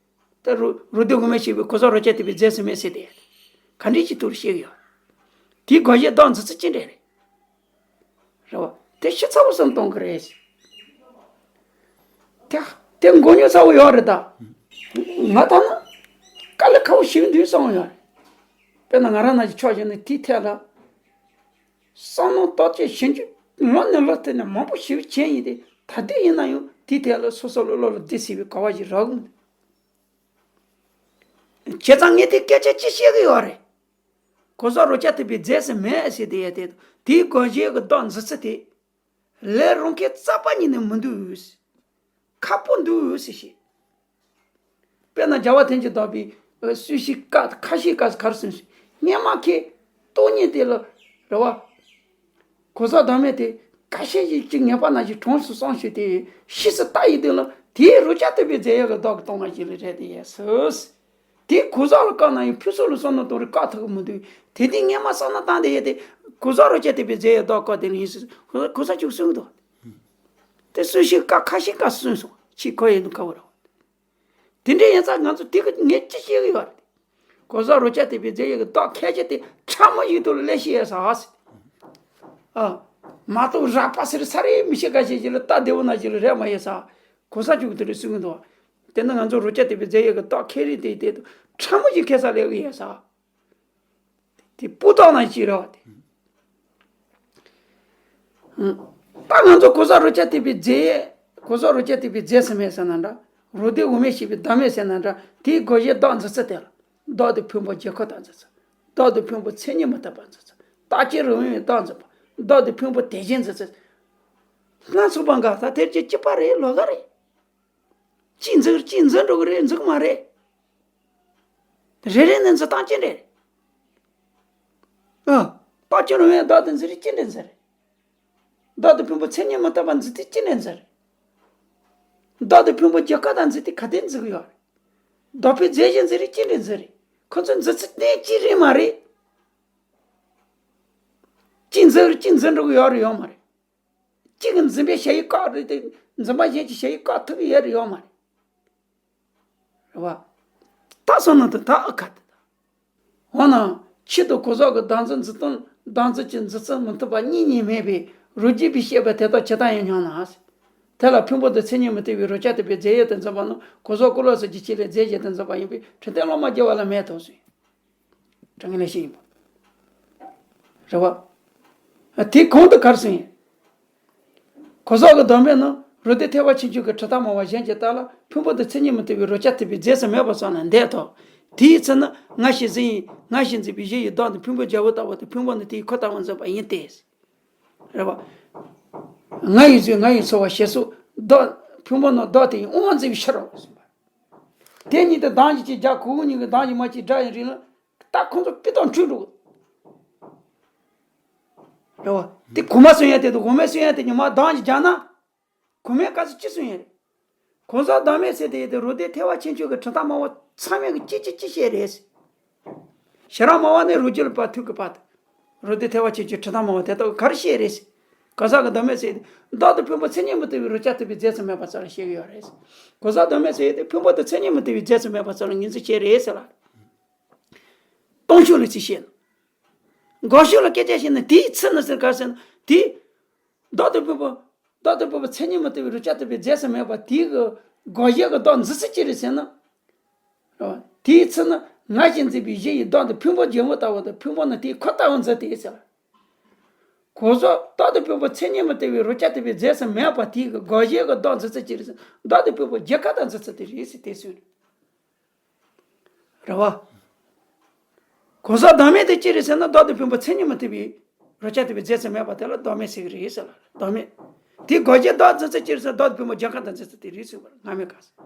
བ། ད་རུ་རུ་སྡེ་དབུ་མའི་བཤད་པའི་གོ་ས་རོ་ཅན་དེ་པའི་རྫས་སུ་མེད་ཟེར་དེ་ཡ་དེ་ག་འདྲའི་ཅིག་ཐུགས་བཤད་ཀྱི་ཡོད། དེའི་དགོངས་གཞི་བདག་འཛིན་ཚུལ་ཅི་འདྲ་རེད། རེད་བ། དེ་ཤི་ཚ་བོ་བསམ་གཏོང་གི་རེད། དེ་དེ་མགོ་རྙོག་ཚ་བོ་ཡོད་རེད་ད། ང་ད་ན་དཀའ་ལས་ཁག་པོ་ཞིག་འདུག་བསམ་ཡོད་རེད། དཔེར་ན་ང་རང་ནང་གི་ཕྱོགས་བཞིན་ནས་དེའི་ཐད་ལ་བསམ་བློ་བརྟག་དཔྱད་ཞིབ་འཇུག་ལོ་ནས་ལོ་ཐད་ནས་མང་པོ་ཞིག་བྱས་ཡིན་ཏེ་ད་ལྟ་ཡིན་ན་ཡང་དེའི་ཐད་ལ་སོ་སོ་ལ་བློ་ལ་བདེ་སྲིད་པའི་གོ་བ་ཞིག་རག་གི་མི་འདུག་བྱས་ཙང་ངས་དེ་སྐད་ཆ་ཅི་བཤད་ཀྱི་ཡོད་རེད། གོ་ས་རོ་ཅན་དེ་པའི་རྫས་སུ་མེད་ཟེར་དེ་ཡ་དེ་དང་དེའི་དགོངས་གཞི་གི་བདག་འཛིན་ཚུལ་དེ། ལས་རུང་མཁན་རྩ་བ་ཉིད་ནས་མི་འདུག་ཁག་པོ་འདུག་ཟེར་བཤད། དཔེར་ན་རྒྱལ་བ་ཐམས་ཅད་དག་པའི་གསོལ་ཞིང་བཀའ་ཁ་ཤས་བཀའ་གར་སོང་ཞིང་སྔས་མ་ཁའི་སྟོང་ཉིད་དེ་ལ་རེ་བ། གོ་ས་བདག་མེད་དེ་ཁ་ཤས་ཤིག་ཅིག་ངེས་པ་ན་ཞིག་གྲངས་སུ་སོང་ཞིག་དེ་ཤེས་སུ་ལྟ་ཡི་དེ་ལ་དེའི་རོ་ཅན་དེ་པའི་རྫས་ཡོད་ཀྱི་བདག་གི་སྟོང་བ་ཞིག་ལ་རེད་དེ་ཡས་སོ། དེ་གོ་ས་ལ་བཀག་ན་ཡང་ཕུན་ཚོགས་ལ་བསམ་བློ་གཏོང་རེ་བཀག་ཐུབ་ཀྱི་མི་འདུག་དེ་དུས་སྔས་མ་བསམ་བློ་བཏང་དེ་ཡས་དེ་གོ་ས་རོ་ཅན་དེ་པའི་རྫས་ཡོད་བདག་བཀག་དེ་ལ་ཡིན་སྲིད་གོ་ས་གཅིག་གསུངས་འདུག་དེ་གསོལ་ཞིང་བཀའ་ཁ་ཤས་བཀའ་གསུངས་སོང་ཕྱིས་ཁོ་ཡིན་ནོ་ཁ་བོ་རེད། དེ་འདྲ་ཡིན་ཙང་ང་ཚོ་དེ་གི་ངས་ཅི་བཤད་གི་ཡོད་རེད། གོ་ས་རོ་ཅན་དེ་པའི་རྫས་ཡོད་ཀྱི་བདག་ཁས་ཆེ་དེ་ཕྲ་མོ་ཡིན་དུ་ལས་ཤེས་ཡས་ས་ཨ་སི། ཨ། མ་གཏོགས་རགས་པ་ཟེར་ས་རེད་མི་ཤེས་ཁ་ཤས་ཤིག་ལ་ལྟ་བདེ་བོ་ན་ཞིག་ལ་རེད་མ་ཡས་ས། གོ་ས་བཅུག་དེ་རེད་གསུང་གི་འདུག་དེ་ནི་ང་ཚོ་རོ་ཅན་དེ་པའི་རྫས་ཡོད་ཀྱི་བདག་ཁས་རེད་དེ་དེ་དུ་ཕྲ་མོ་ཞིག་ཁས་ས་ལས་གི་ཡས་ས། དེ་སྤུ་དག་ན་ཅི་རེད་བ་དེ། ད་ང་ཚོ་གོ་ས་རོ་ཅན་དེ་པའི་རྫས། གོ་ས་རོ་ཅན་དེ་པའི་རྫས་སུ་མེད་ཟེར་ན་འདྲ། རུ་སྡེ་དབུ་མའི་བཤད་པའི་བདག་མེད་ཟེར་ན་འདྲ། དེའི་དགོངས་གཞི་བདག་འཛིན་ཚུལ་དེ་ལ། བདག་དང་ཕུང་པོ་རྒྱུད་ཁ་དང་འཛིན་ཚུལ། བདག་དང་ཕུང་པོ་མཚན་ཉིད་མི་རྟག་པ་འཛིན་ཚུལ། རྟག་ཅིང་རང་དབང་བའི་བདག་འཛིན་པ། བདག་དང་ཕུང་པོ་དེ་བཞིན་འཛིན་ཚུལ། སྣ་ཚོགས་པ་འགའ་ད་དེར་གྱི་གཅིག་པ་རེད་ལོ་ག་རེད། གཅིག་འཛིན་གཅིག་འཛིན་འགྲོ་གི་རེད་འཛིན་གི་མ་རེད། རེ་རེ་ནས་འཛིན་སྟངས་ཅི་འདྲ་རེད། ཨ། རྟག་ཅིང་རང་དབང་བདག་དང་འཛིན་རེས་ཅི་འདྲ་འཛིན་རེད། བདག་དང་ཕུང་པོ་མཚན་ཉིད་མི་རྟག་པ་འཛིན་དེ་ཅི་འདྲ་འཛིན་རེད། བདག་དང་ཕུང་པོ་རྒྱུད་ཁ་དང་འཛིན་དེ་ག་དེ་འཛིན་གི་ཡོད་རེད། བདག་པོའི་རྫས་གཞན་འཛིན་རེས་ཅི་འདྲ་འཛིན་རེད། ཁོ་ཚོ་འཛིན་ཚུལ་གནས་གཅིག་རེད་མ་རེད། གཅིག་འཛིན་རེས་གཅིག་འཛིན་འགྲོ་གི་ཡོད་རེད་ཡོད་མ་རེད། གཅིག་གི་འཛིན་པའི་ཞ་ཡི་བཀག་རེད་དེ་འཛིན་པ་གཞན་གྱི་ཞ་ཡི་བཀག་ཐུབ་ཀྱི་ཡོད་རེད་ཡོད་མ་རེད། རེད་བ། ད་སོང་ན་དེ་ད་ཨ་ཁ་དེ་ད། འོ་ན་ཆེད་དུ་གོ་ས་གི་བདག་འཛིན་འཛིན་སྟངས་བདག་འཛིན་གྱི་འཛིན་ཚུལ་མི་མཐུན་པ་གཉིས་གཉིས་མེད་པའི་རོ་རྒྱུད་པའི་བཤད་པ་དེ་དག་ཇི་ལྟར་ཡང་སྙམ་ན། དེ་ལ་ཕུང་པོ་དང་མཚན་ཉིད་མི་རྟག་པའི་རོ་ཅན་དེ་པའི་རྫས་ཡོད་དུ་འཛིན་པ་ནི་གོ་ས་ཀུན་ལོག་སོགས་ཀྱི་ཆོས་ལས་རྫས་གཞན་དུ་འཛིན་པ་ཡིན་པས་འཕྲོད་བསྟེན་སློབ་མ་རྒྱལ་བ་ལ་མེད་དོ་གསུངས། དྲང་ངེས་ལས་བཤད་ཡིན་པ། རེད་བ། དེ་གོང་དུ་གར་སོང་ཡིན། གོ་ས་གི་བདག་མེད་ནི་རུ་སྡེ་ཐེག་པ་ཆེན་པོའི་གྲུབ་མཐའ་སྨྲ་བ་གཞན་གྱི་ལྟར་ལ་ཕུང་པོ་དང་མཚན་ཉིད་མི་རྟག་པའི་རོ་ཅན་དེ་པའི་རྫས་སུ་མེད་པ་ཙམ་ལ་འདོད་དོ། དེའི་ཚེ་ན་ང་ཞེས་འཛིན་ཡིན་ང་ཞེས་འཛིན་པའི་གཞི་ཡི་བདག་ནི་ཕུང་པོའི་རྒྱལ་པོ་ལྟ་བུ་དང་ཕུང་པོ་ནི་དེའི་ཁུ་ལྟ་བུར་འཛིན་པ་ཡིན་ཏེ། རེད་བ། ང་ཡི་གཟུགས་ང་ཡི་ཚོར་བ་ཞེས་སོགས་བདག་ཕུང་པོ་ནི་བདག་དེ་ཡི་དབང་བ་འཛིན་པའི་ཕྱིར་རོ། དེ་ཉིད་དུ་གདངས་ཀྱི་ཅིག་རྒྱ་གུ་གུ་གཉིས་ཀྱི་གདངས་ཀྱི་མ་གཅིག་སྒྲ་ཡི་རིང་ལ། ད་ཁོང་ཚོ་སྤི་དང་འཁྲུལ་འགྲོ་གི། རེད་བ། དེ་གོང་མ་གསུང་ཡ་དེ་དང་གོང་མའི་གསུང་ཡ་དེ་གཉིས་མ་གདངས་ཀྱི་རྒྱ་ན། གོང་མའི་སྐབས་སུ་ཅི་གསུང་ཡ་རེད། གོ་ས་བདག་མེད་ཟེར་དེ་ཡ་དེ་རུ་སྡེ་ཐེག་པ་ཆེན་པོའི་གྲུབ་མཐའ་སྨྲ་བ་ཚང་མས་གི་ཅི་ཅི་ཅི་བཤད་རེད། ཤེས་རབ་སྨྲ་བ་ནི་རུ་སྒྱུར་པ་ཐུག་གི་པ་དང་། རུ་སྡེ་ཐེག་པ་ཆེན་པོའི་གྲུབ་མཐའ་སྨྲ་བ་དེ་དག་གིས་ག་རེ་བཤད་རེད། གོ་ས་གི་བདག་མེད་ཟེར་དེ་བདག་དང་ཕུང་པོ་མཚན་ཉིད་མི་རྟག་པའི་རོ་ཅན་དེ་པའི་རྫས་སུ་མེད་པ་ཙམ་ལ་བཤད་གི་ཡོད་རེད། གོ་ས་བདག་མེད་ཟེར་དེ་ཕུང་པོ་དང་མཚན་ཉིད་མི་རྟག་པའི་རྫས་སུ་མེད་པ་ཙམ་ལ་ངོས་འཛིན་བྱས་རེད་ཟེར་ལ། སྟོང་ཕྱོགས་ལ་ཅི་བཤད་ན། འགོག་ཕྱོགས་ལ་སྐད་ཆ་བཤད་ན་དེའི་ཚུལ་ནི་ཟེར་ག་ཟེར་ན་དེ། བདག་དང་ཕུང་པོ། བདག་དང་ཕུང་པོ་མཚན་ཉིད་མི་རྟག་པའི་རོ་ཅན་དེ་པའི་རྫས་སུ་མེད་པ་དེའི་གི་འགོག་བྱེད་ཀྱི་བདག་འཛིན་ཚུལ་ཅི་རེད་ཟེར་ན། རེད་བ། དེའི་ཚུལ་ནི་ང་ཞེས་འཛིན་པའི་གཞི་ཡི་བདག་དང་ཕུང་པོ་རྒྱལ་པོ་ལྟ་བུ་དང་ཕུང་པོ་ནི་དེའི་ཁུ་ལྟ་བུར་འཛིན་ཏེ་ཟེར། གོ་ཟོག་བདག་ཏུ་ཕོངས་པ་མཚན་ཉིད་མི་ལྟ་བུའི་རོ་བརྒྱ་ཐུབ་པའི་རྫས་སུ་མེད་པ་དེའི་གི་དགག་གཞི་གི་བདག་འཛིན་ཚུལ་ཅི་རེད་ཟེར་ན། བདག་ཏུ་ཕོངས་པ་རྒྱལ་ཁ་དང་འཛིན་ཚུལ་དེ་རེད་ཟེར་དེ་གསུངས་རེད། རེད་བ། གོ་ཟོག་བདག་མེད་དེ་ཅི་རེད་ཟེར་ན། བདག་ཏུ་ཕོངས་པ་མཚན་ཉིད་མི་ལྟ་བུའི་རོ་བརྒྱ་ཐུབ་པའི་རྫས་སུ་མེད་པ་དེ་ལ་བདག་མེད་ཟེར་གི་རེད་ཟེར་ལ། བདག་མེད། དེའི་དགག་གཞི་བདག་འཛིན་ཚུལ་ཅི་རེད་ཟེར་ན། བདག་ཏུ་ཕོངས་པ་རྒྱལ་ཁ་དང་འཛིན་ཚུལ་དེ་རེད་གསུངས་པ་རེད། སྔ་མའི་སྐབས་སུ།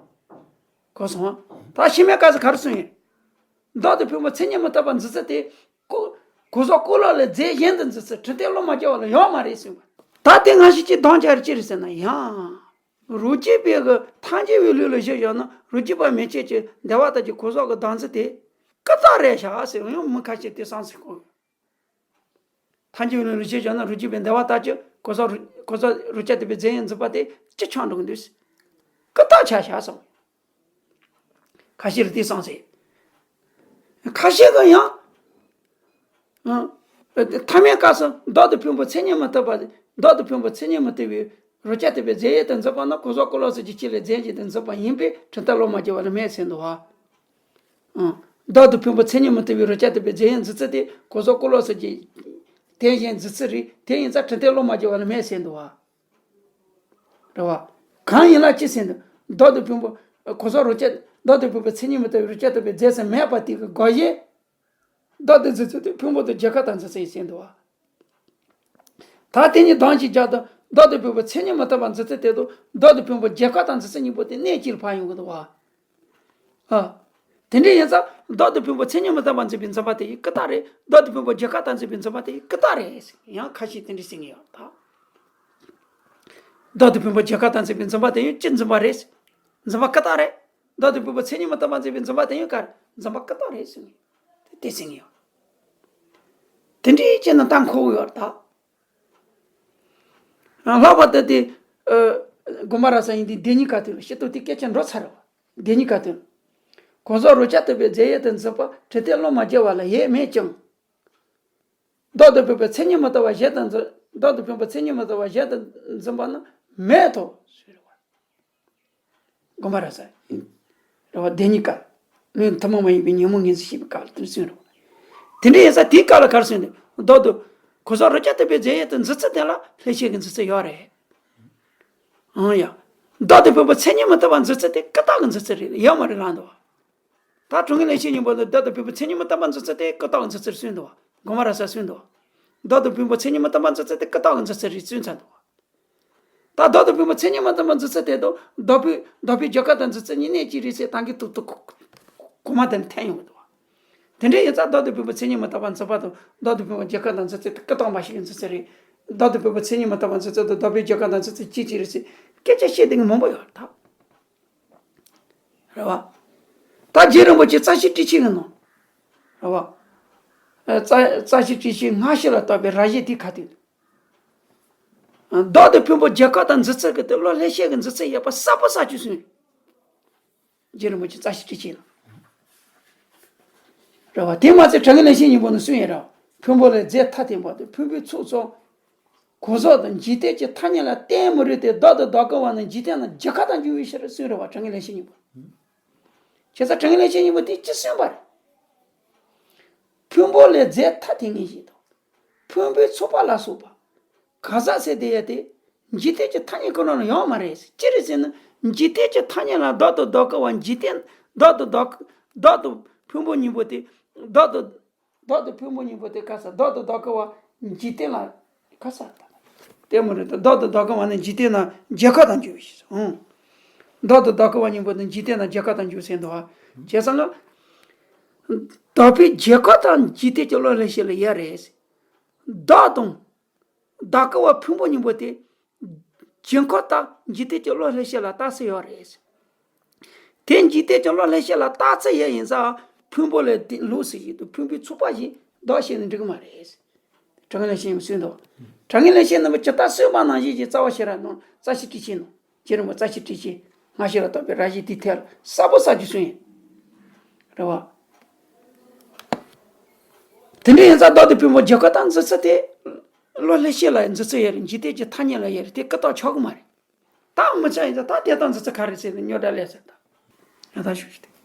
གོ་སོང་ང་། ད་ཕྱི་མའི་སྐབས་སུ་ག་རེ་གསུངས་ཡིན། བདག་ཏུ་ཕོངས་པ་མཚན་ཉིད་མི་ལྟ་བར་འཛིན་ཚུལ་དེ། གོ་གོ་ཟོག་གོ་ལ་ལས་རྫས་གཞན་དུ་འཛིན་ཚུལ། དྲི་ལྟའི་བློ་མ་སྐྱེ་བ་ལ་ཡོད་མ་རེད་གསུངས་པ། ད་དེ་སྔ་ཕྱི་གཅིག་འདང་རྒྱག་རེ་ཅི་རེད་ཟེར་ན། ཡང་རོ་བརྒྱའི་བུ་གི་ཐལ་འགྱུར་བའི་ལུགས་ལ་གཞི་བཞག་ན། རོ་བརྒྱ་པ་མན་ཆད་ཀྱི་འདོད་པ་ལྟར་གྱི་གོ་ཟོག་གི་བདག་འཛིན་དེ་ཀུན་བཏགས་རེད་བཞག་ཟེར། ཡང་མི་ཁ་ཤས་དེ་བསམ་སྲིད་གོ། ཐལ་འགྱུར་བའི་ལུགས་ལ་གཞི་བཞག་ན། རོ་བརྒྱའི་བུ་འདོད་པ་ལྟར་གྱི་གོ་ཟོག་རོ་གོ་ཟོག་རོ་བརྒྱ་ཐུབ་པའི་རྫས་ཡིན་འཛིན་པ་དེ་ཅི་ཆགས་འགྲོ་གི་འདུག། ཀུན་བཏགས་ཆགས་བཞག་གསུངས། ཁ་ཤས་ལ་དེ་བསམ་སྲིད། ཁ་ཤས་ཀྱིས་ཡང་། ཨ། ཐ་མའི་སྐབས་སུ་བདག་ཏུ་ཕོངས་པ་མཚན་ཉིད་མི་ལྟ་བ། བདག་ཏུ་ཕོངས་པ་མཚན་ཉིད་མི་ལྟ་བུའི་རོ་བརྒྱ་ཐུབ་པའི་རྫས་ཡོད་དུ་འཛིན་པ་ན། གོ་ཟོག་གོ་ལ་སོགས་ཀྱི་ཕྱིར་ལས་རྫས་གཞན་དུ་འཛིན་པ་ཡིན་པས། དྲི་ལྟའི་བློ་མ་སྐྱེ་བ་ལ་མེད་ཟེར་འདུག་བ། ཨ། བདག་ཏུ་ཕོངས་པ་མཚན་ཉིད་མི་ལྟ་བུའི་རོ་བརྒྱ་ཐུབ་པའི་རྫས་ཡོད་འཛིན་ཚུལ་དེ་གོ་ཟོག་གོ་ལ་སོགས་ཀྱི་དེ་བཞིན་འཛིན་ཚུལ་རེད། དེ་ཡིན་ཙང་དྲི་ལྟའི་བློ་མ་སྐྱེ་བ་ལ་མེད་ཟེར་འདུག་བ། རེད་བ། གང་ཡིན་ལ་ཅི་ཟེར་ན། བདག་ཏུ་ཕོངས་པ་གོ་ཟོག་རོ་བརྒྱ། བདག་ཏུ་ཕོངས་པ་མཚན་ཉིད་མི་ལྟ་བུའི་རོ་བརྒྱ་ཐུབ་པའི་རྫས་སུ་མེད་པ་དེ་གི་དགག་གཞི། བདག་ཏུ་འཛིན་ཚུལ་དེ་ཕོངས་པ་དང་རྒྱལ་ཁ་དང་འཛིན་ཚུལ་ཡིན་ཟེར་འདུག་བ། ད་དེ་གཉིས་འདང་ཞིག་རྒྱག་དང་། བདག་ཏུ་ཕོངས་པ་མཚན་ཉིད་མི་ལྟ་བར་འཛིན་ཚུལ་དེ་དང་། བདག་ཏུ་ཕོངས་པ་རྒྱལ་ཁ་དང་འཛིན་ཚུལ་གཉིས་པོ་དེ་གནད་གཅིག་ལ་ཕར་ཡོང་གི་འདུག་བ། ཨ། དེ་འདྲ་ཡིན་ཙང་བདག་ཏུ་ཕོངས་པ་མཚན་ཉིད་མི་ལྟ་བར་འཛིན་པའི་འཛིན་པ་དེ་ཡང་ཀུན་བཏགས་རེད། བདག་ཏུ་ཕོངས་པ་རྒྱལ་ཁ་དང་འཛིན་པའི་འཛིན་པ་དེ་ཡང་ཀུན་བཏགས་རེད། ཡང་ཁ་ཤས་དེ་འདྲ་ཟེར་གྱི་ཡོད་ད། བདག་ཏུ་ཕོངས་པ་རྒྱལ་ཁ་དང་འཛིན་པའི་འཛིན་པ་དེ་ཡང་ཅི་འཛིན་པ་རེད། འཛིན་པ་ཀུན་བཏགས་རེད། བདག་ཏུ་ཕོངས་པ་མཚན་ཉིད་མི་ལྟ་བར་འཛིན་པའི་འཛིན་པ་དེ་ཡང་ག་རེ། འཛིན་པ་ཀུན་བཏགས་རེད་ཟེར་གྱི་ཡོད། དེ་ཟེར་གྱི་ཡོད། དེ་འདྲའི་ཅི་ན་ད་འཁོར་གྱི་ཡོད་ད། ལྷག་པར་དུ་དེ། ཨ། དགོངས་པ་རབ་གསལ་ཡིན་དུས་བདེན་གཉིས་ཀ་དེ་ལ་ཤེས་རྟོགས་དེ་སྐད་ཆ་འགྲོ་ཚར་བ། བདེན་གཉིས་ཀ་དེ་ལ། གོ་ཟོག་རོ་བརྒྱ་ཐུབ་པའི་རྫས་ཡོད་དུ་འཛིན་པ་དྲི་ལྟའི་བློ་མ་སྐྱེ་བ་ལ་ཡོད་མེད་ཀྱང་། བདག་ཏུ་ཕོངས་པའི་མཚན་ཉིད་མི་ལྟ་བ་གཞན་དུ་འཛིན། བདག་ཏུ་ཕོངས་པའི་མཚན་ཉིད་མི་ལྟ་བ་གཞན་དུ་འཛིན་པ་ན་མེད་དོ། དགོངས་པ་རབ་གསལ། རེད་བ། བདེན་གཉིས་ཀ། ལུང་ཐུན་མོང་མ་ཡིན་པའི་ཉོན་མོངས་ངེས་ཚུལ་བཤད་པའི་སྐབས་ལ་དེ་གསུངས་རེད་བ། དེ་འདྲ་ཡིན་ཙང་དེའི་སྐབས་ལ་ག་རེ་གསུངས་ནས། བདག་ཏུ། གོ་ཟོག་རོ་བརྒྱ་ཐུབ་པའི་རྫས་ཡོད་དུ་འཛིན་ཚུལ་དེ་ལ་ལྷད་ཤེས་ཀྱི་འཛིན་ཚུལ་ཡོད་རེད། ཨང་ཡ། བདག་ཏུ་ཕོངས་པ་མཚན་ཉིད་མི་ལྟ་བར་འཛིན་ཚུལ་དེ་ཀུན་བཏགས་ཀྱི་འཛིན་ཚུལ་རེད། ཡོད་མ་རེད་ལབ་འདུག་བ། ད་གྲངས་ངེས་ལྷད་ཤེས་གཉིས་པོ་ནི་བདག་ཏུ་ཕོངས་པ་མཚན་ཉིད་མི་ལྟ་བར་འཛིན་ཚུལ་དེ་ཀུན་བཏགས་ཀྱི་འཛིན་ཚུལ་རེད་གསུངས་འདུག་བ། དགོངས་པ་རབ་གསལ་གསུངས་འདུག་བ། བདག་ཏུ་ཕོངས་པ་མཚན་ཉིད་མི་ལྟ་བར་འཛིན་ཚུལ་དེ་ཀུན་བཏགས་ཀྱི་འཛིན་ཚུལ་རེད་གསུངས་ཚར་འདུག་བ། ད་བདག་ཏུ་ཕོངས་པ་མཚན་ཉིད་མི་ལྟ་བར་འཛིན་ཚུལ་དེ་དང་བདག་པོའི་བདག་པོའི་རྒྱལ་ཁ་དང་འཛིན་ཚུལ་གཉིས་གནད་གཅིག་རེད་ཟེར་ད་གིན་ཏོག་ཏོག་གོ་མ་དེ་ནས་ཐོན་ཡོང་གི་འདུག་བ། དེ་འདྲ་ཡིན་ཙང་བདག་ཏུ་ཕོངས་པ་མཚན་ཉིད་མི་ལྟ་བར་འཛིན་པ་དང་བདག་ཏུ་ཕོངས་པ་རྒྱལ་ཁ་དང་འཛིན་ཚུལ་དེ་ཀུན་བཏགས་མ་ཤེས་ཀྱི་འཛིན་ཚུལ་རེད། བདག་ཏུ་ཕོངས་པ་མཚན་ཉིད་མི་ལྟ་བར་འཛིན་ཚུལ་དང་བདག་པོའི་རྒྱལ་ཁ་དང་འཛིན་ཚུལ་གཅིག་གཅིག་རེད་ཟེར་སྐད་ཆ་བཤད་བསྡད་མཁན་མང་པོ་ཡོད་རེད་ད། རེད་བ། ད་རྗེ་རིན་པོ་ཆེ་རྩ་ཤེ་ཊཱིཀ་ཆེན་གྱི་ནང་། རེད་བ། ཨ། རྩ་རྩ་ཤེ་ཊཱིཀ་ཆེན་སྔ་ཕྱི་ལ་བརྟག་པའི་རབ་བྱེད་དེའི་ཁ་ཐུག་ཏུ། བདག་ཏུ་ཕོངས་པ་རྒྱལ་ཁ་དང་འཛིན་ཚུལ་གྱི་དེ་བློ་ལྷད་ཤེས་ཀྱི་འཛིན་ཚུལ་ཡོད་པ་གསལ་པོ་གསལ་ཅིག་གསུངས། རྗེ་རིན་པོ་ཆེ་རྩ་ཤེ་ཊཱིཀ་ཆེན་ལ། རེད་བ། དེ་མ་ཚད་གྲངས་ངེས་ལྷད་ཤེས་གཉིས་པོ་ནི་གསུངས་ཡོད་རེད་བ། ཕོངས་པ་ལས་རྫས་ཐ་དད་པ་དང་ཕོངས་པའི་ཚོགས་ཚོགས། གོ་ཟོག་དང་འཇིག་རྟེན་གྱི་ཐ་སྙད་ལ་བརྟེན་མི་རུང་སྟེ། བདག་དང་བདག་གི་བ་ནི་འཇིག་རྟེན་ན་རྒྱལ་ཁ་དང་འབྱུང་བའི་ཕྱིར་གསུངས་རེད་བ། གྲངས་ངེས་ལྷད་ཤེས་གཉིས་པོ། བྱས་ཙང་གྲངས་ངེས་ལྷད་ཤེས་གཉིས་པོ་དེ་ཅི་གསུངས་པ་རེད། ཕོངས་པ་ལས་རྫས་ཐ་དད་ངེས་ཤེས་དང་། ཕོངས་པའི་ཚོགས་པ་ལ་སོགས་པ། གང་ཟག་ཟེར་དེ་ཡ་དེ། འཇིག་རྟེན་གྱི་ཐ་སྙད་ཁོ་ན་ལ་ཡོད་མ་རེད། ཅི་རེད་ཟེར་ན། འཇིག་རྟེན་གྱི་ཐ་སྙད་ལ་བདག་དང་བདག་གི་བ་འཇིག་རྟེན། བདག་དང་བདག་གི། བདག་དང་ཕོངས་པ་གཉིས་པོ་དེ། བདག་དང་། བདག་དང་ཕོངས་པ་གཉིས་པོ་དེ་ག་ས། བདག་དང་བདག་གི་བ་འཇིག་རྟེན་ལ་ག་ས། དེ་མོ་རེད་ད། བདག་དང་བདག་གི་བ་ནི་འཇིག་རྟེན་ན་རྒྱལ་ཁ་དང་འབྱུང་བའི་ཕྱིར། ཨང་། བདག་དང་བདག་གི་བ་གཉིས་པོ་ནི་འཇིག་རྟེན་ན་རྒྱལ་ཁ་དང་འབྱུང་ཟེར་འདུག་བ། བྱས་ཙང་ང་། བདག་པོའི་རྒྱལ་ཁ་དང་འཇིག་རྟེན་གྱི་བློ་ལྷད་ཤེས་ལ་ཡོད་རེད། བདག་དང་། བདག་གི་བ་ཕོངས་པ་གཉིས་པོ་དེ། རྒྱལ་ཁ་དང་འཇིག་རྟེན་གྱི་བློ་ལྷད་ཤེས་ལ་རྟགས་གསལ་ཡོད་རེད། དེ་འཇིག་རྟེན་གྱི་བློ་ལྷད་ཤེས་ལ་རྟགས་གསལ་ཡོད་ཡིན་ཙང་ཕོངས་པ་ལས་དེ་ལོགས་སུ་ཡིན་དུས་ཕོངས་པའི་ཚོགས་པ་ཞིག་བདག་བཤད་ན་འགྲིག་གི་མ་རེད། གྲངས་ངེས་ལྷད་ཤེས་གཉིས་པོ་གསུངས་འདུག། གྲངས་ངེས་ལྷད་ཤེས་རྣམ་པ་ཇི་ལྟར་གསུངས་པ་ནང་བཞིན་གྱི་རྩ་བ་ཤེས་རབ་ནང་རྩ་ཤེ་ཊཱིཀ་ཆེན་ནང་། རྗེ་རིན་པོ་རྩ་ཤེ་ཊཱིཀ་ཆེན་སྔ་ཕྱི་ལ་བརྟག་པའི་རབ་བྱེད་དེའི་ཐད་ལ་གསལ་པོ་གསལ་ཅིག་གསུངས་ཡོད། རེད་བ། དེ་འདྲ་ཡིན་ཙང་བདག་ཏུ་ཕོངས་པ་རྒྱལ་ཁ་དང་འཛིན་ཚུལ་དེ། བློ་ལྷད་ཤེས་ལ་འཛིན་ཚུལ་ཡོད་རེད། འཇིག་རྟེན་གྱི་ཐ་སྙད་ལ་ཡོད་རེད། དེ་ཀུན་བཏགས་ཆགས་ཀྱི་མ་རེད། ད་མི་ཆགས་ཡིན་ཙང་ད་དེ་དག་འཛིན་ཚུལ་ག་རེ་ཟེར་ན་རྙོག་དྲ་ལས་ཟེར་ད། ཡང་དག་ཞུ་ཞུ་སྟེ།